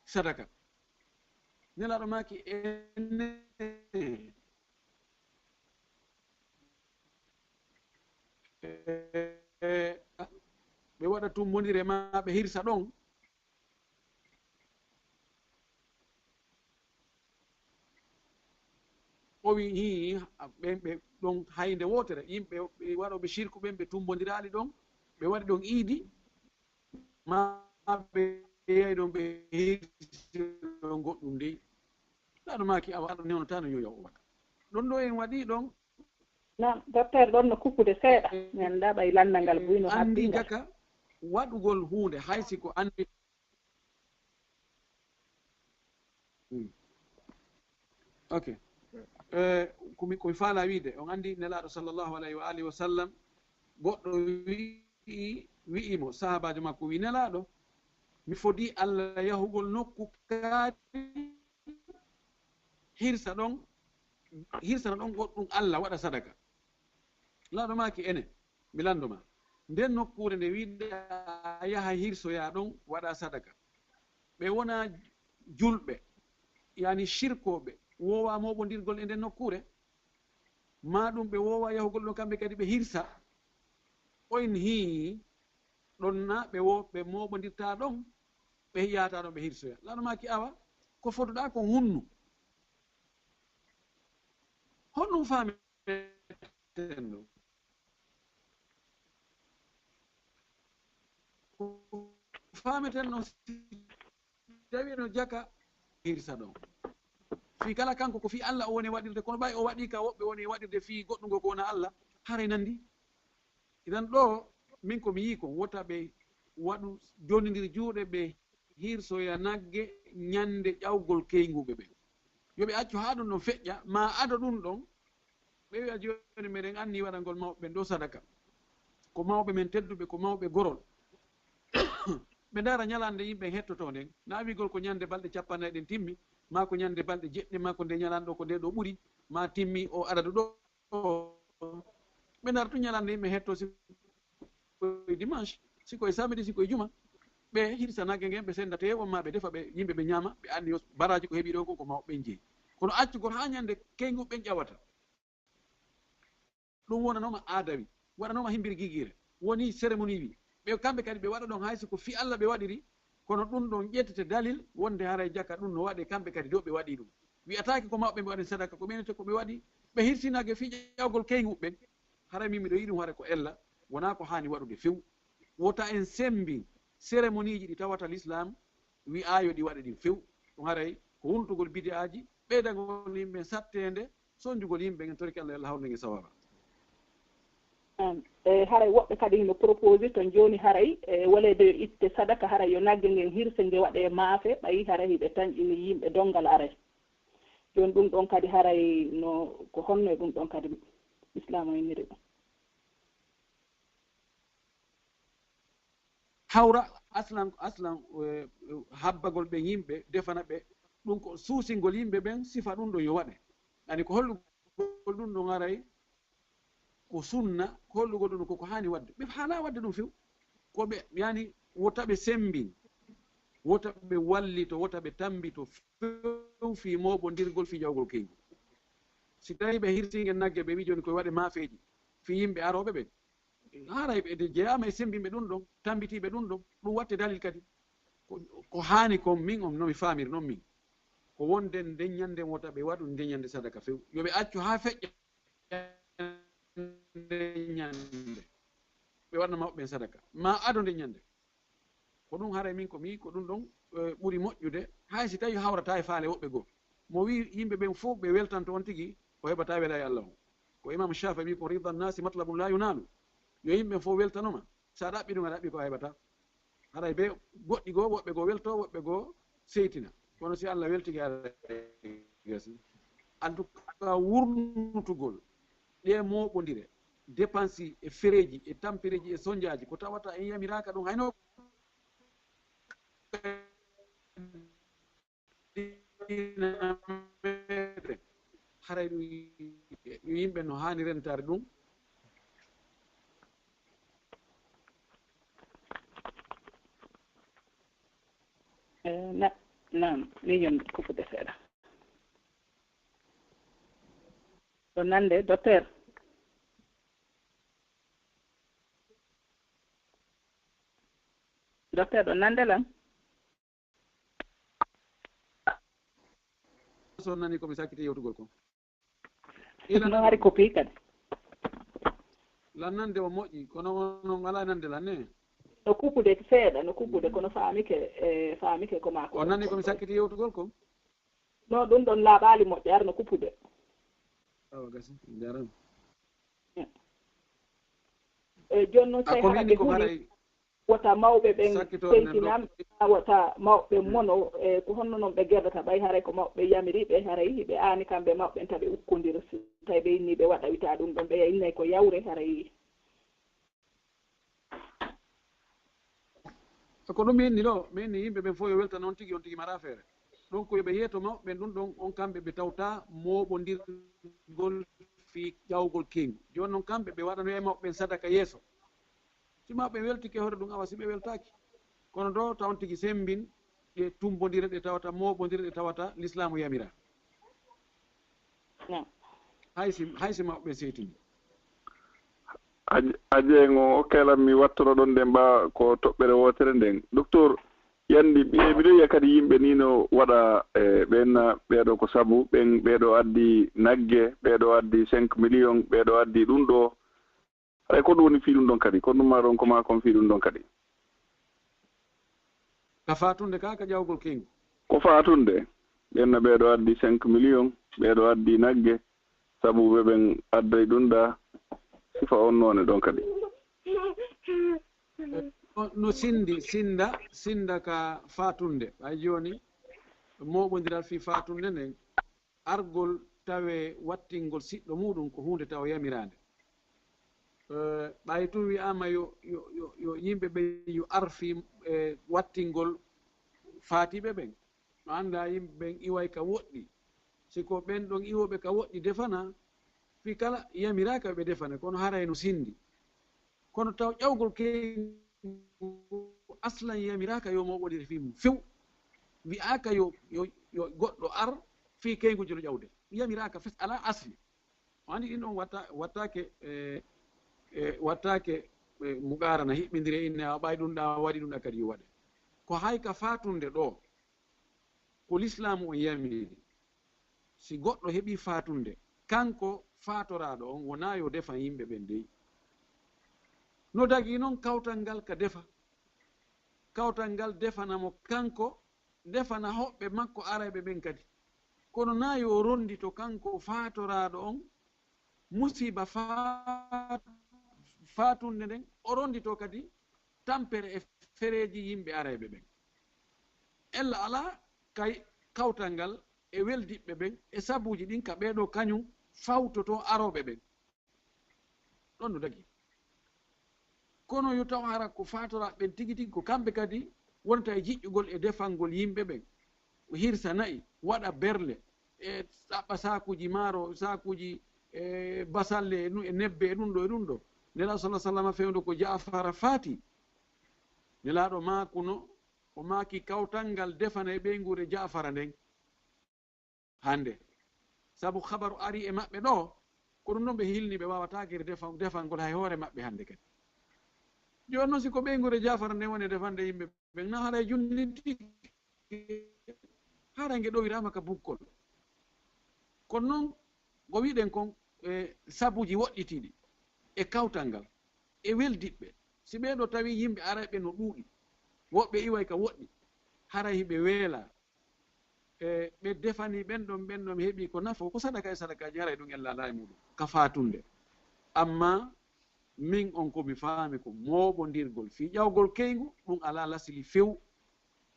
sadaka. Nelaaɗo maaki, ene, e, ɓe waɗa tumbondire ma ɓe hirsa ɗon. O wi, hii, ɓen ɓe ɗon haynde wootere, yimɓe ɓe waɗooɓe shirku ɓen, ɓe tumbondiraali ɗon, ɓe waɗi ɗon iidi, ma ɓe yahi ɗon ɓe hirsi ɗon goɗɗum dey. Nelaaɗo maaki, awa, aɗa newnotaano yo yaw o waɗa. Ɗon ɗo en waɗi ɗon. Naam, docteur, ɗon no kukude seeɗa. Mi anndaa ɓay lanndal ngal buy no anndi habbingal. Jaka waɗugol huunde, hay si ko anndi. Hmm. Ok. Eh, ko mi, ko mi faala wiide, on anndi Nelaaɗo sallallahu alayhi wa alihi wa sallam, goɗɗo wi'i, wi'i mo, sahaabaajo makko wi'i, "Nelaaɗo, mi fodii Allah yahugol nokku kaari, hirsa ɗon, hirsana ɗon goɗɗum Allah, waɗa sadaka." Nelaaɗo maaki, ene, mi lanndo ma. Nden nokkuure nde wi'uɗaa yaha hirsoyaa ɗon, waɗa sadaka. Ɓe wonaa julɓe, yani shirkooɓe, woowaa mooɓondirgol e nden nokkuure. Maa ɗum ɓe woowaa yahugol ɗon kamɓe kadi ɓe hirsa. Oyn hii ɗon na ɓe wo-, ɓe mooɓondirtaa ɗon, ɓe yahataa ɗon ɓe hirsoya. Nelaaɗo maaki, awa, ko foduɗaa ko hunnu. Honɗum faameten ɗon? Ko faameten ɗon, si tawi no jaka, hirsa ɗon. Fii kala kanko ko fii Allah o woni waɗirde, kono ɓay o waɗii ka woɓɓe woni waɗirde fii goɗɗungo ko wona Allah, haray nanndi. Idan ɗo, min ko mi yii kon, wota ɓe waɗu jonnindiri juuɗe, ɓe hirsoya nagge ñande ƴawgol keynguɓe ɓen. Yo ɓe accu haa ɗum ɗon feƴƴa, maa ado ɗum ɗon, ɓe wi'a, "Jooni meɗen anni waɗangol mawɓe ɓen ɗo sadaka. Ko mawɓe men tedduɓe, ko mawɓe gorol." Ɓe ndaara ñalande yimɓe hettotoo nden. Na wi'gol ko ñande balɗe cappannayi ɗen timmi, maa ko ñande balɗe jeɗɗi, maa ko nde ñalande ɗo, ko nde ɗo ɓuri, maa timmi o adadu ɗo. Ɓe ndaara tun ñalande yimɓe hettoo, si ko e dimanche, si ko e samedi, si ko e juma. Ɓe hirsa nagge ngen, ɓe senda teewo, maa ɓe defa ɓe yimɓe ɓe ñaama, ɓe anni yo baraaji ko heɓi ɗo kon ko mawɓe ɓen jeyi. Kono accugol haa ñande keynguɓe ɓen ƴawata. Ɗum wonanooma aadawi, waɗanooma himbiri gigire, woni cérémonie wi. Ɓe kamɓe kadi ɓe waɗa ɗon hay si ko fii Allah ɓe waɗiri, kono ɗum ɗon ƴettete dalil wonde haray jaka ɗum no waɗe kamɓe kadi dow ɓe waɗi ɗum. Wi'ataake ko mawɓe ɓe waɗi sadaka, ko ɓe nete ko ɓe waɗi, ɓe hirsinake fii ƴawgol keynguɓe ɓen. Haray min miɗo yi'i ɗum haray ko ella, wonaa ko haani waɗude few. Wota en sembi cérémonieji ɗi tawata l'islam wi'aa yo ɗi waɗe ɗin few. Ɗum haray ko huntugol bidi'aaji, ɓeydagol yimɓe satteende, sonjugol yimɓe ngen, torki Allah, yo Allah hawru ngen e sawaaba. Naam. E haray woɓɓe kadi hino propose ton jooni haray, e weleede yo itte sadaka, haray yo nagge ngen hirse nge waɗe maafe, ɓayi haray hiɓe tanƴini yimɓe donngal aray. Jooni ɗum ɗon kadi haray no, ko honno e ɗum ɗon kadi Islaam o inniri ɗum? Hawra aslan, aslan, eh, habbagol ɓen yimɓe, defana ɓe, ɗum ko suusingol yimɓe ɓen, sifa ɗum ɗo yo waɗe. Ani ko hollugol ɗum ɗo ngaray ko sunna, ko hollugol ɗum ko, ko haani waɗde. Ɓe haanaa waɗde ɗum few. Ko ɓe, yani, wota ɓe sembin, wota ɓe wallito, wota ɓe tambito few fii mooɓondirgol fii ƴawgol keyngu. Si tawii ɓe hirsinge nagge, ɓe wi'i jooni ko waɗe maafeeji fii yimɓe arooɓe ɓen, haray ɓe de jeyaama e sembinɓe ɗum ɗon, tambitiiɓe ɗum ɗon, ɗum watte dalil kadi. Ko, ko haani kon min on no mi faamiri non min. Ko wonde nden ñande wota ɓe waɗu nden ñande sadaka few. Yo ɓe accu haa feƴƴa nden ñande. Ɓe waɗna mawɓe ɓen sadaka. Maa ado nden ñande. Ko ɗum haray min ko mi, ko ɗum ɗon, eh, ɓuri moƴƴude, hay si tawi hawrata e faale woɓɓe goo. Mo wi yimɓe ɓen fof ɓe weltanto on tigi, o heɓata wela e Allah on. Ko Imam Shafi'i wi ko, "Rida nnasi matlabun la yunalu." Yo yimɓe ɓen fof weltanoma, So a ɗaɓɓi ɗum, a ɗaɓɓi ko a heɓata. Haray ɓe goɗɗi goo, woɓɓe goo welto, woɓɓe goo seytina. Kono si Allah weltike, haray gasi. En tout cas, wurnutugol ɗee mooɓondire, dépense e fereeji e tampereeji e sonjaaji, ko tawata en yamiraaka ɗum hayno haray ɗum yo yimɓe no haani rentaade ɗum. Eh, na, naam, miñum kufude seeɗa. Ɗo nande, docteur. Docteur, ɗo nande lan? So nani ko mi sakkiti yewtugol ko. No hari ko pi kadi. Lan nande o moƴƴi, kono on on alaa nande lan ne? No kupude seeɗa, no kupude, kono faamike, e faamike ko maa ko. O nani ko mi sakkiti yewtugol ko? No, ɗum ɗon laaɓaali moƴƴaare, no kupude. Awa gasi, njaram. E jooni noon, sey hara ɓe huli wota mawɓe ɓen seytinan, wota mawɓe mono, e ko honno noon ɓe gerdata, ɓay haray ko mawɓe yamiri ɓe, haray hiɓe aani kamɓe mawɓe ɓen ta ɓe ukkondira, si tawi ɓe inni ɓe waɗa wita ɗum ɗon, ɓe innay ko yawre, haray. Ko ɗum mi inni ɗo, mi inni yimɓe ɓen fof yo weltan on tigi, on tigi mara feere. Donc yo ɓe yeeto mawɓe ɓen ɗum ɗon, on kamɓe ɓe tawta mooɓondirgol fii ƴawgol keengu. Jooni noon kamɓe ɓe waɗanoya e mawɓe ɓen sadaka yeeso. Si mawɓe ɓen weltike hoore ɗum, awa si ɓe weltaaki. Kono ɗo taw on tigi semmbin ɗe tumbondire ɗe tawata, mooɓondire ɗe tawata Lislaamu yamira. Hay si, hay si mawɓe ɓen seytini. Aje ngo okkee lan mi wattoro ɗon ɗen ɓaa ko toɓɓere wootere nden. Docteur, yandi, e, miɗo yiya kadi yimɓe ni no waɗa, e, ɓen, ɓeeɗo ko sabu, ɓen, ɓeeɗo addi nagge, ɓeeɗo addi cinq millions, ɓeeɗo addi ɗum ɗo. Haray ko ɗum woni fii ɗum ɗon kadi? Ko ɗum maa ɗon, ko maa kon fii ɗum ɗon kadi? Ka faatunde ka, ka ƴawgol keengu? Ko faatunde. Ɓen no ɓeeɗo addi cinq millions, ɓeeɗo addi nagge, sabu ɓe ɓen adday ɗum ɗa sifa on noone ɗon kadi. No, no sinndi, sinnda, sinnda ka faatunde. Ɓay jooni, mooɓondiral fii faatunde nden, argol tawee wattingol siɗɗo muuɗum ko huunde tawa yamiraande. Eh, ɓay tun wi'aama yo, yo, yo, yo yimɓe ɓen yo ar fii, eh, wattingol faatiiɓe ɓen. No anndaa yimɓe ɓen iway ka woɗɗi. Si ko ɓen ɗon iwooɓe ka woɗɗi defana, fii kala yamiraaka ɓe defana, kono haray no sinndi. Kono taw ƴawgol keengu aslan yamiraaka yo mooɓondire fii mum few. Wi'aaka yo, yo, yo goɗɗo ar fii keenguujo no ƴawde. Yamiraaka fes, alaa asli. O anndi ɗin ɗon watta-, wattaake, e, e, wattaake, e, muqaarana, hiɓɓindire inne, a ɓay ɗum ɗa, waɗi ɗum ɗa kadi yo waɗe. Ko hay ka faatunde ɗo, ko Lislaamu on yamiri. Si goɗɗo heɓii faatunde, kanko faatoraaɗo on wonaa yo defan yimɓe ɓen dey. No dagii non kawtal ngal ka defa. Kawtal ngal defana mo kanko, defana hoɓɓe makko arayɓe ɓen kadi. Kono naa yo o ronndito kanko faatoraaɗo on musiiba faa-, faatunde nden, o ronndito kadi tampere e fereeji yimɓe arayɓe ɓen. Ella alaa kay kawtal ngal e weldiɓɓe ɓen e sabuuji ɗin ka ɓee ɗoo kañum fawtotoo arooɓe ɓen. Ɗon no dagii. Kono yo taw hara ko faatoraaɓe ɓen tigi tigi, ko kamɓe kadi wonta e jiƴƴugol e defangol yimɓe ɓen. O hirsa na'i, waɗa berle, e ɗaɓɓa saakuuji maaro, saakuuji, e basalle, e nu-, e nebbe, e ɗum ɗo, e ɗum ɗo. Nelaaɗo sallallaahu alayhi wa sallam fewndo ko Jaafara faati. Nelaaɗo maakuno, o maaki kawtal ngal defana e ɓeynguure Jaafara nden. Hannde. Sabu habaru ari e maɓɓe ɗo, ko ɗum ɗon ɓe hilni, ɓe waawataa gere defa-, defangol hay hoore maɓɓe hannde kadi. Jooni noon, si ko ɓeynguure Jaafara nden woni e defande yimɓe ɓen, na haray junnitike, haray nge ɗowiraama ka bukkol. Kono noon, ko wi'ɗen kon, e sabuuji woɗɗitiiɗi, e kawtal ngal, e weldiɓɓe, si ɓee ɗoo tawi yimɓe arayɓe no ɗuuɗi, woɓɓe iway ka woɗɗi, haray hiɓe weelaa. E ɓe defani ɓen ɗon, ɓen ɗon heɓi ko nafo, ko sadaka e sadakaaji, haray ɗum ella alaa e muɗum ka faatunde. Amma Min on ko mi faami ko mooɓondirgol fii ƴawgol keyngu, ɗum alaa lasli few.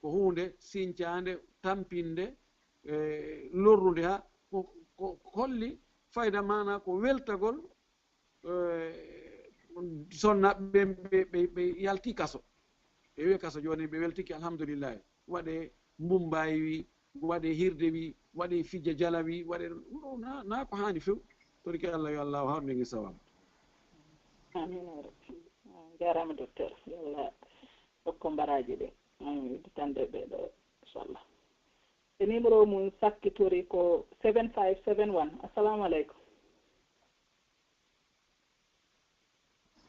Ko huunde sincaande, tampinde, e lorrunde haa ko, ko holli fayda maanaa ko weltagol, e sonna ɓe, ɓe, ɓe, ɓe yalti kaso. Ɓe wi'e kaso jooni ɓe weltiki, alhamdulillahi. Waɗe Mumbai wi, waɗe Hirde wi, waɗe Fijja Jala wi, waɗe ɗum ɗo na, na ko haani few. Torki Allah yo Allah o haɗu en e sawaaba. Amin ya rabbi. Jarama docteur. Yo Allah hokku baraaji ɗin. Amin. Udditande ɓe ɗo, inchallah. E numéro mum sakkitori ko seven five seven one. Assalamu aleykum.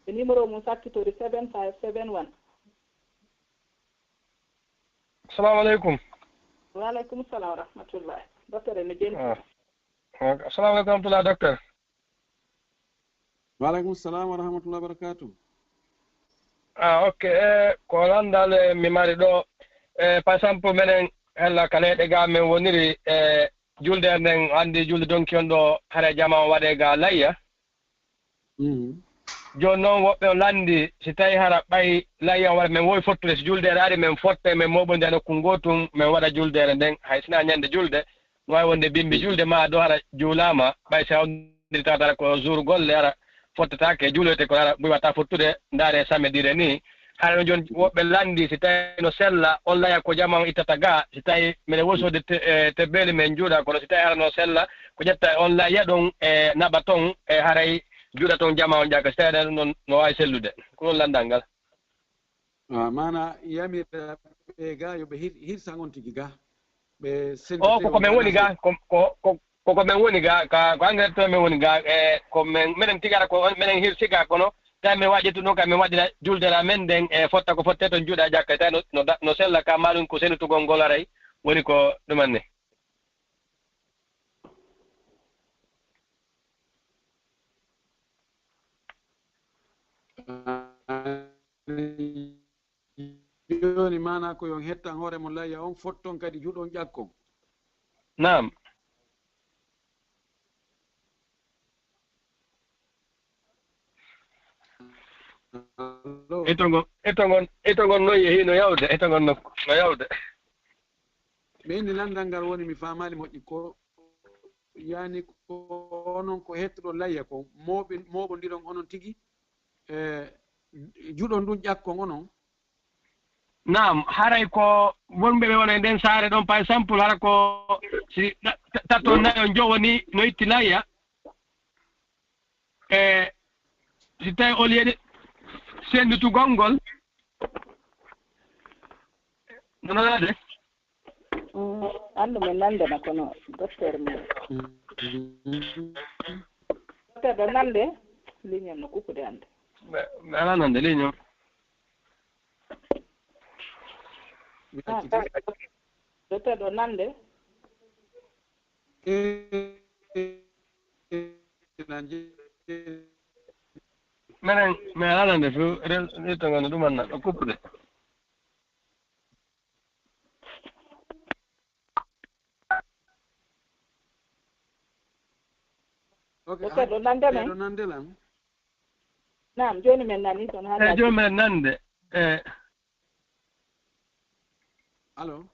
E numéro mum sakkitori seven five seven one. Assalamu aleykum. Wa aleykum salam wa rahmatullah. Docteur, ene jenti. Ah. Assalamu aleykum wa rahmatullah, docteur. Wa aleykum salam wa rahmatullah wa barakatuh. Ah, ok. E ko lanndal mi mari ɗo, e par exemple menen hella ka leyɗe ga men woniri, e julde nden, anndi julde donki on ɗo hara jama on waɗe ga layya. Jooni noon woɓɓe on lanndi, si tawi hara ɓay layya on waɗa men wowi fottude, si julde ari men fotta, men mooɓondira nokku ngootum, men waɗa juldeere nden, hay sinaa ñande julde, no waawi wonde bimbi julde maa ɗo hara juulaama, ɓay si hawndiri tawata hara ko jour golle hara fottataake, juuloyte kono hara buy watta fottude, ndaare samedire ni. Hara no jooni woɓɓe lanndi, si tawi no sella, on layya ko jama on ittata ga, si tawi minen wowi soodde te, e, tebbeeli men juuɗa, kono si tawi hara no sella, ko ƴetta on layya ɗon e naɓa ton, e haray juuɗa ton jama on ƴakka, si tawi hara ɗum ɗon no waawi sellude. Ko ɗum lanndal ngal. Ah, maana yamira ɓe ga yo ɓe hir, hirsan on tigi ga. Ɓe o koko men woni ga, ko, ko, ko, koko men woni ga, ka, ko engrais to men woni ga, e ko men, menen tigara ko, menen hirsi ga kono, tawi men waɗi ɗum ɗon, ka men waɗira julde la men nden, e fotta ko fotte ton juuɗa ƴakka, tawi no, no, da, no sella ka, ma ɗum ko senutugol ngol aray, woni ko ɗuman ni. Jooni maana ko yon hettan hoore mon layya on, fotton kadi juuɗon ƴakkon. Naam. Ito ngon, ito ngon, ito ngon noyi e hino yawde, ito ngon nokku, no yawde. Ɓe inni lanndal ngal woni mi faamaali moƴƴi ko yani ko onon ko hettuɗon layya ko mooɓi, mooɓondiron onon tigi, e juuɗon ɗum ƴakkon onon. Naam, haray ko wonɓe ɓe wona e nden saare ɗon, par exemple, hara ko si ta, tato nayo jowo ni no itti layya, e si tawi au lieu de sendutugol ngol, no nanaade? Anndu men nanndema kono docteur men. Docteur ɗo nannde ligne am no kukude hannde. Mi alaa nannde ligne o. Docteur ɗo nannde. Menen mi alaa nannde few, rento ngon ɗum anna ɗo kukude. Ok, ɗo nande men. Ɗo nande lan. Naam, jooni men nani toon haa. Eyi, jooni men nande. Eyi. Allo.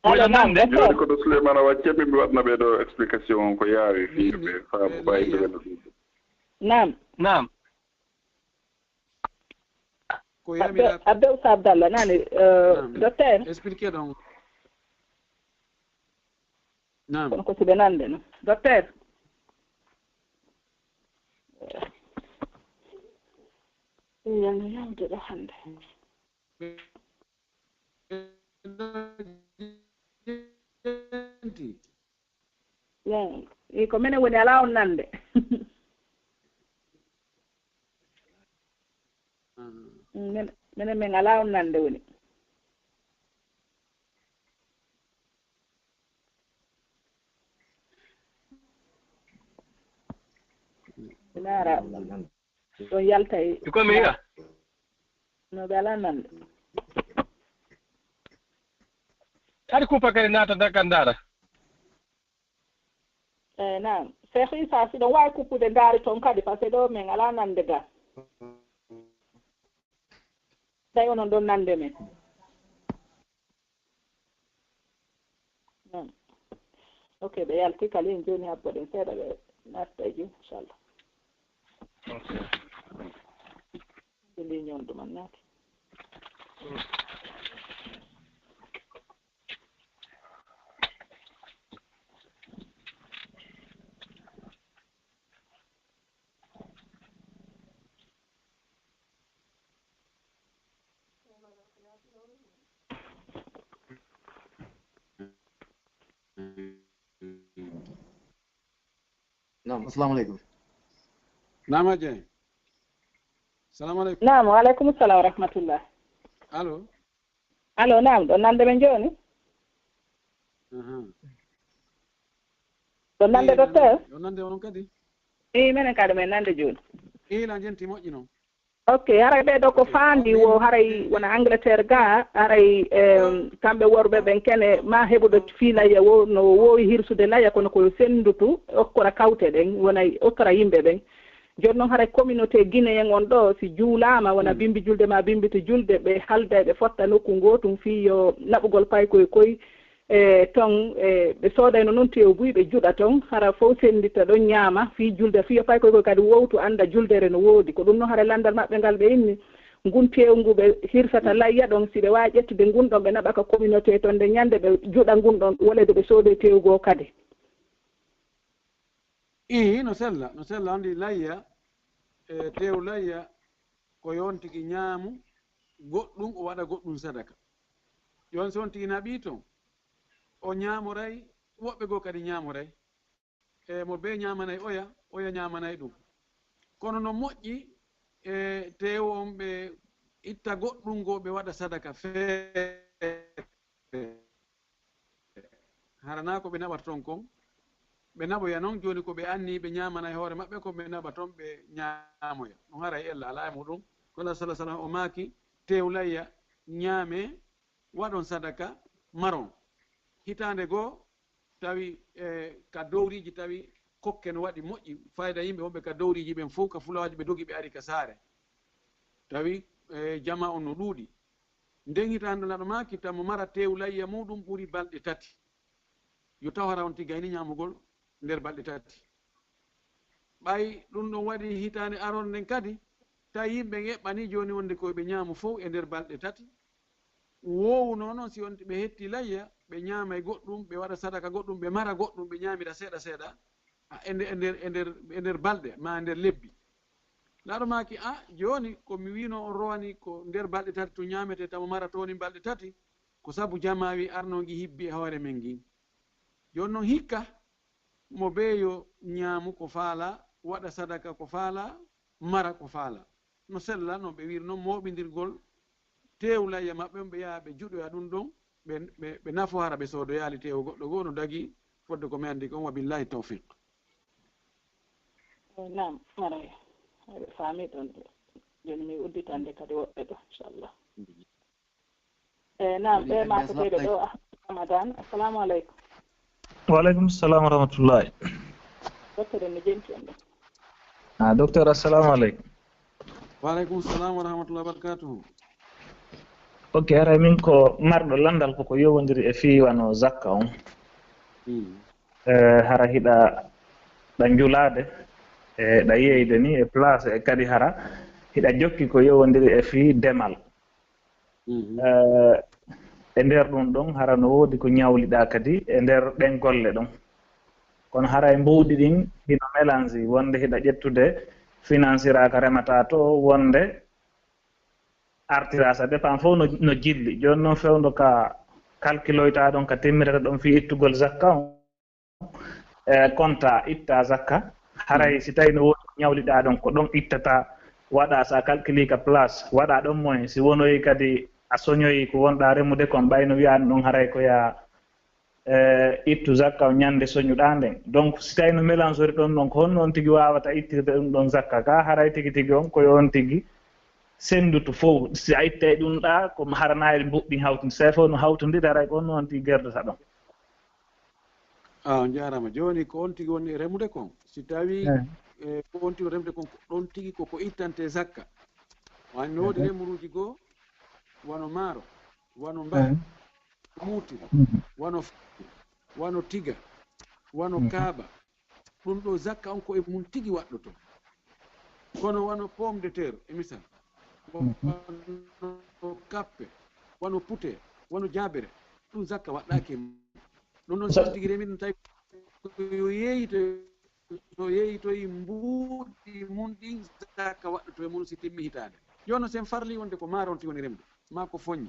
Allo, naam. Jooni ko ɗo Souleymane Awa Kébé mi waɗna ɓe ɗo explication on ko yaawi fii ɓe faamu fayde wonde ɗum. Naam. Naam. Ko yamira Abdou Abdallah nani, docteur. Expliqué ɗon. Naam. Kono ko siɓe nande no docteur. Yalno yawde ɗo hannde. Ii, ko menen woni alaa on nande. Menen, menen men alaa on nande woni. Naara. Ɗon yalta e. Ko mi yiya. No ɓe alaa nande. Kadi kuupa kadi naata nder kan ndaara. Eyi naam. Cheikh Issa, si ɗon waawi kuppude ndaari toon kadi, parce que ɗo men alaa nande ga. Tawi onon ɗon nande men. Hmm. Ok, ɓe yalti kala en jooni, habbo ɗen seeɗa ɓe natta e jum, inchallah. Ok. Ɓe mbi ñoon ɗum annaaki. Naam, assalamu aleykum. Naam, Aje. Salamu aleykum. Naam, wa aleykum salam wa rahmatullah. Allo. Allo, naam, ɗo nande men jooni? Aha. Ɗo nande docteur? Yo nande on kadi. Eyi, menen kadi men nande jooni. Ila jenti moƴƴi noon. Ok, haray ɓee ɗo ko faandi wo, haray wona Angleterre ga, haray em, kamɓe worɓe ɓen kene ma heɓuɓe fii layya wo, no woowi hirsude layya, kono ko yo senndutu okkora kawte ɗen, wona okkora yimɓe ɓen. Jooni noon haray communauté guinéen on ɗo, si juulaama, wona bimbi julde ma bimbi to julde, ɓe halda, ɓe fotta nokku ngootum fii yo naɓugol paykoy koy, e ton, e ɓe soodayno noon teew buy, ɓe juɗa ton, hara fof sennditta ɗon ñaama fii julde, fii yo paykoy koy kadi wowtu, annda juldere no woodi. Ko ɗum noon hara lanndal maɓɓe ngal ɓe inni, ngun teew ngu ɓe hirsata layya ɗon, si ɓe waawi ƴettude ngun ɗon, ɓe naɓa ka communauté ton, nde ñannde ɓe juɗa ngun ɗon, walla de ɓe soodee teew goo kadi. Ii, no sella, no sella, anndi layya, e teew layya, ko yo on tigi ñaamu goɗɗum, o waɗa goɗɗum sadaka. Yo on, si on tigi naɓii ton, o ñaamoray, woɓɓe goo kadi ñaamoray. E mo bee ñaamanay oya, oya ñaamanay ɗum. Kono no moƴƴi, e teew on ɓe itta goɗɗum goo ɓe waɗa sadaka feere. Hara naa ko ɓe naɓata ton kon, ɓe naɓoya non, jooni ko ɓe anni ɓe ñaamana e hoore maɓɓe, ko ɓe naɓa ton ɓe ñaamoya. Ɗum haray ella alaa e muɗum. Kono Sallallahu Alaihi Wasallam o maaki, teew layya ñaame, waɗon sadaka, maron. Hitaande goo, tawi e ka dowriiji, tawi kokke no waɗi moƴƴi, fayda yimɓe wonɓe ka dowriiji ɓen fof, ka fulawaaji ɓe dogi ɓe ari ka saare. Tawi e jamaa on no ɗuuɗi. Nden hitaande Nulaaɗo maaki, tamo mara teew layya muuɗum ɓuri balɗe tati. Yo taw hara on tigi gayni ñaamugol nder balɗe tati. Ɓay ɗum ɗon waɗi hitaande aron nden kadi, tawi yimɓe eɓɓanii jooni wonde ko ɓe ñaamu fow e nder balɗe tati. Woowuno non si on ɓe hetti layya, ɓe ñaama e goɗɗum, ɓe waɗa sadaka goɗɗum, ɓe mara goɗɗum, ɓe ñaamira seeɗa seeɗa, a, e nder, e nder, e nder, e nder balɗe, maa e nder lebbi. Laaɗo maaki, a, jooni ko mi wiino on rowani ko nder balɗe tati to ñaametee, tamo mara tooni balɗe tati, ko sabu jamaa wi arno ngi hibbi e hoore men ngi. Jooni non hikka, mo bee yo ñaamu ko faalaa, waɗa sadaka ko faalaa, mara ko faalaa. No sella, no ɓe wiiri non, mooɓindirgol teew layya maɓɓe, ɓe yaha ɓe juɗoya ɗum ɗon, ɓe, ɓe, ɓe nafo hara ɓe soodoyaali teew goɗɗo goo no dagii fodde ko mi anndi kon. Wa billahi tawfiq. Naam, haray, haray faami ɗon. Jooni mi udditande kadi woɓɓe ɗo, inchallah. E, naam, ɓe makkoteeɓe ɗo, Ahmad Ramadan. Assalamu aleykum. Wa aleykum salam wa rahmatullahi. Docteur, mi jenti on ɗo. Ah, docteur, assalamu aleykum. Wa aleykum salam wa rahmatullahi wa barakatuhu. Ok, haray min ko marɗo lanndal koko yowondiri e fii wano zakka on. Hmm. Eh, hara hiɗa ɗa njulaade, e ɗa yeyde ni e place, e kadi hara hiɗa jokki ko yowondiri e fii demal. Mhm. Eh, e nder ɗum ɗon, hara no woodi ko ñawliɗaa kadi e nder ɗen golle ɗon. Kono haray mbuuɗi ɗin hino mélange, wonde hiɗa ƴettude financira ka remata to, wonde artira, ça dépend fof no, no jilli. Jooni noon fewndo ka calculoyta ɗon, ka timmirata ɗon fii ittugol zakka on, e konta itta zakka. Haray si tawi no woodi ko ñawliɗaa ɗon, ko ɗon ittata, waɗa, so a calculi ka place, waɗa ɗon moyen. Si wonoyi kadi a soñoyi ko wonɗaa remude kon, ɓay no wi'aa ɗum ɗon haray ko yaa, e, ittu zakka on ñande soñuɗaa nden. Donc, si tawi no mélange ori ɗon ɗon, ko honno on tigi waawata ittirde ɗum ɗon zakka ka? Haray tigi tigi on, ko yo on tigi senndutu fow. Si a ittay ɗum ɗaa, ko haranaayri mbuɗɗi hawtude. Si tawi fow no hawtondiri, haray ko honno on tigi gerdata ɗon? Ah, on jaaraama. Jooni ko on tigi woni e remude kon. Si tawi, eh, e ko on tigi remde kon, ko ɗon tigi ko ko ittante zakka. Wani no woodi remuruuji goo, wano maaro, wano mbayi, wano muutiri, wano fayi, wano tiga, wano kaaba. Ɗum ɗo zakka on ko e mum tigi waɗɗoto. Kono wano pomme de terre, e misal, wano kappe, wano pute, wano jaabere, ɗum zakka waɗɗaaki e mum. Ɗum ɗon so tigi remi ɗum tawi ko yo yeeyito, so yeeyitoyi mbuuɗi mum ɗin, zakka waɗɗoto e mum si timmi hitaande. Jooni sen farli wonde ko maaro on tigi woni remde, maa ko foññi.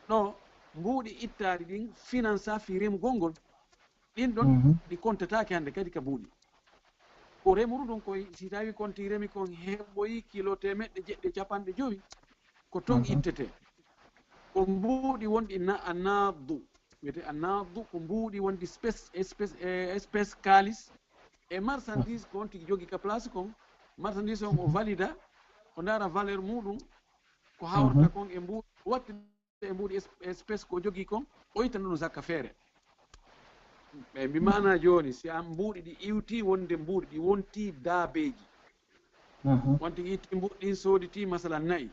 Ɗo mbuuɗi ittaaɗi ɗin finansa fii remugol ngol. Ɗin ɗon ɗi kontataake hannde kadi ka mbuuɗi. Ko remuru ɗum koy, si tawi konti remi kon heɓoyi kilo teemeɗɗe jeɗɗi e capanɗe jowi, ko ton ittete. Ko mbuuɗi wonɗi na, annaadu, wiyete annaadu, ko mbuuɗi wonɗi espèce, espèce, eh, espèce kaalis, e marchandise ko on tigi jogi ka place kon, marchandise on o valida, o ndaara valeur muɗum, ko hawrata kon e mbuuɗi, o watti e mbuuɗi es-, espèce ko jogii kon, o itta ɗum zakka feere. Ɓe mbi maana jooni, si an mbuuɗi ɗi iwti wonde mbuuɗi ɗi wonti daabeeji. Wonti itti mbuuɗi ɗin sooditi, masalan, na'i.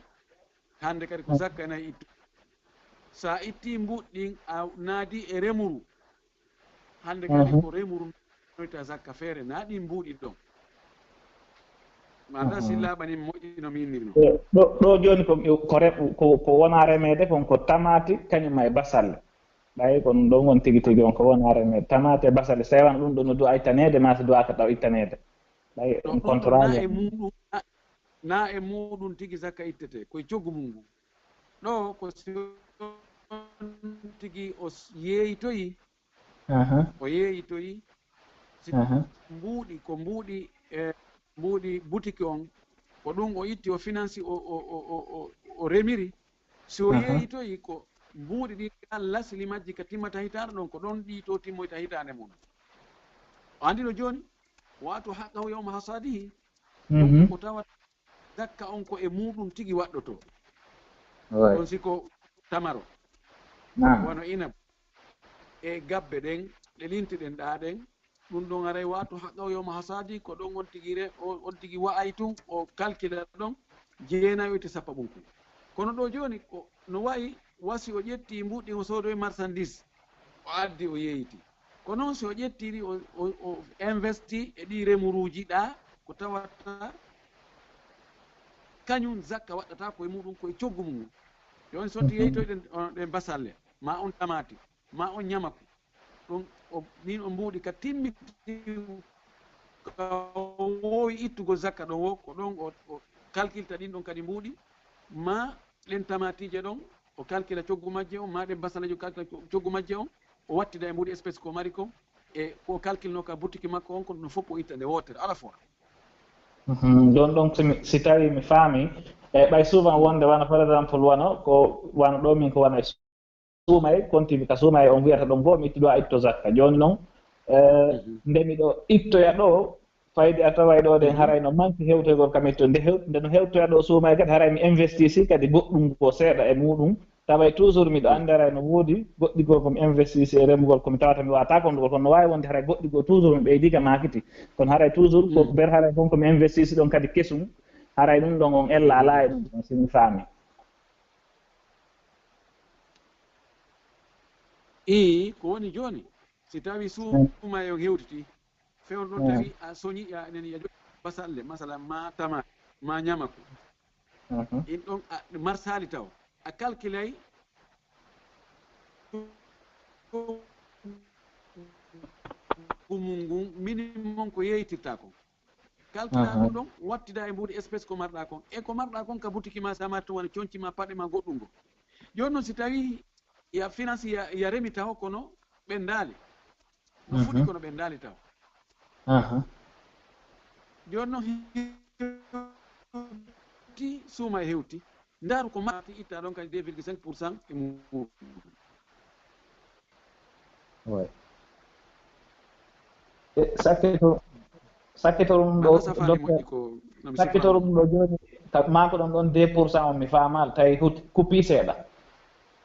Hannde kadi ko zakka na'i ittu. Sa itti mbuuɗi ɗin, a naadi e remuru. Hannde kadi ko remuru noyta zakka feere, na ɗin mbuuɗi ɗon. Manda si laaɓani moƴƴi no minnirno. E, ɗo, ɗo jooni ko, ko re-, ko, ko wona remeede kon ko tamaati, kañum e basalle. Ɓay kon ɗon won tigi tigi on ko wona remeede. Tamaati e basalle, sewan ɗum ɗo no du'a ittaneede, ma si du'aaka taw ittaneede. Ɓay ɗo, on ɗo, ɗo na contrôle e muɗum, na, na e muɗum tigi zakka ittete, koye coggu mum ngu. Ɗo ko si on tigi o s-, yeeytoyi, o yeeyitoyi, si mbuuɗi, ko mbuuɗi, e mbuuɗi butiki on, ko ɗum o itti, o finansi, o, o, o, o, o, o remiri. Si o yeeyitoyi ko mbuuɗi ɗi, kala lasli majji ka timmata hitaande ɗon, ko ɗon ɗi to timmoyta hitaande mum. O anndi no jooni, waatu haqqahu yawma hasadihi, ɗum ko tawata zakka on ko e muɗum tigi waɗɗoto. Ɗon si ko tamaro, wano inab, e gabbe ɗen, ɗe lintiɗen ɗaa ɗen, ɗum ɗon haray waatu haqqahu yawma hasadi, ko ɗon on tigi re-, o-, on tigi wa'ay tun, o kalkila ɗon, jeenayi o itti sappaɓunku. Kono ɗo jooni, ko no wa'i, wasi o ƴetti mbuuɗi, o soodoyi marchandise, o addi, o yeeyti. Ko noon si o ƴettii ɗi, o, o, o investi e ɗii remuruuji ɗaa, ko tawata kañum zakka waɗɗata ko e muɗum, ko e coggu mum. Jooni so yeeytoyɗen, on, ɗen basalle, ma on tamaati, ma on ñamaku, ɗum o, ɗin o mbuuɗi ka timmiti, ka o woowi ittugol zakka ɗon o, ko ɗon o, o kalkilta ɗin ɗon kadi mbuuɗi, ma ɗen tamaatiije ɗon, o kalkila coggu majje on, ma ɗen basaleeje o kalkila co-, coggu majje on, o wattida e mbuuɗi espèce ko mari kon, e ko o kalkilno ka butiki makko on, ko ɗum fof o itta nde wootere, ala fora. Mhm. Ɗon, ɗon si mi, si tawi mi faami, e ɓay souvent wonde wano, par exemple, wano ko, wano ɗo min ko wano e suumay, konti mi ka suumay on wiyata ɗon fof mi itti ɗo a itto zakka. Jooni noon, e, nde miɗo ittoya ɗo, fayde a taway ɗo ɗen haray no manque hewtoygol kam itto. Nde hew-, nde no hewtoya ɗo suumay kadi haray mi investisi kadi goɗɗum ko seeɗa e muɗum. Taway toujours miɗo anndi haray no woodi goɗɗi goo ko mi investisi e remugol ko mi tawata mi waata kon ɗo. Kono no waawi wonde haray goɗɗi goo toujours mi ɓeydi ka maakiti. Kono haray toujours ko ber haray kon ko mi investisi ɗon kadi kesum. Haray ɗum ɗon on ella alaa e ɗum ɗon si mi faami. Ii, ko woni jooni, si tawi suumay on hewtiti, fewndo tawi a soñi, a, nani a jogi basalle, masala ma tama, ma ñamaku. In ɗon a, marsaali taw. A kalkilay gumum ngun, minimum ko yeeytirta kon. Kalkila ɗum ɗon, wattida e mbuuɗi espèce ko marɗa kon. E ko marɗa kon ka butiki ma, sa marti wona conci ma, paɗe ma, goɗɗum ngo. Jooni noon si tawi ya finance, ya, ya remi taho kono ɓenndaali. No fuɗi kono ɓenndaali taho. Jooni noon hewti, suuma e hewti. Ndaaru ko marti itta ɗon kadi deux virgule cinq pour cent e mum. Ouais. E sakkito, sakkito ɗum ɗo, docteur, sakkito ɗum ɗo jooni, ka, maa ko ɗon ɗon deux pour cent on mi faamaali, tawi hut-, kuppii seeɗa.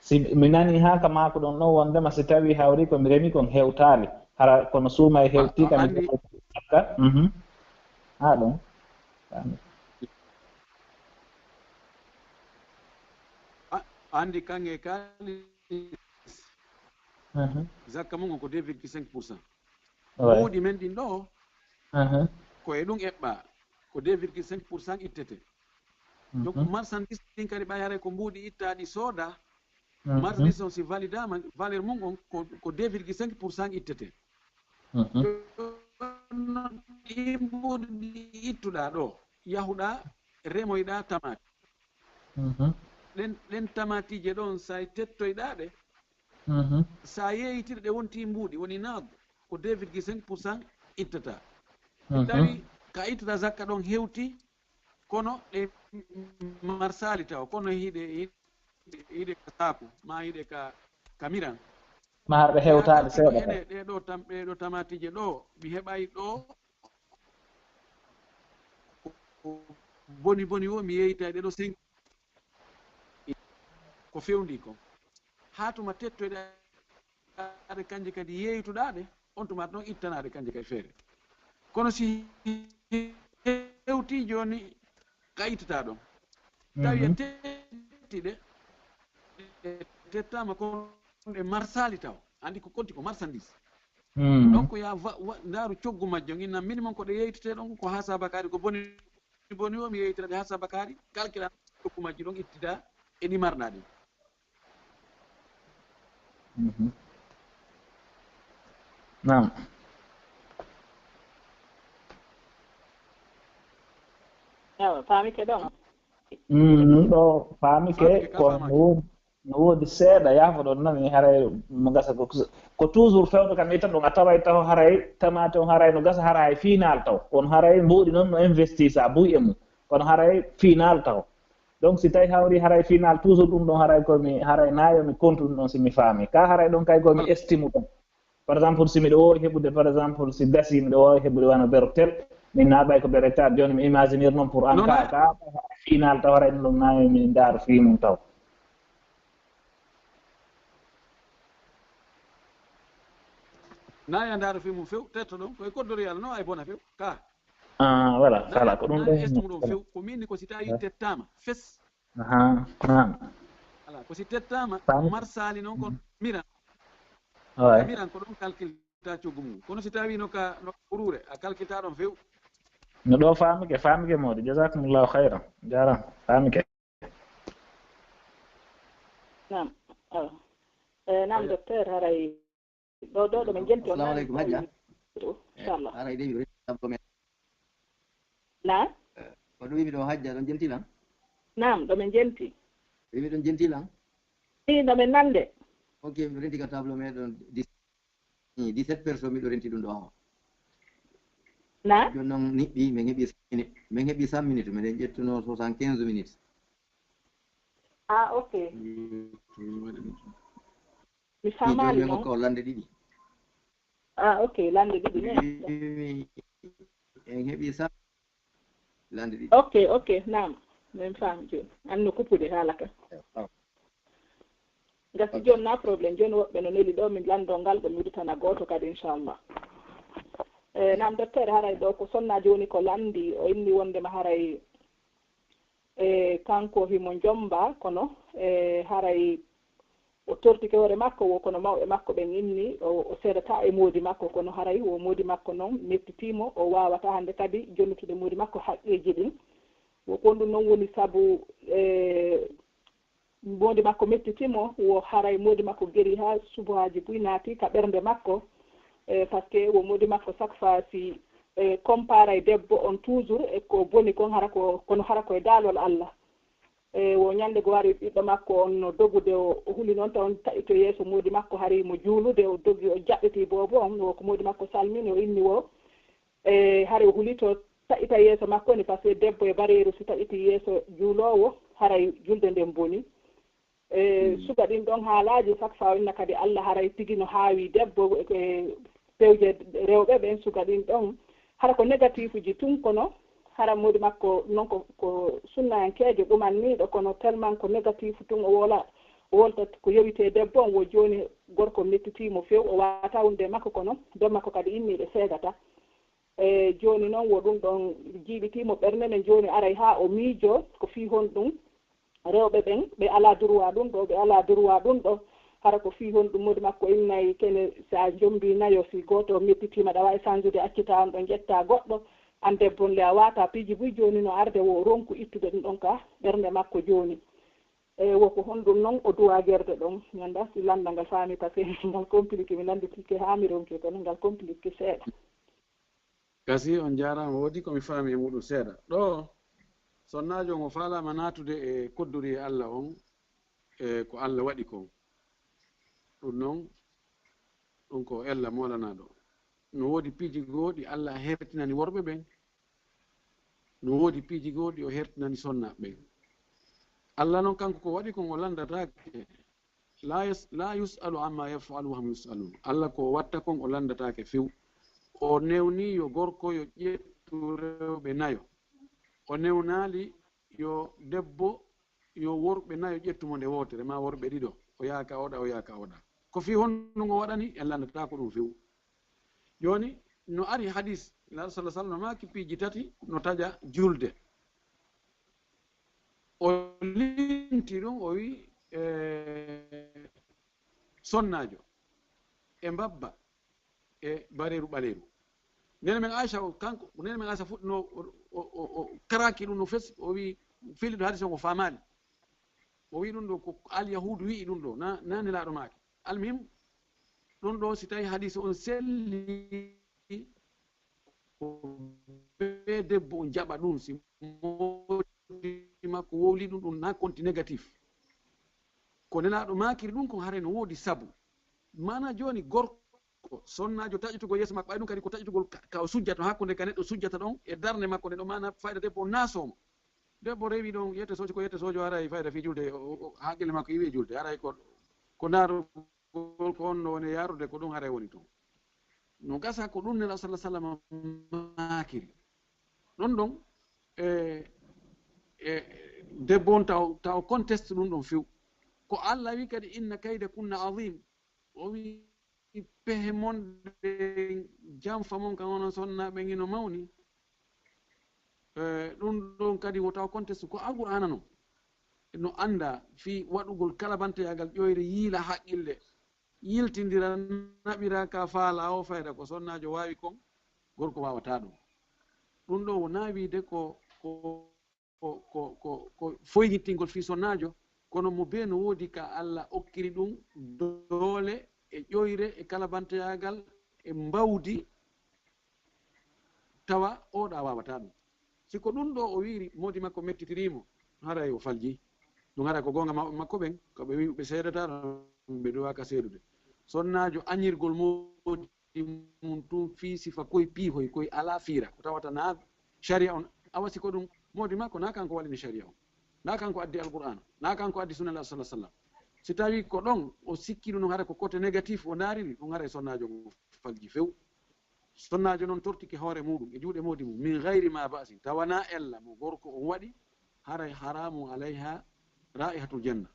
Si mi nani haa ka maa ko ɗon ɗon wondema si tawi hawri ko mi remi kon hewtaali, hara kono suuma e hewti kam mi sakka. Mhm. Haa ɗum. A- andi kanŋe kaalis, zakka mum on ko deux virgule cinq pour cent. Mbuuɗi men ɗin ɗo, ko e ɗum eɓɓa, ko deux virgule cinq pour cent ittete. Donc marchandise ɗin kadi ɓay haray ko mbuuɗi ittaaɗi sooda, marchandise on si validama, valeur mum on ko deux virgule cinq pour cent ittete. Ɗi mbuuɗi ɗi ittuɗa ɗo, yahuɗa remoyɗa tamaate. Ɗen ɗen tamaatiije ɗon, sa tettoyɗa ɗe, sa yeeytiri ɗe wonti mbuuɗi, woni naab, ko deux virgule cinq pour cent ittata. Tawi ka ittata zakka ɗon hewti, kono ɗe marsaali taw, kono hiɗe hiɗe ka saaku ma hiɗe ka ka miran. Ma har ɓe hewtaade seeɗa. Ene ɗeɗo tam ɗeɗo tamaatiije ɗo mi heɓay ɗo boni boni wo mi yeytay ɗeɗo cinq ko fewndi ko haa tuma tettoyɗaɗe kanje kadi yeeytuɗaɗe, on tuma ɗon ittanaɗe kanje kadi feere. Kono si hewti joni ka ittata ɗon tawi en tetti ɗe, ɗe tettama kon ɗe marsali taw, andi ko konti ko marchandise. Donc ya ndaru coggu majjo inna minimum ko ɗe yeytete ɗon ko ha sabakari ko boni boni o mi yeytira ɗe ha sabakari, calcula coggu majji ɗon ittita e ɗi marɗa ɗin. Naam. Ewa, faamike ɗon. Ɗo faamike ko no woodi seeɗa, yaafoɗon nami haray mo gasa ko toujours fewndo kam itta ɗum a taway taw haray tamaate on haray no gasa hara hay final taw on haray mbuuɗi noon no investisa buy e mum kono haray final taw. Donc si tawi hawri haray final toujours ɗum ɗon haray komi haray nayo mi kontu ɗum ɗon si mi faami ka haray ɗon kay komi estime ɗum. Par exemple si miɗo wowi heɓude par exemple si gasi miɗo wowi heɓude wano bero tel min naɓay ko bero hectare joni mi imaginer noon pour an ka ka final taw haray ɗum ɗon nayo mi ndar fi mum taw. Nayo ndar fi mum few tetto ɗon koye koddori yalla no ay bona few ka. Ah, voilà, voilà ko ɗum ɗon. Est-ce ɗum ɗon few ko min ko si tawi tettama fes. Ala ko si tettama marsali noon ko miran. Miran ko ɗon calculta coggu mum kono si tawi no ka no ɓurure a calculta ɗon few. No ɗo famike famike mawɗo jasakumullahu hayran jaram famike. Nam nam docteur haray. Ɗo ɗo ɗo min jenti on. Assalamu aleykum hajja. Inchallah. Haray de miɗo renti tableau meɗen. Na? Ko ɗum wimi ɗo hajja ɗon jenti lan? Nam ɗo min jenti. Wimi ɗon jenti lan? I ɗo min nande. Ok miɗo renti ka tableau meɗen dix-sept personnes miɗo renti ɗum ɗo awa. Na? Joni noon niɓɓi min heɓi min heɓi cent minutes miɗen ƴettuno soixante quinze minutes. Ah ok. Mi faamaali noon. Ko lande ɗiɗi. Ah ok lande ɗiɗi ne. En heɓi sa lande ɗiɗi. Ok ok nam min faami jooni anno kuppude haala ka. Gasi jooni na problème jooni woɓɓe no neli ɗo min lanndo ngal ɗo mi rutana gooto kadi inchallah. E nam docteur haray ɗo ko sonna jooni ko lanndi o inni wondema haray e kanko himo jomba kono e haray o tortike hoore makko wo kono mawɓe makko ɓen inni o seedata e moodi makko kono haray wo moodi makko noon mettitiimo o waawata hannde kadi jonnutude moodi makko haqqeeji ɗin. Wo kon ɗum noon woni sabu e moodi makko mettitiimo wo haray moodi makko geri haa subuhaaji buy naati ka ɓernde makko. E parce que wo moodi makko chaque fois si e comparay debbo on toujours e ko boni kon hara ko kono hara ko e daalol Allah. E wo ñande go hari ɓiɗɗo makko on no dogude o huli noon taw taƴito yeeso moodi makko hari mo juulude o dogi o jaɓɓiti boobo on wo ko moodi makko salmini o inni wo e hari o huli to taƴita yeeso makko ni parce que debbo e bareeru si taƴiti yeeso juuloowo haray julde nden boni. E suga ɗin ɗon haalaaji chaque fois inna kadi Allah haray tigi no haawi debbo e pewje rewɓe ɓen suga ɗin ɗon hara ko négatif uji tun kono hara moodi makko non ko ko sunnayankeejo ɗumanniiɗo kono tellement ko négatif tun o wola o wolta ko yowite debbo on wo jooni gorko mettitiimo few o waata wonde e makko kono dow makko kadi inniiɓe seedata. E jooni noon, wo ɗum ɗoon jiiɓitiimo ɓernde men jooni, aray haa o miijoo ko fii honɗum rewɓe ɓen, ɓe alaa durwaa ɗum ɗoo, ɓe alaa durwaa ɗum ɗoo. Hara ko fii honɗum moodi makko innay kene, so a jommbii nayo, si gooto mettitiima, ɗa waawi sanjude, accita on ɗon, ƴetta goɗɗo. Aan debbo on le, a waawataa. Piiji buy jooni no arde, wo ronku ittude ɗum ɗon ka ɓernde makko jooni. E wo ko honɗum noon o duwaa gerde ɗon? Mi anndaa si lannda ngal faami, parce que ngal compliqué, mi lannditike haa mi ronki, kono ngal compliqué seeɗa. Gasi, on jaaraama. Woodi ko mi faami e muuɗum seeɗa. Ɗo, sonnaajo on o faalaama naatude e kodduri e Alla on, e ko Alla waɗi kon. Ɗum noon, ɗum ko ella moolanaaɗo. No woodi piiji goo ɗi Alla hertinani worɓe ɓen. No woodi piiji goo ɗi o hertinani sonnaaɓe ɓen. Alla noon, kanko ko waɗi kon o lanndataake. La yus-, la yus'alu amma yaf'alu wa hum yus'alun. Alla ko o watta kon o lanndataake few. O newni yo gorko yo ƴettu rewɓe nayo. O newnaali yo debbo yo worɓe nayo ƴettu mo nde wootere, maa worɓe ɗiɗo. O yaha ka oɗa, o yaha ka oɗa. Ko fii honɗum o waɗani? En lanndataako ɗum few. Jooni, no ari hadis, Nulaaɗo sallallaahu alayhi wa sallam maaki piiji tati no taƴa julde. O linti ɗum, o wi, e, sonnaajo, e mbabba, e bareeru ɓaleeru. Neene men Aisha, o, kanko, neene men Aisha fuɗɗino, o, o, o, o karaaki ɗum no fes, o wi, fili ɗo hadis on o faamaali. O wi ɗum ɗo ko Alyahuudu wi'i ɗum ɗo, na, na Nelaaɗo maaki. Almuhim, ɗum ɗo si tawi hadis on selli, ko bee debbo on jaɓa ɗum, si moodi makko wowli ɗum, ɗum na konti négatif. Ko Nelaaɗo maakiri ɗum kon haray no woodi sabu. Maana jooni gorko, sonnaajo taƴutugol yeeso makko, ɓay ɗum kadi ko taƴutugol ka, ka o sujjata, hakkunde ka neɗɗo sujjata ɗon e darnde makko nde ɗon, maana fayda debbo on na soomo. Debbo rewi ɗon yette soojo, ko yette soojo haray fayda fii julde, o, o, o, hakkille makko iwi e julde, haray ko, ko ndaarugol ko on no woni yaarude, ko ɗum haray woni toon. No gasa ko ɗum Nelaaɗo sallallaahu alayhi wa sallam maakiri. Ɗon ɗon, e, e, debbo on taw, taw conteste ɗum ɗon few. Ko Alla wi kadi, "Inna kayda kunna azim." O wi, "Pehe mon ɗen, janfa mon kan onon sonnaaɓe ngino mawni." E, ɗum ɗon kadi wo taw conteste ko Alqur'aana non. No annda fii waɗugol kalabanteyaagal ƴoyre yiila haqqille. Yiltindira, naɓira ka faalaa o fayda ko sonnaajo waawi kon, gorko waawataa ɗum. Ɗum ɗo wonaa wiide ko, ko, ko, ko, ko, ko foynitingol fii sonnaajo, kono mo bee no woodi ka Alla okkiri ɗum doole e ƴoyre e kalabanteyaagal e mbawdi tawa oɗa waawataa ɗum. Si ko ɗum ɗo o wiiri, moodi makko mettitirii mo, haray o faljii. Ɗum haray ko goonga ma-, makko ɓen, ko ɓe wi'i ɓe seedataa ɗon, ɓe duwaaka seedude. Sonnaajo añirgol moodi mum tun fii sifa koy piihoy, koy alaa fiira, ko tawata naa shari'a on. Awa si ko ɗum, moodi makko naa kanko waɗini shari'a on, naa kanko addi Alqur'aana, naa kanko addi sunna Nulaaɗo sallallaahu alayhi wa sallam. Si tawii ko ɗon o sikki ɗum, haray ko côté négatif o ndaariri, ɗum haray sonnaajo on faljii few. Sonnaajo non tortike hoore muuɗum e juuɗe moodi mum, min gayri ma ba'sin, tawa naa ella mo gorko on waɗi, haray haramun alayha ra'ihatul janna.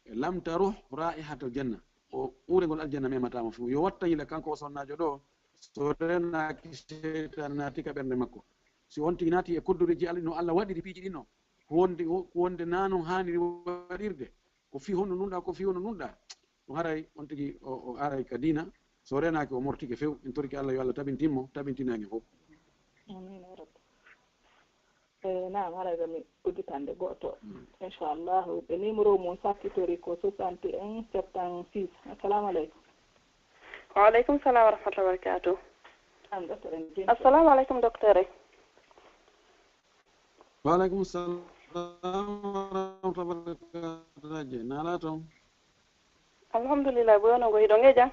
Lam taruh ra'ihatal janna. O uurengol aljanna memataa mo few. Yo watta yila kanko o sonnaajo ɗo, so renaaki seytaane naati ka ɓernde makko. Si on tigi naati e koddureeji Alla, no Alla waɗiri piiji ɗin non, ko wonde, ko wonde naa non haaniri waɗirde, ko fii honno nunɗaa, ko fii honno nunɗaa, ɗum haray on tigi o, o aray ka diina. So renaaki, o mortike few. En torike Alla yo Alla tabintin mo, tabintina en fof. Amiin, ya Rabbi. E, naam, haray ko mi udditande gooto. Mm. Inchallahu, ɓe numéro mum sakkitori ko soixante et un septante-six. Assalamu aleykum. Wa aleykum salam wa rahmatullahi wa barakatuh. Naam, docteur, en jenti. Assalamu aleykum, docteur. Wa aleykum salam wa rahmatullahi wa barakatuh. Hajji, na ala toon? Alhamdulillah, boy, onon ko hiɗon e jam?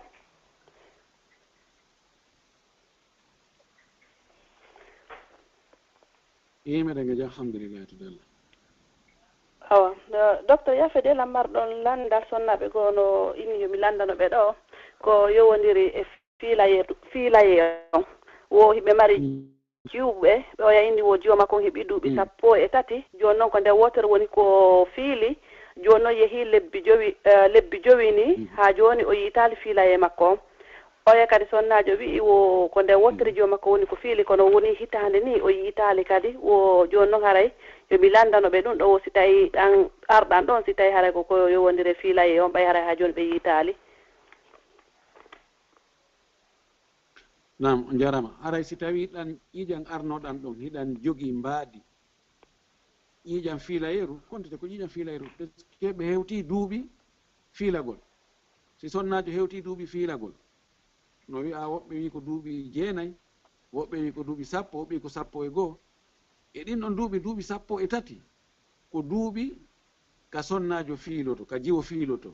Ii, meɗen e jam, alhamdulillah, to Bello. Awa, do-, docteur, yaafeede lammarɗon lanndal sonnaaɓe goo no inni yo mi lanndano ɓe ɗo, ko yowondiri e fiilayee, fiilayee on. Wo hiɓe mari Mm. jiwɓe, ɓe oya inni wo jiwo makko on heɓi duuɓi Mm. sappo e tati. Jooni noon ko nde wootere woni ko fiili. Jooni noon yehii lebbi jowi, eh, lebbi jowi ni, Mm. haa jooni o yiitaali fiilayee makko on. Oya kadi sonnaajo wi'i wo ko nde wottere jiwo makko woni ko fiili, kono woni hitaande ni o yiitaali kadi. Wo jooni noon haray yo mi lanndano ɓe ɗum ɗo, wo si tawi ɗan arɗan ɗon, si tawi haray ko ko yowondire fiilaye on, ɓay haray haa jooni ɓe yiitaali. Naam, on njaaraama. Haray si tawii ɗan ƴiiƴan arnooɗan ɗon hiɗan jogii mbaadi ƴiiƴan fiilayeeru, kontete ko ƴiiƴan fiilayeeru, parce que ɓe hewtii duuɓi fiilagol. Si sonnaajo hewtii duuɓi fiilagol, no wi'aa, woɓɓe wi'i ko duuɓi jeenay, woɓɓe wi'i ko duuɓi sappo, woɓɓe wi'i ko sappo e goo. E ɗin ɗon duuɓi, duuɓi sappo e tati ko duuɓi ka sonnaajo fiiloto, ka jiwo fiiloto.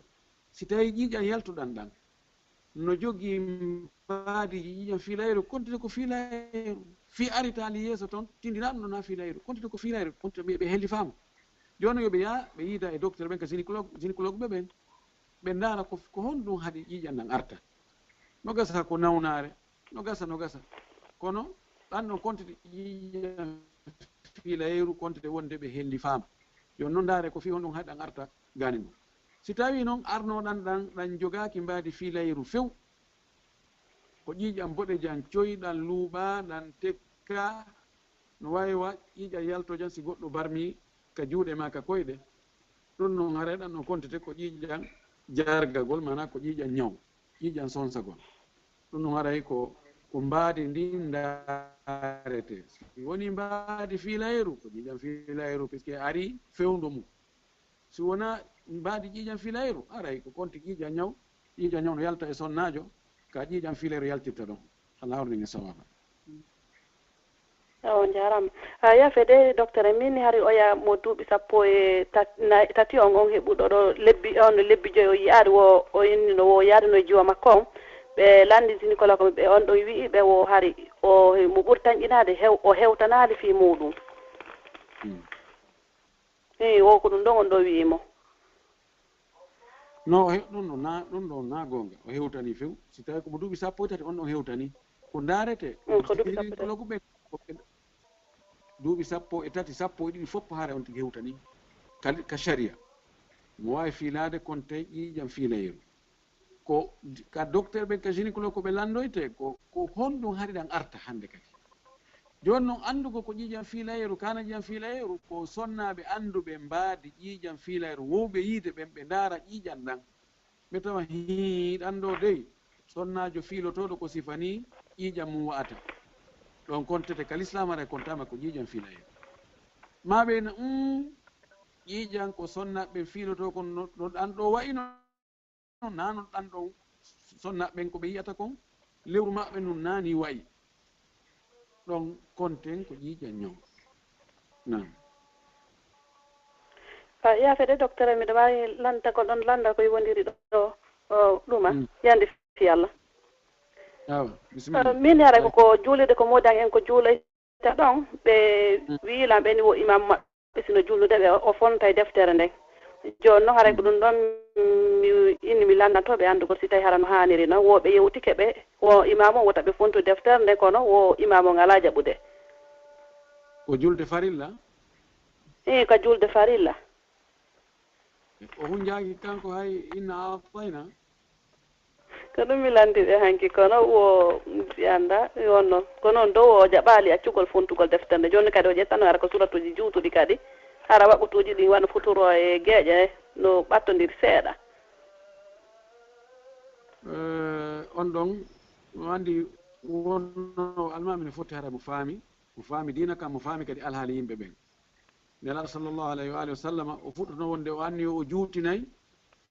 Si tawii ƴiiƴan yaltuɗan ɗan no jogii mbaadiiji ƴiiƴan fiilayeeru, kontete ko fiilayeeru. Fii aritaali yeeso ton, tindinaa ɗum ɗon naa fiilayeeru, kontete ko fiilayeeru, kontete ɓe, ɓe hellifaama. Jooni yo ɓe yaha, ɓe yiida e docteur ɓen ka gynécologue, gynécologue ɓe ɓen, ɓe ndaara ko, ko honɗum haɗi ƴiiƴan ɗan arta. No gasa ko nawnaare, no gasa, no gasa. Kono ɗan ɗon kontete ƴiiƴan fiilayeeru, kontete wonde ɓe hellifaama. Jooni non ndaare ko fii honɗum haɗi ɗan arta gaanin ɗum. Si tawii non arnooɗan ɗan, ɗan jogaaki mbaadi fiilayeeru few, ko ƴiiƴan boɗejan coy, ɗan luuɓaa, ɗan tekkaa, no waawi wa ƴiiƴan yaltojan si goɗɗo barmii ka juuɗe maa ka koyɗe. Ɗum non haray ɗan ɗon kontete ko ƴiiƴan jargagol, maanaa ko ƴiiƴan ñaw, ƴiiƴan sonsagol. Ɗum non haray ko, ko mbaadi ndin ndaarete. Si wonii mbaadi fiilayeeru, ko ƴiiƴan fiilayeeru, puisque arii fewndo mum. Si wonaa mbaadi ƴiiƴan fiilayeeru, haray ko konti ƴiiƴan ñaw, ƴiiƴan ñaw no yalta e sonnaajo, ka ƴiiƴan fiilayeeru yaltirta ɗon. Allah hawrinin en sawaaba. Ewa, on njaaraama. A yaafee de, docteur, min ni hari oya mo duuɓi sappo e tat-, nay-, tati on, on heɓuɗo ɗo lebbi, on lebbi joy o yi'aade wo, o inni no wo yaade no e jiwo makko on. Ɓe lanndi gynécologue ɓe on ɗon wi'i ɓe wo hari o mo ɓuri tanƴinaade hew-, o hewtanaali fii muuɗum. Hmm. Eyi, wo ko ɗum ɗon on ɗo wi'i mo. No, o he-, ɗum ɗo na, ɗum ɗo na goonga. O hewtanii few. Si tawii ko mo duuɓi sappo e tati, on ɗon hewtanii. Ko ndaarete, Mm, ko duuɓi sappo e tati. Gynécologue ɓen, ko ɓe, duuɓi sappo e tati, sappo e ɗiɗi fof hara on tigi hewtanii. Ka, ka sharia. Mo waawi fiilaade kon tawi ƴiiƴam fiilayeeru. Ko ka docteur ɓen, ka gynécologue ko ɓe lanndoyte, ko, ko honɗum hari ɗan arta hannde kadi. Jooni non, anndugol ko ƴiiƴam fiilayeeru, kaana ƴiiƴam fiilayeeru, ko sonnaaɓe annduɓe mbaadi ƴiiƴam fiilayeeru, wowɓe yiide ɓen, ɓe ndaara ƴiiƴam ɗan. Ɓe tawa hii ɗan ɗo dey, sonnaajo fiilotooɗo ko sifa nii ƴiiƴam mum wa'ata. Ɗon kontete ka lislaam haray kontaama ko ƴiiƴam fiilayeeru. Maa ɓe na, um, ƴiiƴam ko sonnaaɓe ɓen fiilotoo kon no, no ɗan ɗo wa'ino. Noon, naa noon ɗan ɗon sonnaaɓe ɓen ko ɓe yi'ata kon, lewru maɓɓe ndun naa nii wa'i. Ɗon konten ko ƴiiƴan ñaw. Naam. A yaafee de, docteur, miɗo waawi lannda ko ɗon lannda ko yowondiri ɗo, o, ɗuma, Mm. yande fii Allah. Awa, bisimilla. Min haray ko, ko juulirde ko moodi an en ko juuloy ta ɗon, ɓe Mm. wi'i lan ɓe ni wo imaamu maɓɓe si no julnude ɓe, o fonta e deftere nden. Jooni non haray ko Mm. ɗum ɗon mi inni mi lanndanto ɓe anndugol si tawi hara no haaniri non. Wo ɓe yewtike ɓe, wo imaamu on wota ɓe fontu deftere nden, kono wo imaamu on alaa jaɓude. Ko julde farilla? Ii, ka julde farilla. O hunjaaki kanko hay inna aatayna? Ko ɗum mi lanndi ɓe hanki, kono wo mi anndaa, mi wonno. Kono on dow o jaɓaali accugol fontugol deftere nde. Jooni kadi o ƴettano hara ko suratuuji juutuɗi kadi. Hara waqutuuji ɗin wano futuro e geeƴe no ɓattondiri seeɗa. Eh, on ɗon, no anndi wonno almaami no foti hara mo faami, mo faami diina kan, mo faami kadi alhaali yimɓe ɓen. Nelaaɗo sallallahu alayhi wa alihi wa sallama, o fuɗɗono wonde o anni o juutinay,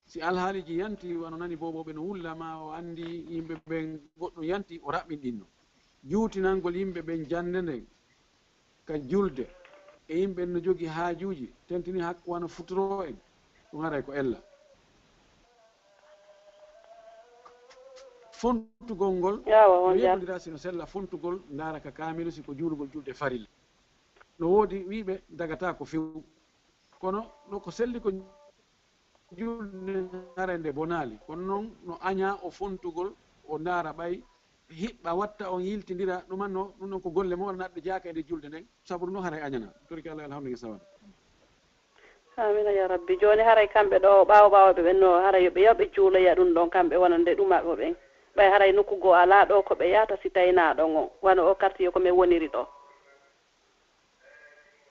si alhaaliji yanti, wano nani boobooɓe no wulla, ma o anndi yimɓe ɓen goɗɗum yanti, o raɓɓinɗinno. Juutinangol yimɓe ɓen jannde nden, ka julde, e yimɓe ɓen no jogii haajuuji, tentini hakku wano futuro en, ɗum haray ko ella. Fontugol ngol, Yaawa, on no jaa. Yeggondira si no sella fontugol, ndaara ka kaamilu, si ko juulugol julde farilla. No woodi wi'ɓe dagataa ko few. Kono ɗo ko selli ko julde hare nde bonaali. Kono noon no añaa o fontugol, o ndaara ɓay hiɓɓa watta on yiltindira, ɗumanno ɗum ɗon ko golle mo walla naɗɗo jaaka e nde julde nden. Sabu ɗum ɗon haray añanaa. Torki Allah alhamdulillah sawan. Amiina yaa rabbi. Jooni haray kamɓe ɗo ɓaawo ɓaawo ɓe ɓen no haray yo ɓe yaw ɓe juuloya ɗum ɗon kamɓe wonande ɗumaɓe ɓen. ɓay haray nokku goo alaa ɗoo ko ɓe yahata si taynaa ɗon on, wano oo kartiye ko men woniri ɗoo.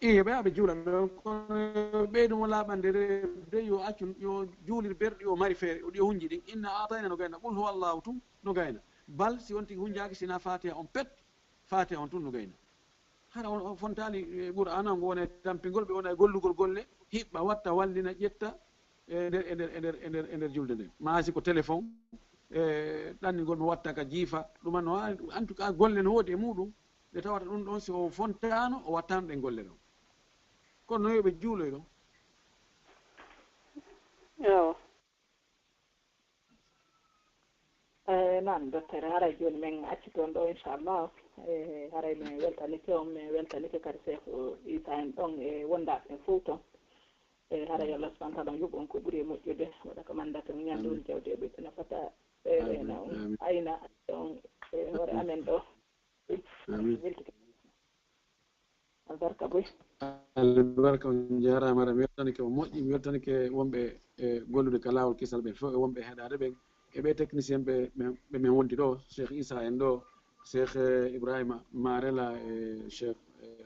Iyo, ɓe aɓe juula ɗon, kono ɓeydu mo laaɓande reedude, yo accu, yo juulir berɗi o mari feere, ɗi o hunji ɗin. Inna aatayna no gayna, qul huwa Allahu tun no gayna. Bal si on tigi hunjaaki, sina Fatiha on pet, Fatiha on tun no gayna. Hara on, on fontaali e Qur'aana, on wona e tampingol, ɓe wona e gollugol golle, hiɓɓa, watta, wallina, ƴetta e nder, e nder, e nder, e nder, e nder julde nden. Maa si ko téléphone, e ɗanningol mo watta ka jiifa, ɗuma no, en tout cas, golle no woodi e muɗum, ɗe tawata ɗum ɗon, si o fontaano, o wattaano ɗen golle ɗon. Kono no yo ɓe juuloy ɗon. Ewa. Eh, naam, docteur, haray jooni men acci toon ɗo, inchallah. Eh, haray mi weltanike on, mi weltanike kadi Cheikh Issa en ɗon e wondaaɓe ɓen fof toon. Eh, haray Allah subhanahu wa taala on yoɓu on ko ɓuri e moƴƴude, waɗa ko mandata on ñande on jawdi e ɓe nafata ɓe reena on ayna on e hoore amen ɗo. Weltike. Albarka boy. Albarka, on jaaraama, hara mi weltanike o moƴƴi, mi weltanike wonɓe e gollude ka laawol kisal ɓen fof, e wonɓe heɗaade ɓen, e ɓe technicien ɓe men, ɓe men wondi ɗo, Cheikh Issa en ɗo, Cheikh, eh, Ibrahima Marela, e Cheikh, eh,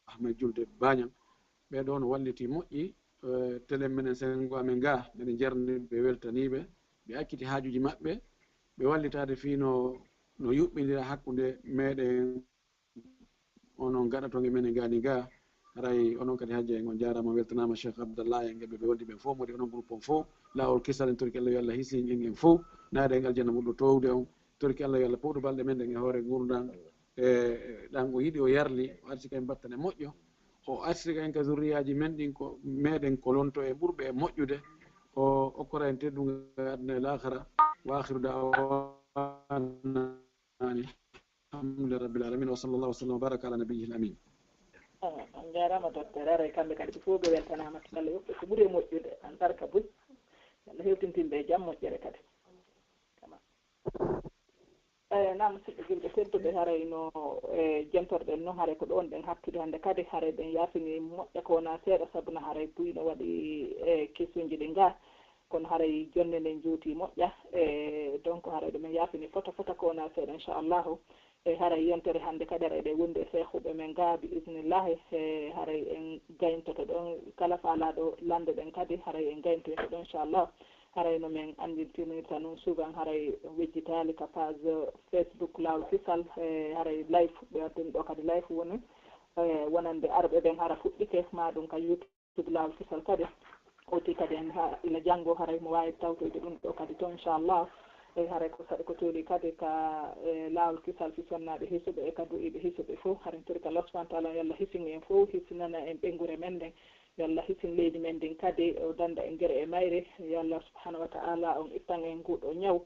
Ahmed Julde Bañang. Ɓee ɗoo no walliti moƴƴi, eh, télé menen Sengo amen ga, meɗen jarni ɓe, weltanii ɓe, ɓe acciti haajuuji maɓɓe, ɓe wallitaade fii no, no yuɓɓindira hakkunde meɗen. Onon gaɗa toon e men e ngaani ga, haray onon kadi hajja en on jaaraama, on weltanaama Cheikh Abdallah en, e ɓe wondi ɓen fof, modi onon groupe on fof, laawol kisal en torki Allah yo Allah hisin en en fof, naada en aljanna ɓurɗo toowde on, torki Allah yo Allah powtu balɗe men ɗen e hoore nguurndam, e ɗan o yiɗi o yarli, o arsika en battane moƴƴo, o arsika en ka zurriyaaji men ɗin ko meɗen ko lonto e ɓurɓe e moƴƴude, o okkora en teddungal aduna e laakhara, wa akhiru da'wana Alhamdulillahi rabbil alamin, wa sallallahu wa sallam wa baraka ala nabiyyihi al-amin. On njaaraama docteur, haray kamɓe kadi ɓe fof ɓe weltanaama, Allah yoɓ ɓe ko ɓuri e moƴƴude, albarka buy. Allah hewtintin ɓe e jam moƴƴere kadi. Eyi, naam, musidɓe julɓe tedduɓe, haray no e jentorɗen non, haray ko ɗoon ɗen hattude hannde kadi, haray ɗen yaafini moƴƴa ko wonaa seeɗa, sabu no haray buy no waɗi e kesuuji ɗi ga. Kono haray jonnde nden juuti moƴƴa, e donc haray ɗumen yaafini fota fota ko wonaa seeɗa, inchallahu. E haray yontere hannde kadi haray eɗen wondi e seehuɓe men ga bi isnillahi, e haray en gayntoto ɗon kala faalaaɗo lande ɗen kadi, haray en gayntoyto ɗon, inchallah. Haray no men anndintinirta non, souvent haray wejjitaali ka page Facebook Laawol Kisal, e haray live, ɓe waddani ɗo kadi live woni, e wonande arɓe ɓen hara fuɗɗike, ma ɗum ka YouTube. Laawol Kisal kadi, o tii kadi en haa ila janngo, haray mo waawi tawtoyde ɗum ɗo kadi toon, inchallah. E haray ko saɗi ko tooli kadi ka, e, Laawol Kisal fii sonnaaɓe hisuɓe e ka du'iiɓe hisuɓe fof. Haray en torike Allah subhanahu wa taala, yo Allah hisin en fof, hisinana en ɓeynguure men nden, yo Allah hisin leydi men ndin kadi, o dannda en gere e mayre. Yo Allah subhanahu wa taala on ittan en nguuɗo ñaw.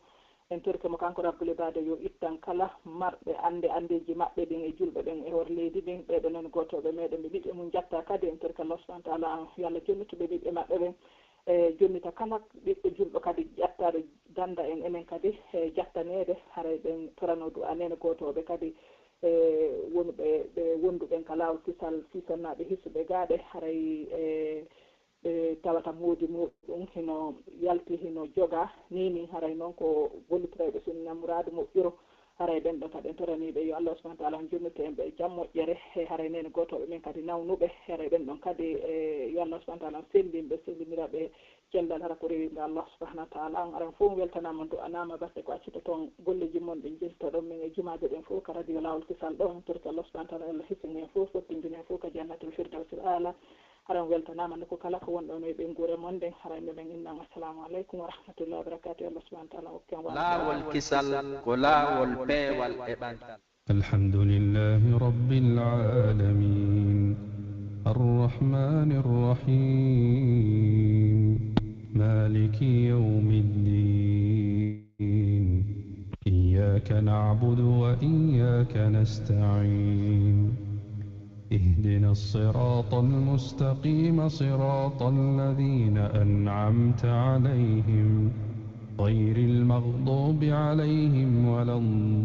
En torike mo kanko Rabbul Ibaada, yo ittan kala marɓe annde, anndeeji maɓɓe ɗin e julɓe ɓen e hoore leydi ndin, ɓee ɓe nani gootooɓe meɗen, ɓe ɓiɓɓe mum jatta kadi. En torike Allah subhanahu wa taala, yo Allah jonnitu ɓe ɓiɓɓe maɓɓe ɓen, e jonnita kala ɓiɗɗo julɗo kadi jattaaɗo, dannda en enen kadi e jattaneede, haray ɓen torano du'a neene gootooɓe kadi, e wonuɓe ɓe wonduɓen ka Laawol Kisal fii sonnaaɓe hisuɓe gaaɓe, haray e ɓe tawata moodi muɗum hino yalti, hino joga, ni ni haray noon ko gollitirayɓe sunna muraadu moƴƴiro, haray ɓen ɗon kadi en toraniiɓe yo Allah subhanahu wa taala on jonnite en ɓe e jam moƴƴere, e haray neene gootooɓe men kadi nawnuɓe, haray ɓen ɗon kadi e yo Allah subhanahu wa taala on sellin ɓe, sellinira ɓe cellal, hara ko rewinga Allah subhanahu wa taala on. Aran fof on weltanaama, on du'anaama batte ko accito toon golleeji mon ɗin jiltoɗon men e jumaaɓe ɓen fof ka radio Laawol Kisal ɗo, on torki Allah subhanahu wa taala Allah hisin en fof, fottindin en fof ka jannatul firdawsil aala. Haray on weltanaama nokku kala ko wonɗon e ɓeynguure mon nden. Haray nde men innan, assalamu aleykum wa rahmatullahi wa barakatuh. Allah subhanahu wa taala hokku en waalde. Laawol kisal ko laawol peewal e ɓantal. الحمد لله رب العالمين. الرحمن الرحيم. مالك يوم الدين. إياك نعبد وإياك نستعين. اهدنا الصراط المستقيم صراط الذين أنعمت عليهم غير المغضوب عليهم ولا الضالين.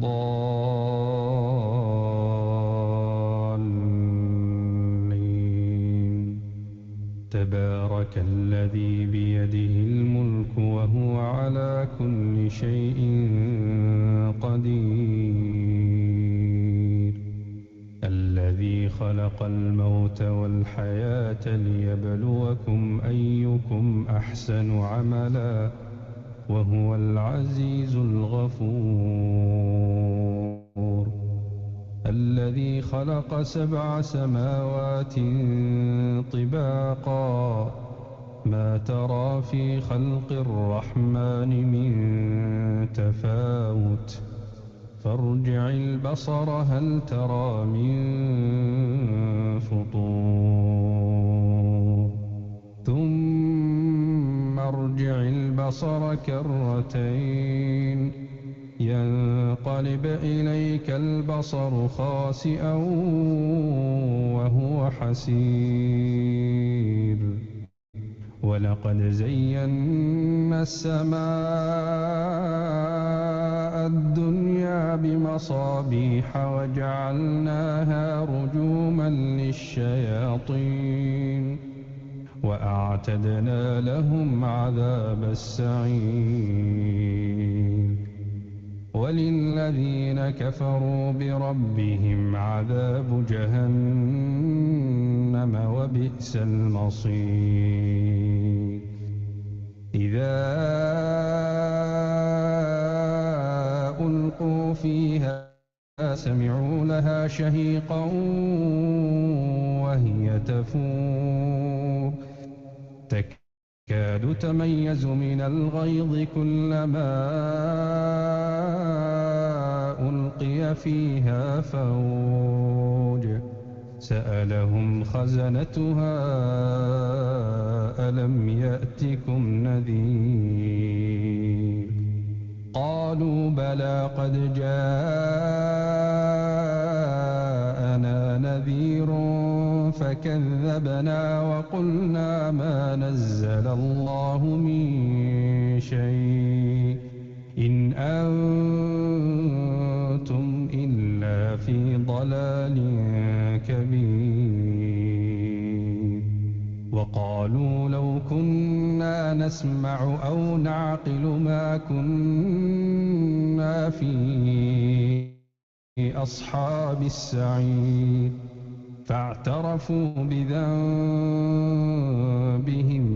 تبارك الذي بيده الملك وهو على كل شيء قدير. الذي خلق الموت والحياة ليبلوكم أيكم أحسن عملا وهو العزيز الغفور. الذي خلق سبع سماوات طباقا ما ترى في خلق الرحمن من تفاوت فارجع البصر هل ترى من فطور. ثم ارجع البصر كرتين ينقلب إليك البصر خاسئا وهو حسير. ولقد زينا السماء الدنيا بمصابيح وجعلناها رجوما للشياطين وأعتدنا لهم عذاب السعير. وللذين كفروا بربهم عذاب جهنم وبئس المصير. إذا ألقوا فيها سمعوا لها شهيقا وهي تفور تكاد تميز من الغيظ كلما ألقي فيها فوج سألهم خزنتها ألم يأتكم نذير قالوا بلى قد جاءنا نذير فكذبنا وقلنا ما نزل الله من شيء إن أنتم إلا في ضلال كبير وقالوا لو كنا نسمع أو نعقل ما كنا في أصحاب السعير فاعترفوا بذنبهم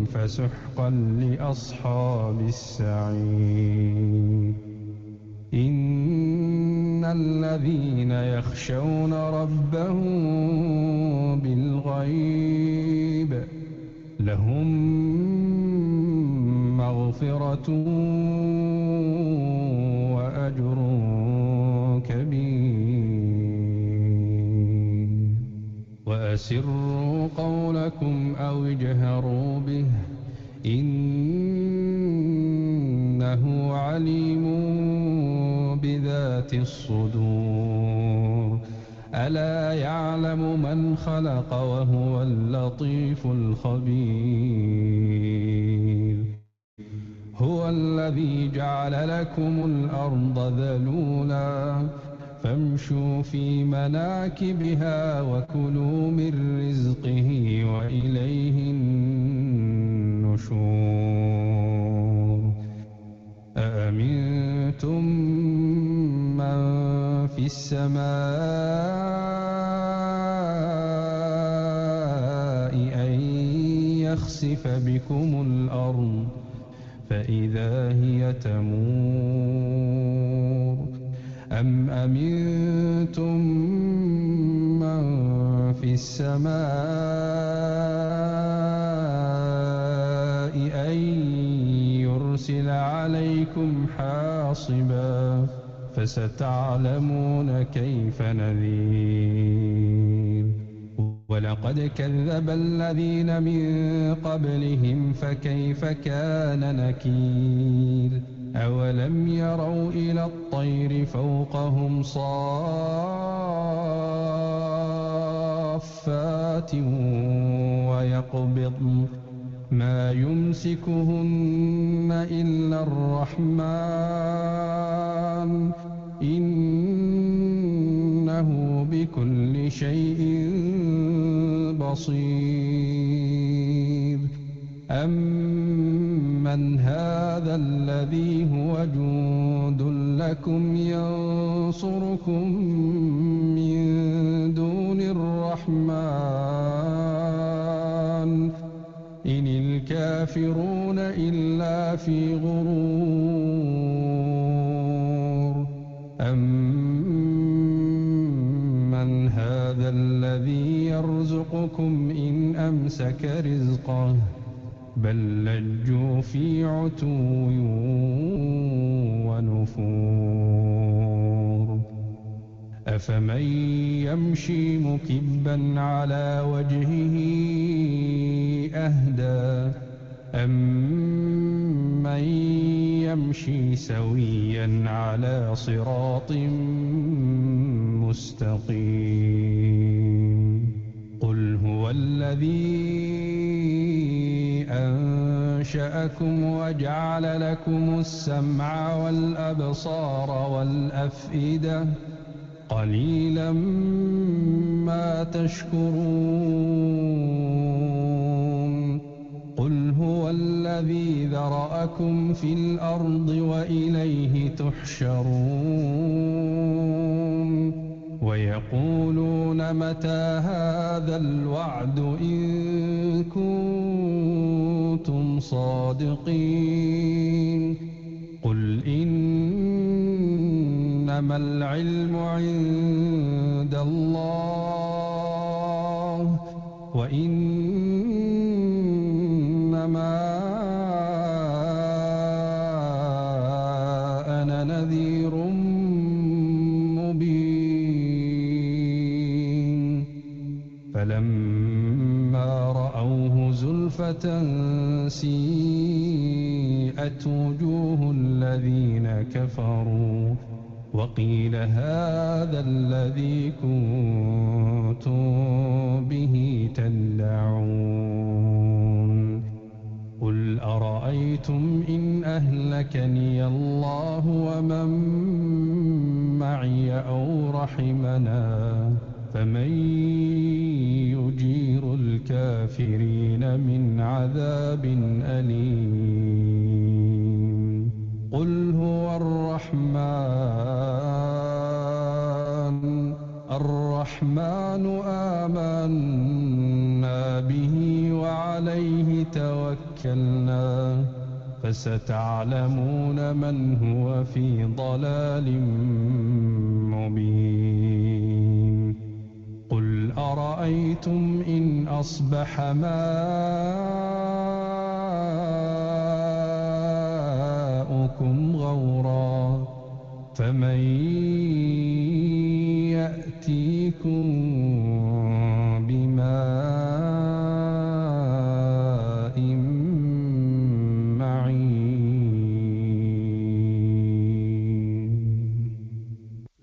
فسحقا لأصحاب السعير إن الذين يخشون ربهم بالغيب لهم مغفرة وأجر كبير وأسروا قولكم أو اجهروا به إنه عليم بذات الصدور ألا يعلم من خلق وهو اللطيف الخبير هو الذي جعل لكم الأرض ذلولا فامشوا في مناكبها وكلوا من رزقه وإليه النشور أأمنتم من في السماء أن يخسف بكم الأرض فإذا هي تمور أم أمنتم من في السماء أن يرسل عليكم حاصبا فستعلمون كيف نذير ولقد كذب الذين من قبلهم فكيف كان نكير أولم يروا إلى الطير فوقهم صافات ويقبضن ما يمسكهن إلا الرحمن إنه بكل شيء بصير أمن هذا الذي هو جند لكم ينصركم من دون الرحمن إن الكافرون إلا في غرور. أمن هذا الذي يرزقكم إن أمسك رزقه بل لجوا في عتو ونفور. أفمن يمشي مكبا على وجهه أهدى أمن يمشي سويا على صراط مستقيم. قل هو الذي أنشأكم وجعل لكم السمع والأبصار والأفئدة قليلا ما تشكرون. قل هو الذي ذرأكم في الأرض وإليه تحشرون. ويقولون متى هذا الوعد إن كنتم صادقين. قل إنما العلم عند الله وإنما أنا نذير مبين. فلما رأوه زلفة سيئت وجوه الذين كفروا وقيل هذا الذي كنتم به تدعون. قل أرأيتم إن أهلكني الله ومن معي أو رحمنا فمن يجير الكافرين من عذاب أليم. قل هو الرحمن، الرحمن آمنا به وعليه توكلنا فستعلمون من هو في ضلال مبين. قل أرأيتم إن أصبح ماؤكم غورا فمن يأتيكم بماء معين.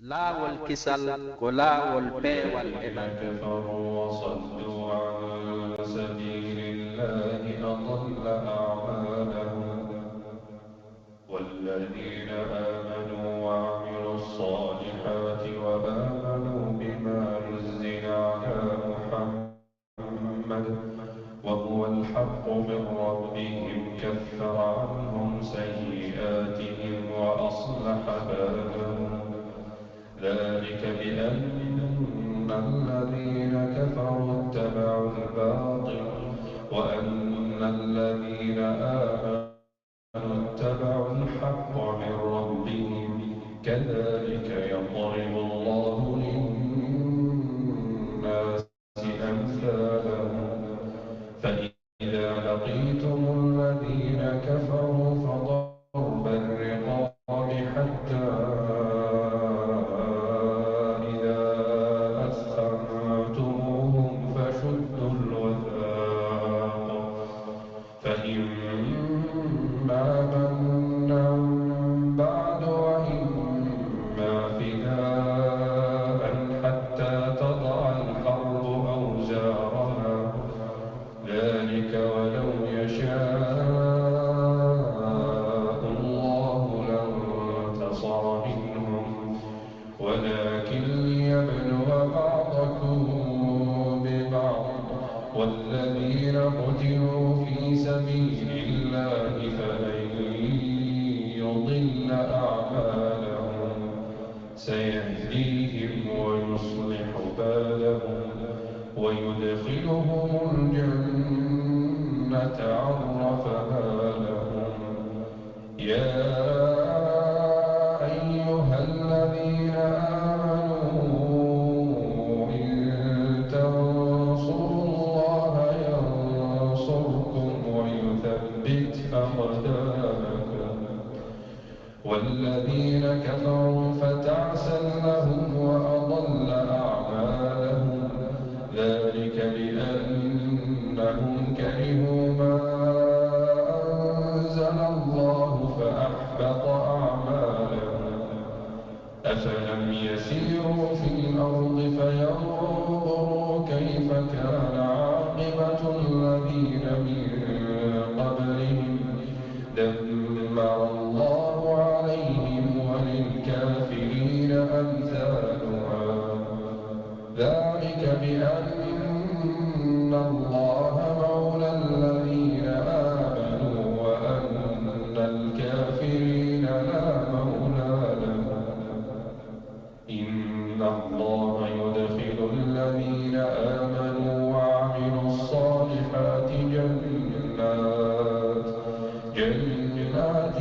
Laawol kisal ko laawol peewal e Makka. كفروا وصدوا عن سبيل الله أضل أعمالهم. والذين آمنوا وعملوا الصالحات وآمنوا بما نزل على محمد وهو الحق من ربهم كفر عنهم سيئاتهم وأصلح بالهم. ذلك بأن الذين كفروا اتبعوا الباطل وأن الذين آمنوا اتبعوا الحق من ويدخلهم الجنة عرفها لهم. يا أيها الذين آمنوا إن تنصروا الله ينصركم ويثبت أقدامكم. والذين كفروا فتعسا لهم وأضل أعمالهم. ذلك بأنهم كرهوا ما أنزل الله فأحبط أعمالهم. أفلم يسيروا في الأرض فينظروا كيف كان عاقبة الذين من قبلهم. دمر الله عليهم وللكافرين أمثالها. ذلك بأن الله مولى الذين آمنوا وأن الكافرين لا مولى لهم. إن الله يدخل الذين آمنوا وعملوا الصالحات جنات، جنات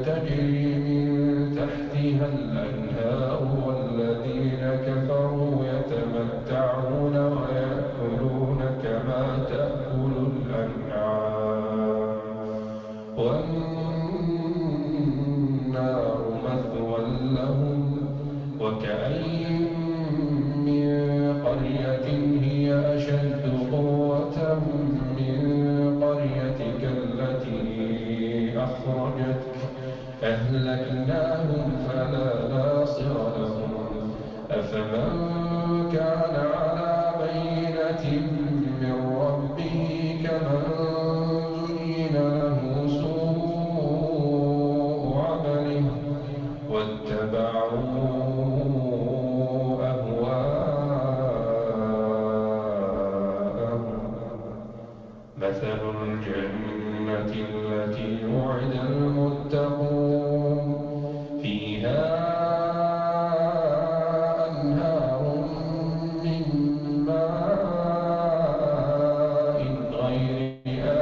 تجري من تحتها الأنهار والذين كفروا يتمتعون ويأكلون كما تأكل الأنعام. والنار مثوى لهم. وكأين من قرية هي أشد قوة من قريتك التي أخرجتك أهلكناهم فلا ناصر لهم. أفمن كان على بينة من ربه كمن زين له سوء عمله واتبعوا أهواءهم. مثل الجنة التي وعد المتقون فيها أنهار من ماء غير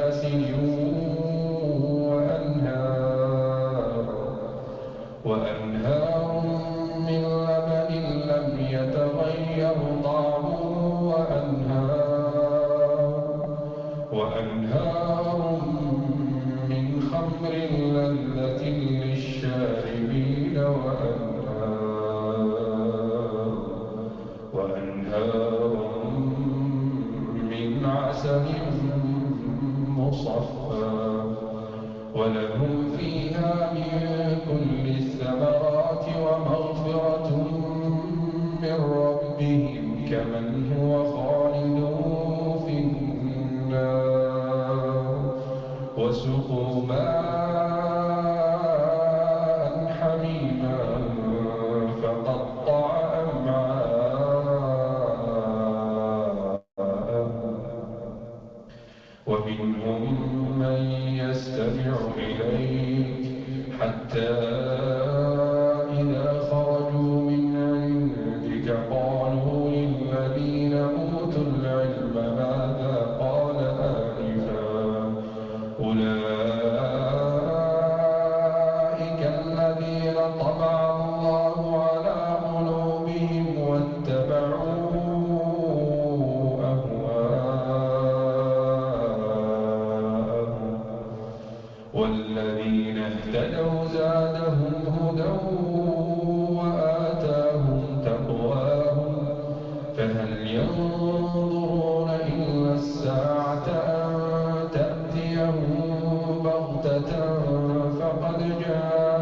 آسن وأنهار وأنهار من لبن لم يتغير طعمه وأنهار، وأنهار من خمر لذة للشاربين وأنهار، وأنهار من عسل مصفى. ولهم فيها من كل الثمرات ومغفرة من ربهم كمن هو خالد في النار. وسقوا ماء حميما فقطع أمعاءهم. ومنهم من يستمع إليك حتى إذا خرجوا من عندك قالوا للذين أوتوا العلم ماذا قال آنفا. أولئك الذين طبع الله على قلوبهم واتبعوا أهواءهم. والذين اهتدوا زادهم هدى وآتاهم تقواهم. فهل ينظرون إلا الساعة أن تأتيهم بغتة فقد جاء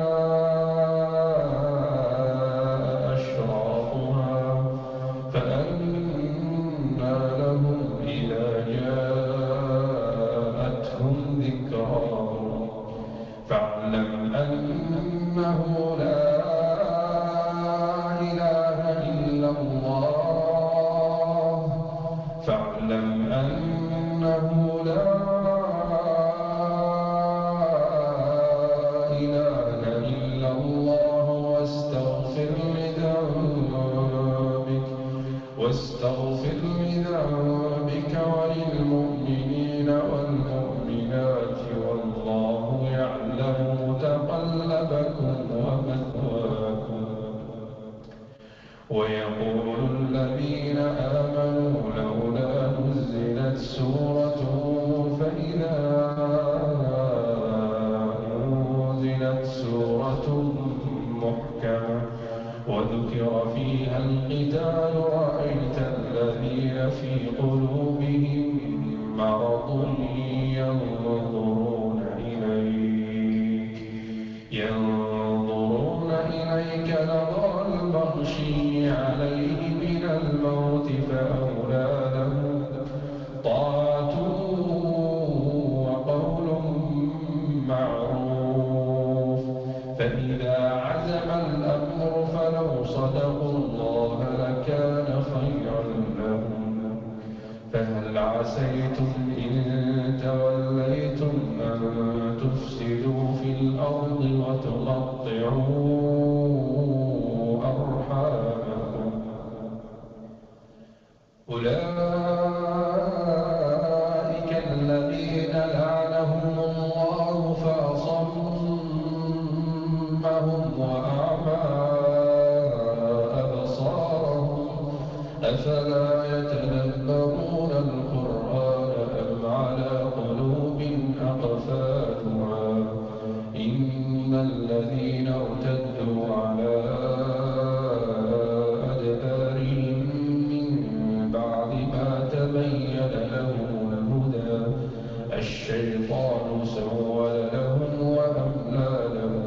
أشراطها. فأنى لهم إذا جاءتهم ذكراهم. فاعلم أنه لا إله إلا الله. فاعلم أنه لا إله إلا الله واستغفر لذنبك. واستغفر لذنبك وللمؤمنين والمؤمنات والله يعلم متقلبكم ومثواكم. ويقول الذين آمنوا لولا نزلت سورة، فإذا أنزلت سورة محكمة وذكر فيها القتال رأيت الذين في قلوبهم مرض ينظرون إليك ينظرون إليك نظر المغشي عليه من الموت فأولى لهم طاعة وقول معروف. فإذا عزم الأمر فلو صدقوا الله لكان خيرا لهم. فهل عسيتم إن توليتم أن تفسدوا في الأرض وتقطعوا أرحامكم. أولئك الذين لعنهم الله فأصمهم وأعمى أبصارهم. أفلا يتدبرون القرآن أم على قلوب أقفالها؟ إن الذين ارتدوا على أدبارهم من بعد ما تبين لهم الهدى الشيطان سول لهم وأملى لهم.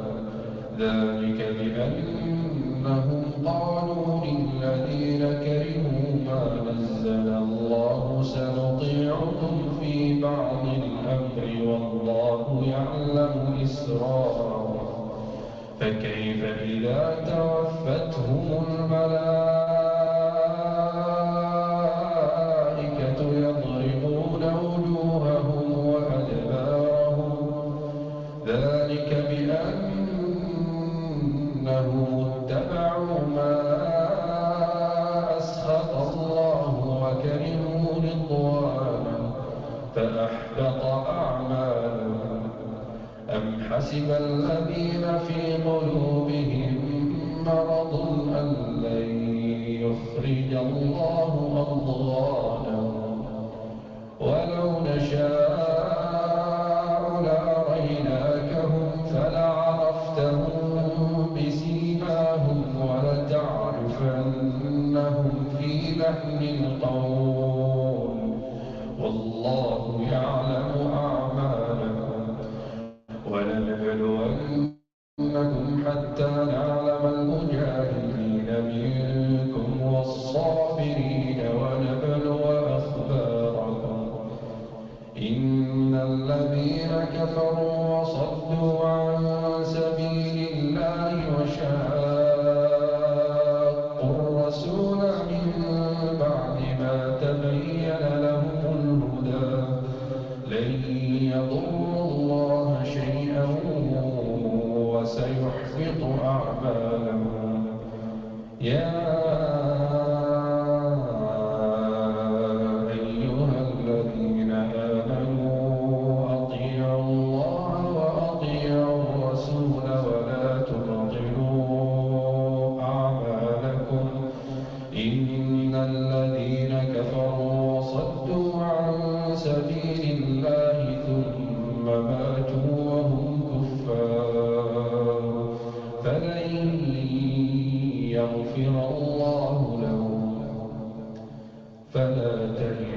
ذلك بأنهم قالوا للذين كرهوا ما نزل الله سنطيعكم في بعض الأمر والله يعلم إسرارهم. فكيف إذا توفتهم الملائكة يضربون وجوههم وأدبارهم؟ ذلك بأنهم اتبعوا ما أسخط الله وكرهوا رضوانه فأحبط أعمالهم. أم حسب الذين في قلوبهم مرض أن لن يخرج الله أضغانهم؟ ولو نشاء لأريناكهم فلعرفتهم بسيماهم ولتعرفنهم في لحن القول والله يعلم أعمالكم. ولنبلونكم حتى نعلم المجاهدين منكم والصابرين ونبلو أخباركم. إن الذين كفروا وصدوا عن سبيل الله وشاقوا الرسول من بعد ما تبين لهم الهدى لن يضروا الله شيئا وسيحبط أعمالهم. يا أيها الذين آمنوا أطيعوا الله وأطيعوا الرسول ولا تبطلوا أعمالكم. إن الذين كفروا وصدوا عن سبيل الله ثم ماتوا وهم كفار فلن يغفر الله لهم. فلا تهنوا